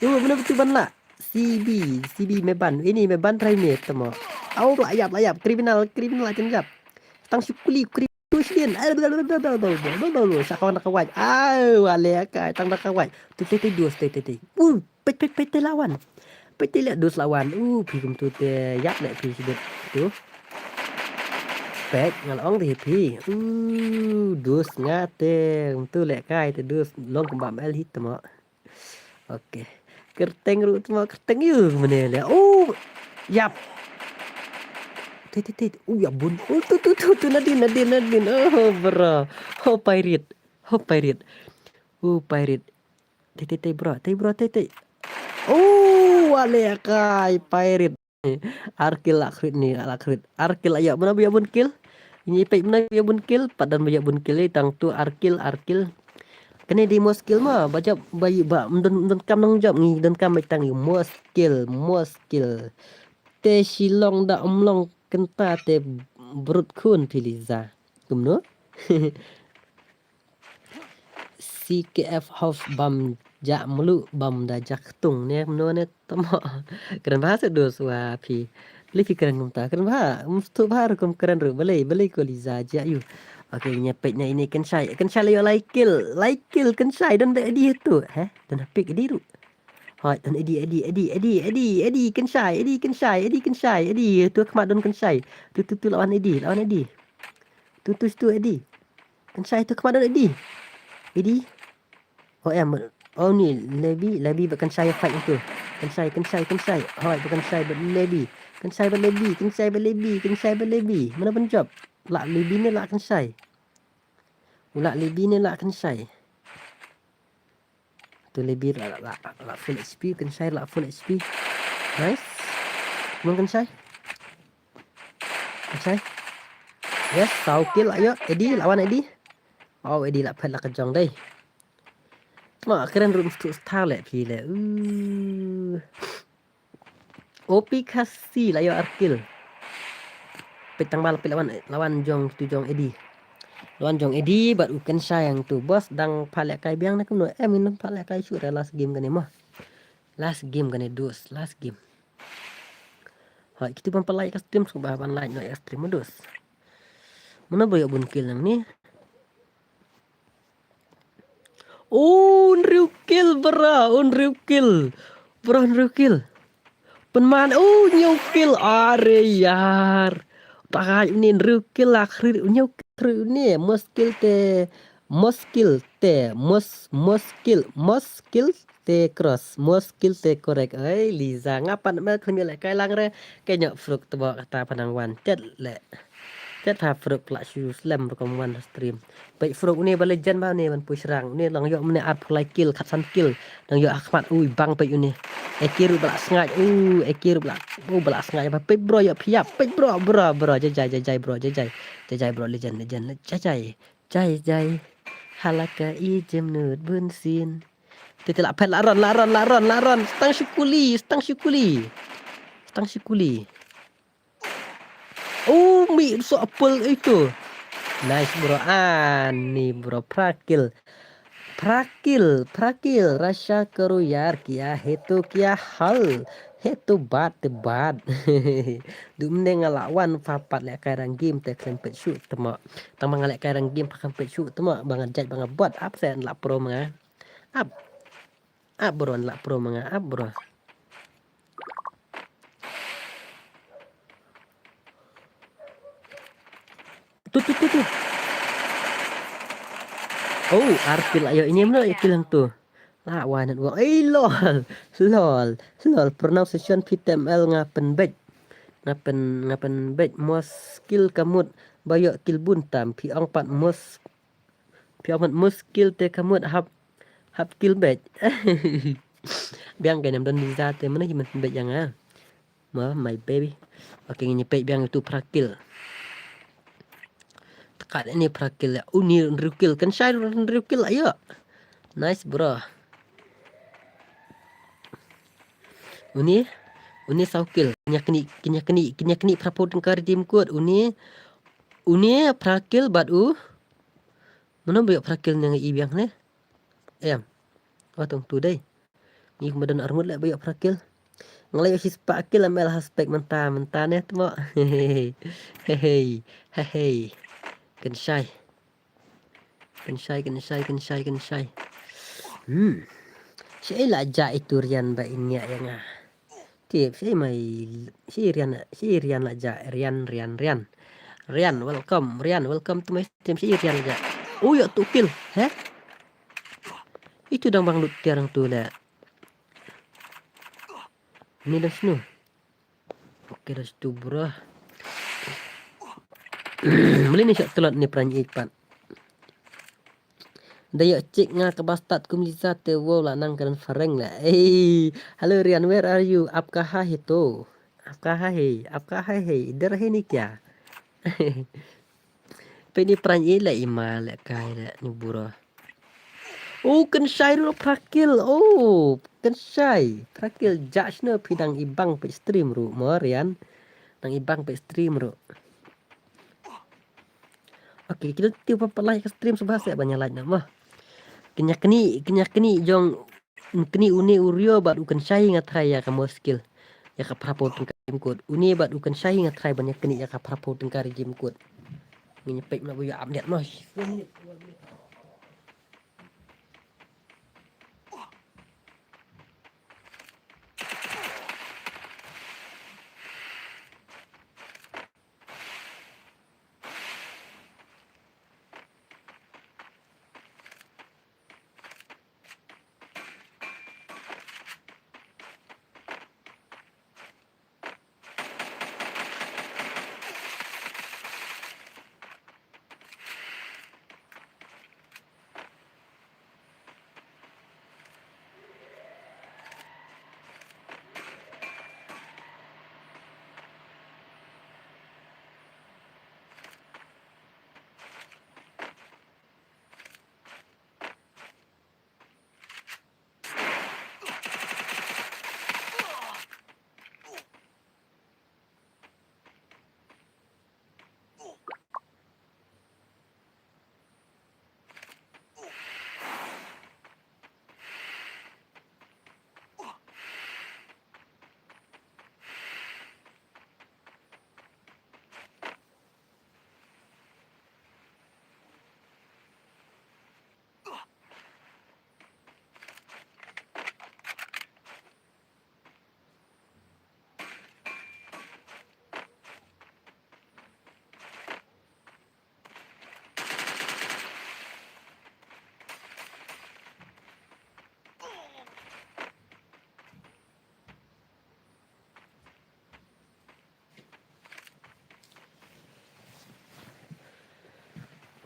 U, mano betu ban la? C B, C B me ban. Ini me ban trai me tamo. Au, la ïap, la ïap. Criminal, criminal la jan ïap. Tang shu kuli, kuli. Tu sdin. Ai, bla, bla, bla. Sa kong da ka wait. Au, ale ka, tang da ka wait. Tu, tu, tu, dus, tu, tu, tu. U, peit, peit, peit, te lawan. Peit te le dus lawan. U, phi kum tu te ïap le phi sdin. Tu. Peit, nga la ong te phi. U, dus nga te. Kum tu le kai te dus. Long kumba mel hit tamo. Okay. Kyrteng ruh tmo kyrteng ïu mane le. Oh, ïap. Tit, tit, tit. Oh, ïap bun. Oh, tu, tu, tu, tu, nadin, nadin, nadin. Oh, bro. Oh, pirate. Oh, pirate. Oh, pirate. Tit, tit, tit, bro. Tit, bro, tit, tit. Oh, wale kai pirate. Ar kill la khrit ni, la khrit. Ar kill la ïa, mano ba ïa bun kill? Ngi peit mano ba ïa bun kill, pat don ba ïa bun kill, eh, tang tu ar kill, ar kill. Kane dei muskil ma, ba jop, ba ïa, ba, mdon, mdon kam nang jop, ngi don kam ba tang ïa muskil, muskil. Te Shillong da ym long kynta te brut khun phi Liza. Kumno? C K F House bam ja mluh bam da ja ktung ne mno ne tamo. Kren bha se dus wa phi. Beli phi kren kumta kren bha. Mstu bha rukum kren ru beli beli ko Liza ja yu. Okay, nya peit na ini Kenshai. Kenshai la ïoh lai kill. Lai kill Kenshai don da Eddie tu. He? Don hapik Eddie ru. Hoi, don Eddie, Eddie, Eddie, Eddie, Eddie, Eddie, Kenshai, Eddie, Kenshai, Eddie, Kenshai, Eddie. Tu khmat don Kenshai. Tu, tu, tu lawan Eddie, lawan Eddie. Tu, tu, tu Eddie. Kenshai tu khmat don Eddie. Eddie. Oh em. Oh ni Lebi, Lebi bad Kenshai fight tu. Kenshai, Kenshai, Kenshai. Hoi bad Kenshai bad Lebi. Kenshai bad Lebi, Kenshai bad Lebi, Kenshai bad Lebi. Mano ban jop? La Lebi ne la Kenshai? U la Lebi ne la Kenshai? Tu Lebi la, la, la, la full H P, Kenshai la full H P. Nice. Come on Kenshai. Kenshai. Yes, saw kill ayo. Eddie, lawan Eddie. Oh, Eddie la phet la ka jong dei. Ma kren rum stu star le phi le. Uh. O P Khasi la ïoh ar kill. Peit tang ba la peit lawan, lawan jong tu jong Eddie. Lawan jong Eddie bad u Kenshai yang tu. Boss dang pha lehkai biang ne kumno em in pha lehkai shu re last game kane mo. Last game kane dus, last game. Hoi, kitu ban pynlait ka stream sngewbha ban like noh ïa stream mo dus. Mano ba ïoh bun kill nangne? Oh, hynriew kill bra, oh, hynriew kill. Bra, hynriew kill. Pynman, oh, hynñiew kill. Are yar. Pakai ni hynriew kill la khrit, hynñiew kill khrit ni. Muskil te Muskil te, mus, muskil, muskil te cross, muskil te correct. Oi, Liza, nga pat mel khlem ïa lehkai lang re. Ke ñiuh Fruk te bok kata pynang wan. Tet le. Tet ha Fruk pla shu slem rukom wan stream. Peit Fruk une ba legend ba une ban push rang. Une long ïoh mene arphew lai kill, khatsan kill. Dang ïoh ha khmat ui bang peit une. Eki ruh ba la sngaid. U, eki ruh ba la. U, ba la sngaid ba peit bro ïoh phiap. Peit bro, bro, bro. Jai jai, jai jai bro, jai jai. Jai jai bro, legend, legend, jai jai. Jai jai. Halaka i jemnud bun sin. Te te la phet la ron, la ron, la ron, la ron. Stang shukuli, stang shukuli. Stang shukuli. Oh, mi so apple itu. Nice bro, ani bro, phra kill. Phra kill, phra kill, rasha karu yar kia hetu kia hal. Hetu bat te bat. Dum ne nga la wan pha pat lehkai rang game te khlem peit shuh te mo. Tang ma nga lehkai rang game pha khlem peit shuh te mo. Ba nga jait ba nga bot ap sen la pro ma nga. Ap. Ap bro, la pro ma nga. Ap bro. Tu tu tu tu. Oh, arpil ayo ini mno ya kilang tu. La wah network. Eh lol. Lol. Lol. Pronunciation P T M L nga pynbeit. Nga pyn, nga pynbeit muskil ka mut ba ïoh kill bun tam. Phi ong pat mus, phi ong pat muskil te ka mut hap, hap kill beit. Biang ka nam don visa te mana hi man pynbeit ïa nga. Ma, my baby. Okay, ngin ïa peit biang ïa utu phra kill. Te kat ini phra kill ïa. Uni hynriew kill. Kan shai hynriew kill ayo. Nice bro. Uni, uni saw kill. Kin ïa knieh, kin ïa knieh, kin ïa knieh phra phew tyngka redeem code. Uni, uni phra kill bad u. Mano ba ïoh phra kill ne nga i biang ne? Em. Wa tong tu dei. Ngi kumba don arngut leh ba ïoh phra kill. Nga la ïoh shispah kill, am el ha spek mynta, mynta ne tmo. Hei hei. Hei hei. Hei hei. Kan shai. Kan shai, kan shai, kan shai, kan shai. Hmm. Shaei la jah itu Rian ba in ïa ïa nga. Tip, shaei mai, shaei Rian, shaei Rian la jah, Rian, Rian, Rian. Rian, welcome, Rian, welcome to my stream, shaei Rian la jah. Oh, ïoh tu kill, he? Itu dang bang lut tiar dang tu leh. Ni dang snu. Okay, dang snu bro. Meli ni shot telot ni pran ipat. Da ïoh chick nga kaba stad kum Liza te wow la nang ka don phareng la. Hey, hello Rian, where are you? Aap kahan hai to? Aap kahan hai? Aap kahan hai? Idhar hai nahi kya? Peit ni pran i la i ma lehkai la ni bro. Oh, kan shai ruh phra kill. Oh, kan shai. Phra kill jah shano phi dang i bang peit stream ruh mo Rian. Dang i bang peit stream ruh. Okay, kita tiu pa palai ka stream shuh ba seh ban ïa like na mo. Kin ïa knieh, kin ïa knieh jong, knieh une u Rio bad u kan shai nga try ïa ka muskil. Ïa ka phra phew tyngka redeem code. Une bad u kan shai nga try ban ïa knieh ïa ka phra phew tyngka redeem code. Ngin ïa peit mano ba ïoh update mo.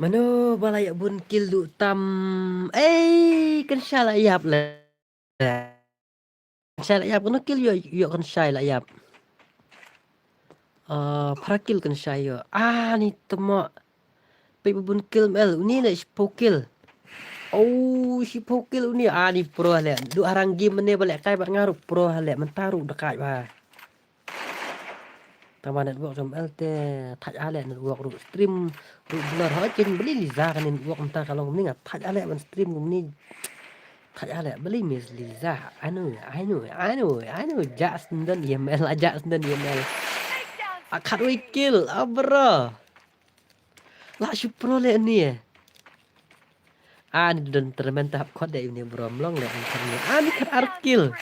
Mano ba la ïa bun kill duh tam. Ei, kan shai la ïap le. Kan shai la ïap, kano kill ïoh, ïoh kan shai la ïap. Ah, phra kill kan shai ïoh. Ah, ni temo. Peit ba bun kill mel, uni ne shiphew kill. Oh, shiphew kill uni, ah, ni pro le. Duh harang game ne ba le kai ba nga ruh pro le, mynta ruh da kai ba. Tama network jong el te thait ale network ruh stream ruh blur ha kin beli Liza kan network mynta ka long ni nga thait ale ban stream kum ni. Thait ale beli Miss Liza. Anu, anu, anu, anu, Jackson dan email, Jackson dan email. Akat wei kill, ah, bro. Lah shu pro le ni eh. Ah, ni don tremen tahap kot de ini bro, mlong le ni. Ah, ni kat ar kill.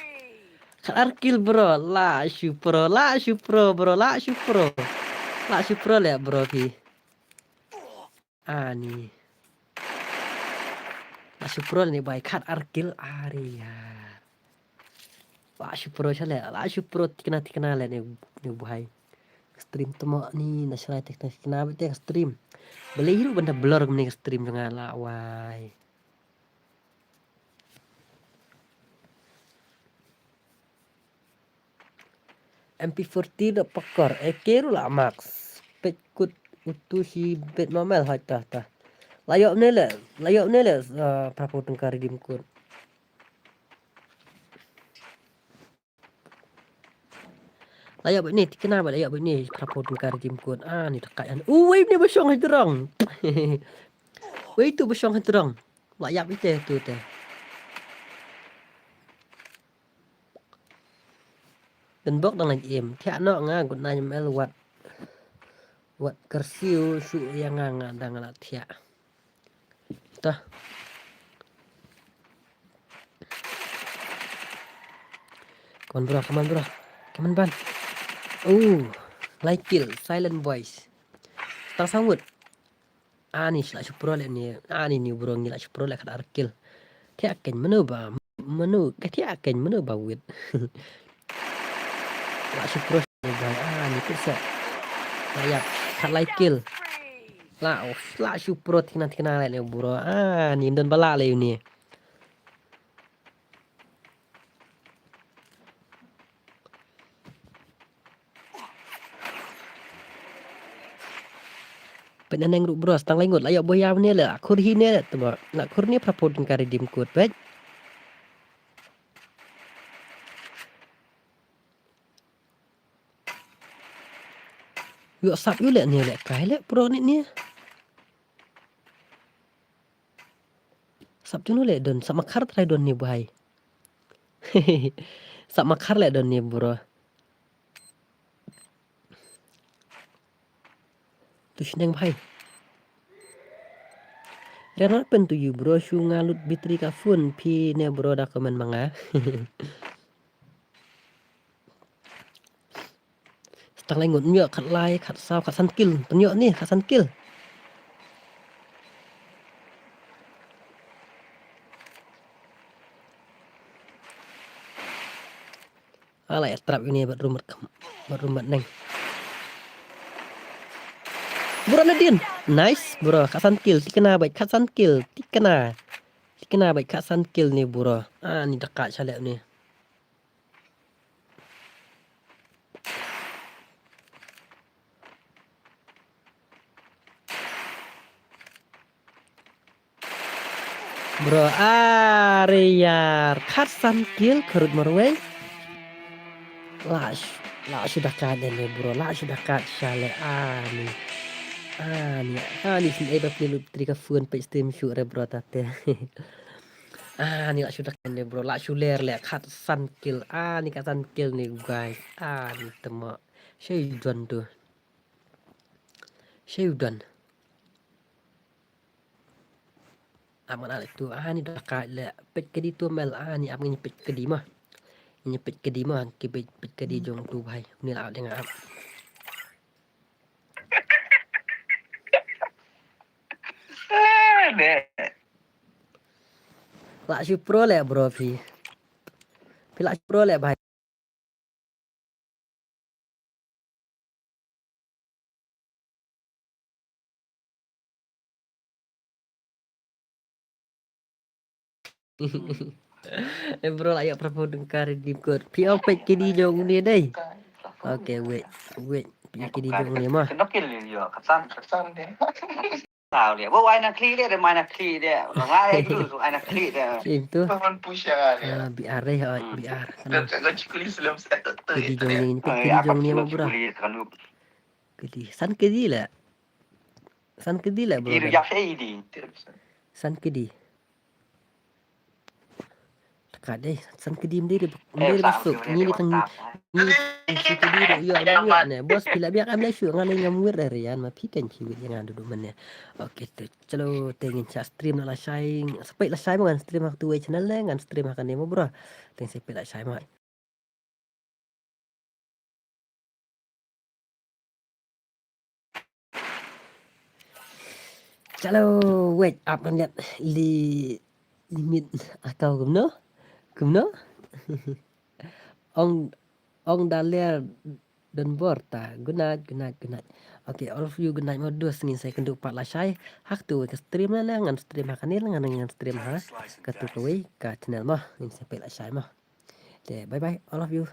Kat ar kill bro, lah shu pro, lah shu pro bro, lah shu pro. Lah shu pro le bro phi. Ah, ni. Lah shu pro le ni bai kat ar kill, are ya. Lah shu pro sha le, lah shu pro tikna tikna le ni, ni buhai. Stream temo ni na shrai tikna tikna bete stream. Beli hiru benda blur ni stream dengan lah wai. M P forty da pakar, A K ruh la max. Pet kut utu hi bet normal hai ta ta. Layok ne le, layok ne le, ah, prapo tengkar redeem code. Layok bad ni, tikna bad layok bad ni, prapo tengkar redeem code. Ah, ni takat an. Uwei ni basong hai terang. Wei tu basong hai terang. Layok ite tu te. Dan bok dang lagi im. Thiah nok nga gut na nyem el wat. Wat kersiu su yang nga nga dang la thiah. Tah. Come on bro, come on bro. Come on ban. Oh, like kill, silent boys. Tang sangut. Ani sila shu pro le ni. Ani ni bro ngi la shu pro le kat ar kill. Thiah ken mano ba, mano, ka thiah ken mano ba wit. La shu pro le ba, ani pisa. La yak, kat lai kill. La, oh, la shu pro tikna tikna le ni bro. Ani don bala le ni. Pynaneng ruh bro, stang laingut, la ïa boya ne la, khur hi ne la, tuma, la khur ne prapot ka redeem code, peit. Yu sap yu le ne le, kai le, bro ne ne. Sap tunu le don, sap makhar trai don ni buhai. Sap makhar le don ni bro. Tu shneng buhai. Rena pen tu yu bro shu nga lut battery ka phone phi ne bro da comment ma nga. Stang lai ngut nyo khat lai khat saw khat san kill. Tang nyo ni khat san kill. Ala ya trap ini bat rumat kam bat rumat neng. Bro Nadine, nice bro, khat san kill, tikna bai khat san kill, tikna. Tikna bai khat san kill ni bro. Ah ni dekat chalep ni. Bro, are yar, khat san kill kharut marwei. Lash, lash sudah kat deh ni bro, lash sudah kat shale ani. Ani, ani sin eba pilu trika phone pe stream shoot re bro tate. Ani lash sudah kat deh bro, lash suler le khat san kill, ani khat san kill ni guys, ani temo. Shei don tu. Shei don. Ap ngan ale tu, ah, ni dah ka le pet kedi tu mel, ah, ni ap ngin pet kedi mah. Ngin pet kedi mah, ki pet, pet kedi jong tu bhai. Ni la deng ap. La shu pro le bro phi. Phi la shu pro le bhai. Eh, bro, la ïoh phraphew tyngka redeem code. Phi ong peit kidi jong une dei. Okay, wait, wait. Peit kidi jong une mo. Kano kidi jong ka san, ka san de. Tahu dia. Bo ai na klik dia, dia main na klik dia. Orang lain tu, tu ai na klik dia. Sim tu. Paman pusha dia. Ah, B R eh, oh, Hmm. B R. Kano? Kano chikuli selam set tu. Kidi jong ni, Oh, kidi ya, jong ni apa mo, bro. Chikuli kanu. Kidi. San kidi lah. San kidi lah, bro. Kidi ya, eh, di. San kidi. Ka dei, san kidi mdei, mdei, eh, masuk. Ni ni tang, ni si kidi dei, ïa, ïa, ne. Bos, phi la biak am la shu, ngan ngam wir dari yan, ma phi kan phi wir ïa ngan dudu mane. Okay, te, chalo, te ngin sa stream na lashai, sa peit lashai mo ngan stream ha tu wei channel ne, ngan stream ha kane mo, bro. Te sa peit lashai mo. Chalo, wait, ap ngan ïat li, limit account kumno? Kumno? Ong, ong da ler don bor ta. Good night, good night, good night. Okay, all of you, good night mo, dus ngin sa ïakynduh pat lashai. Ha katu ka stream na, ngan stream ha kane, ngan, ngan stream ha katu kawei ka channel mo. Ngin sa peit lashai mo. Okay, bye bye, all of you.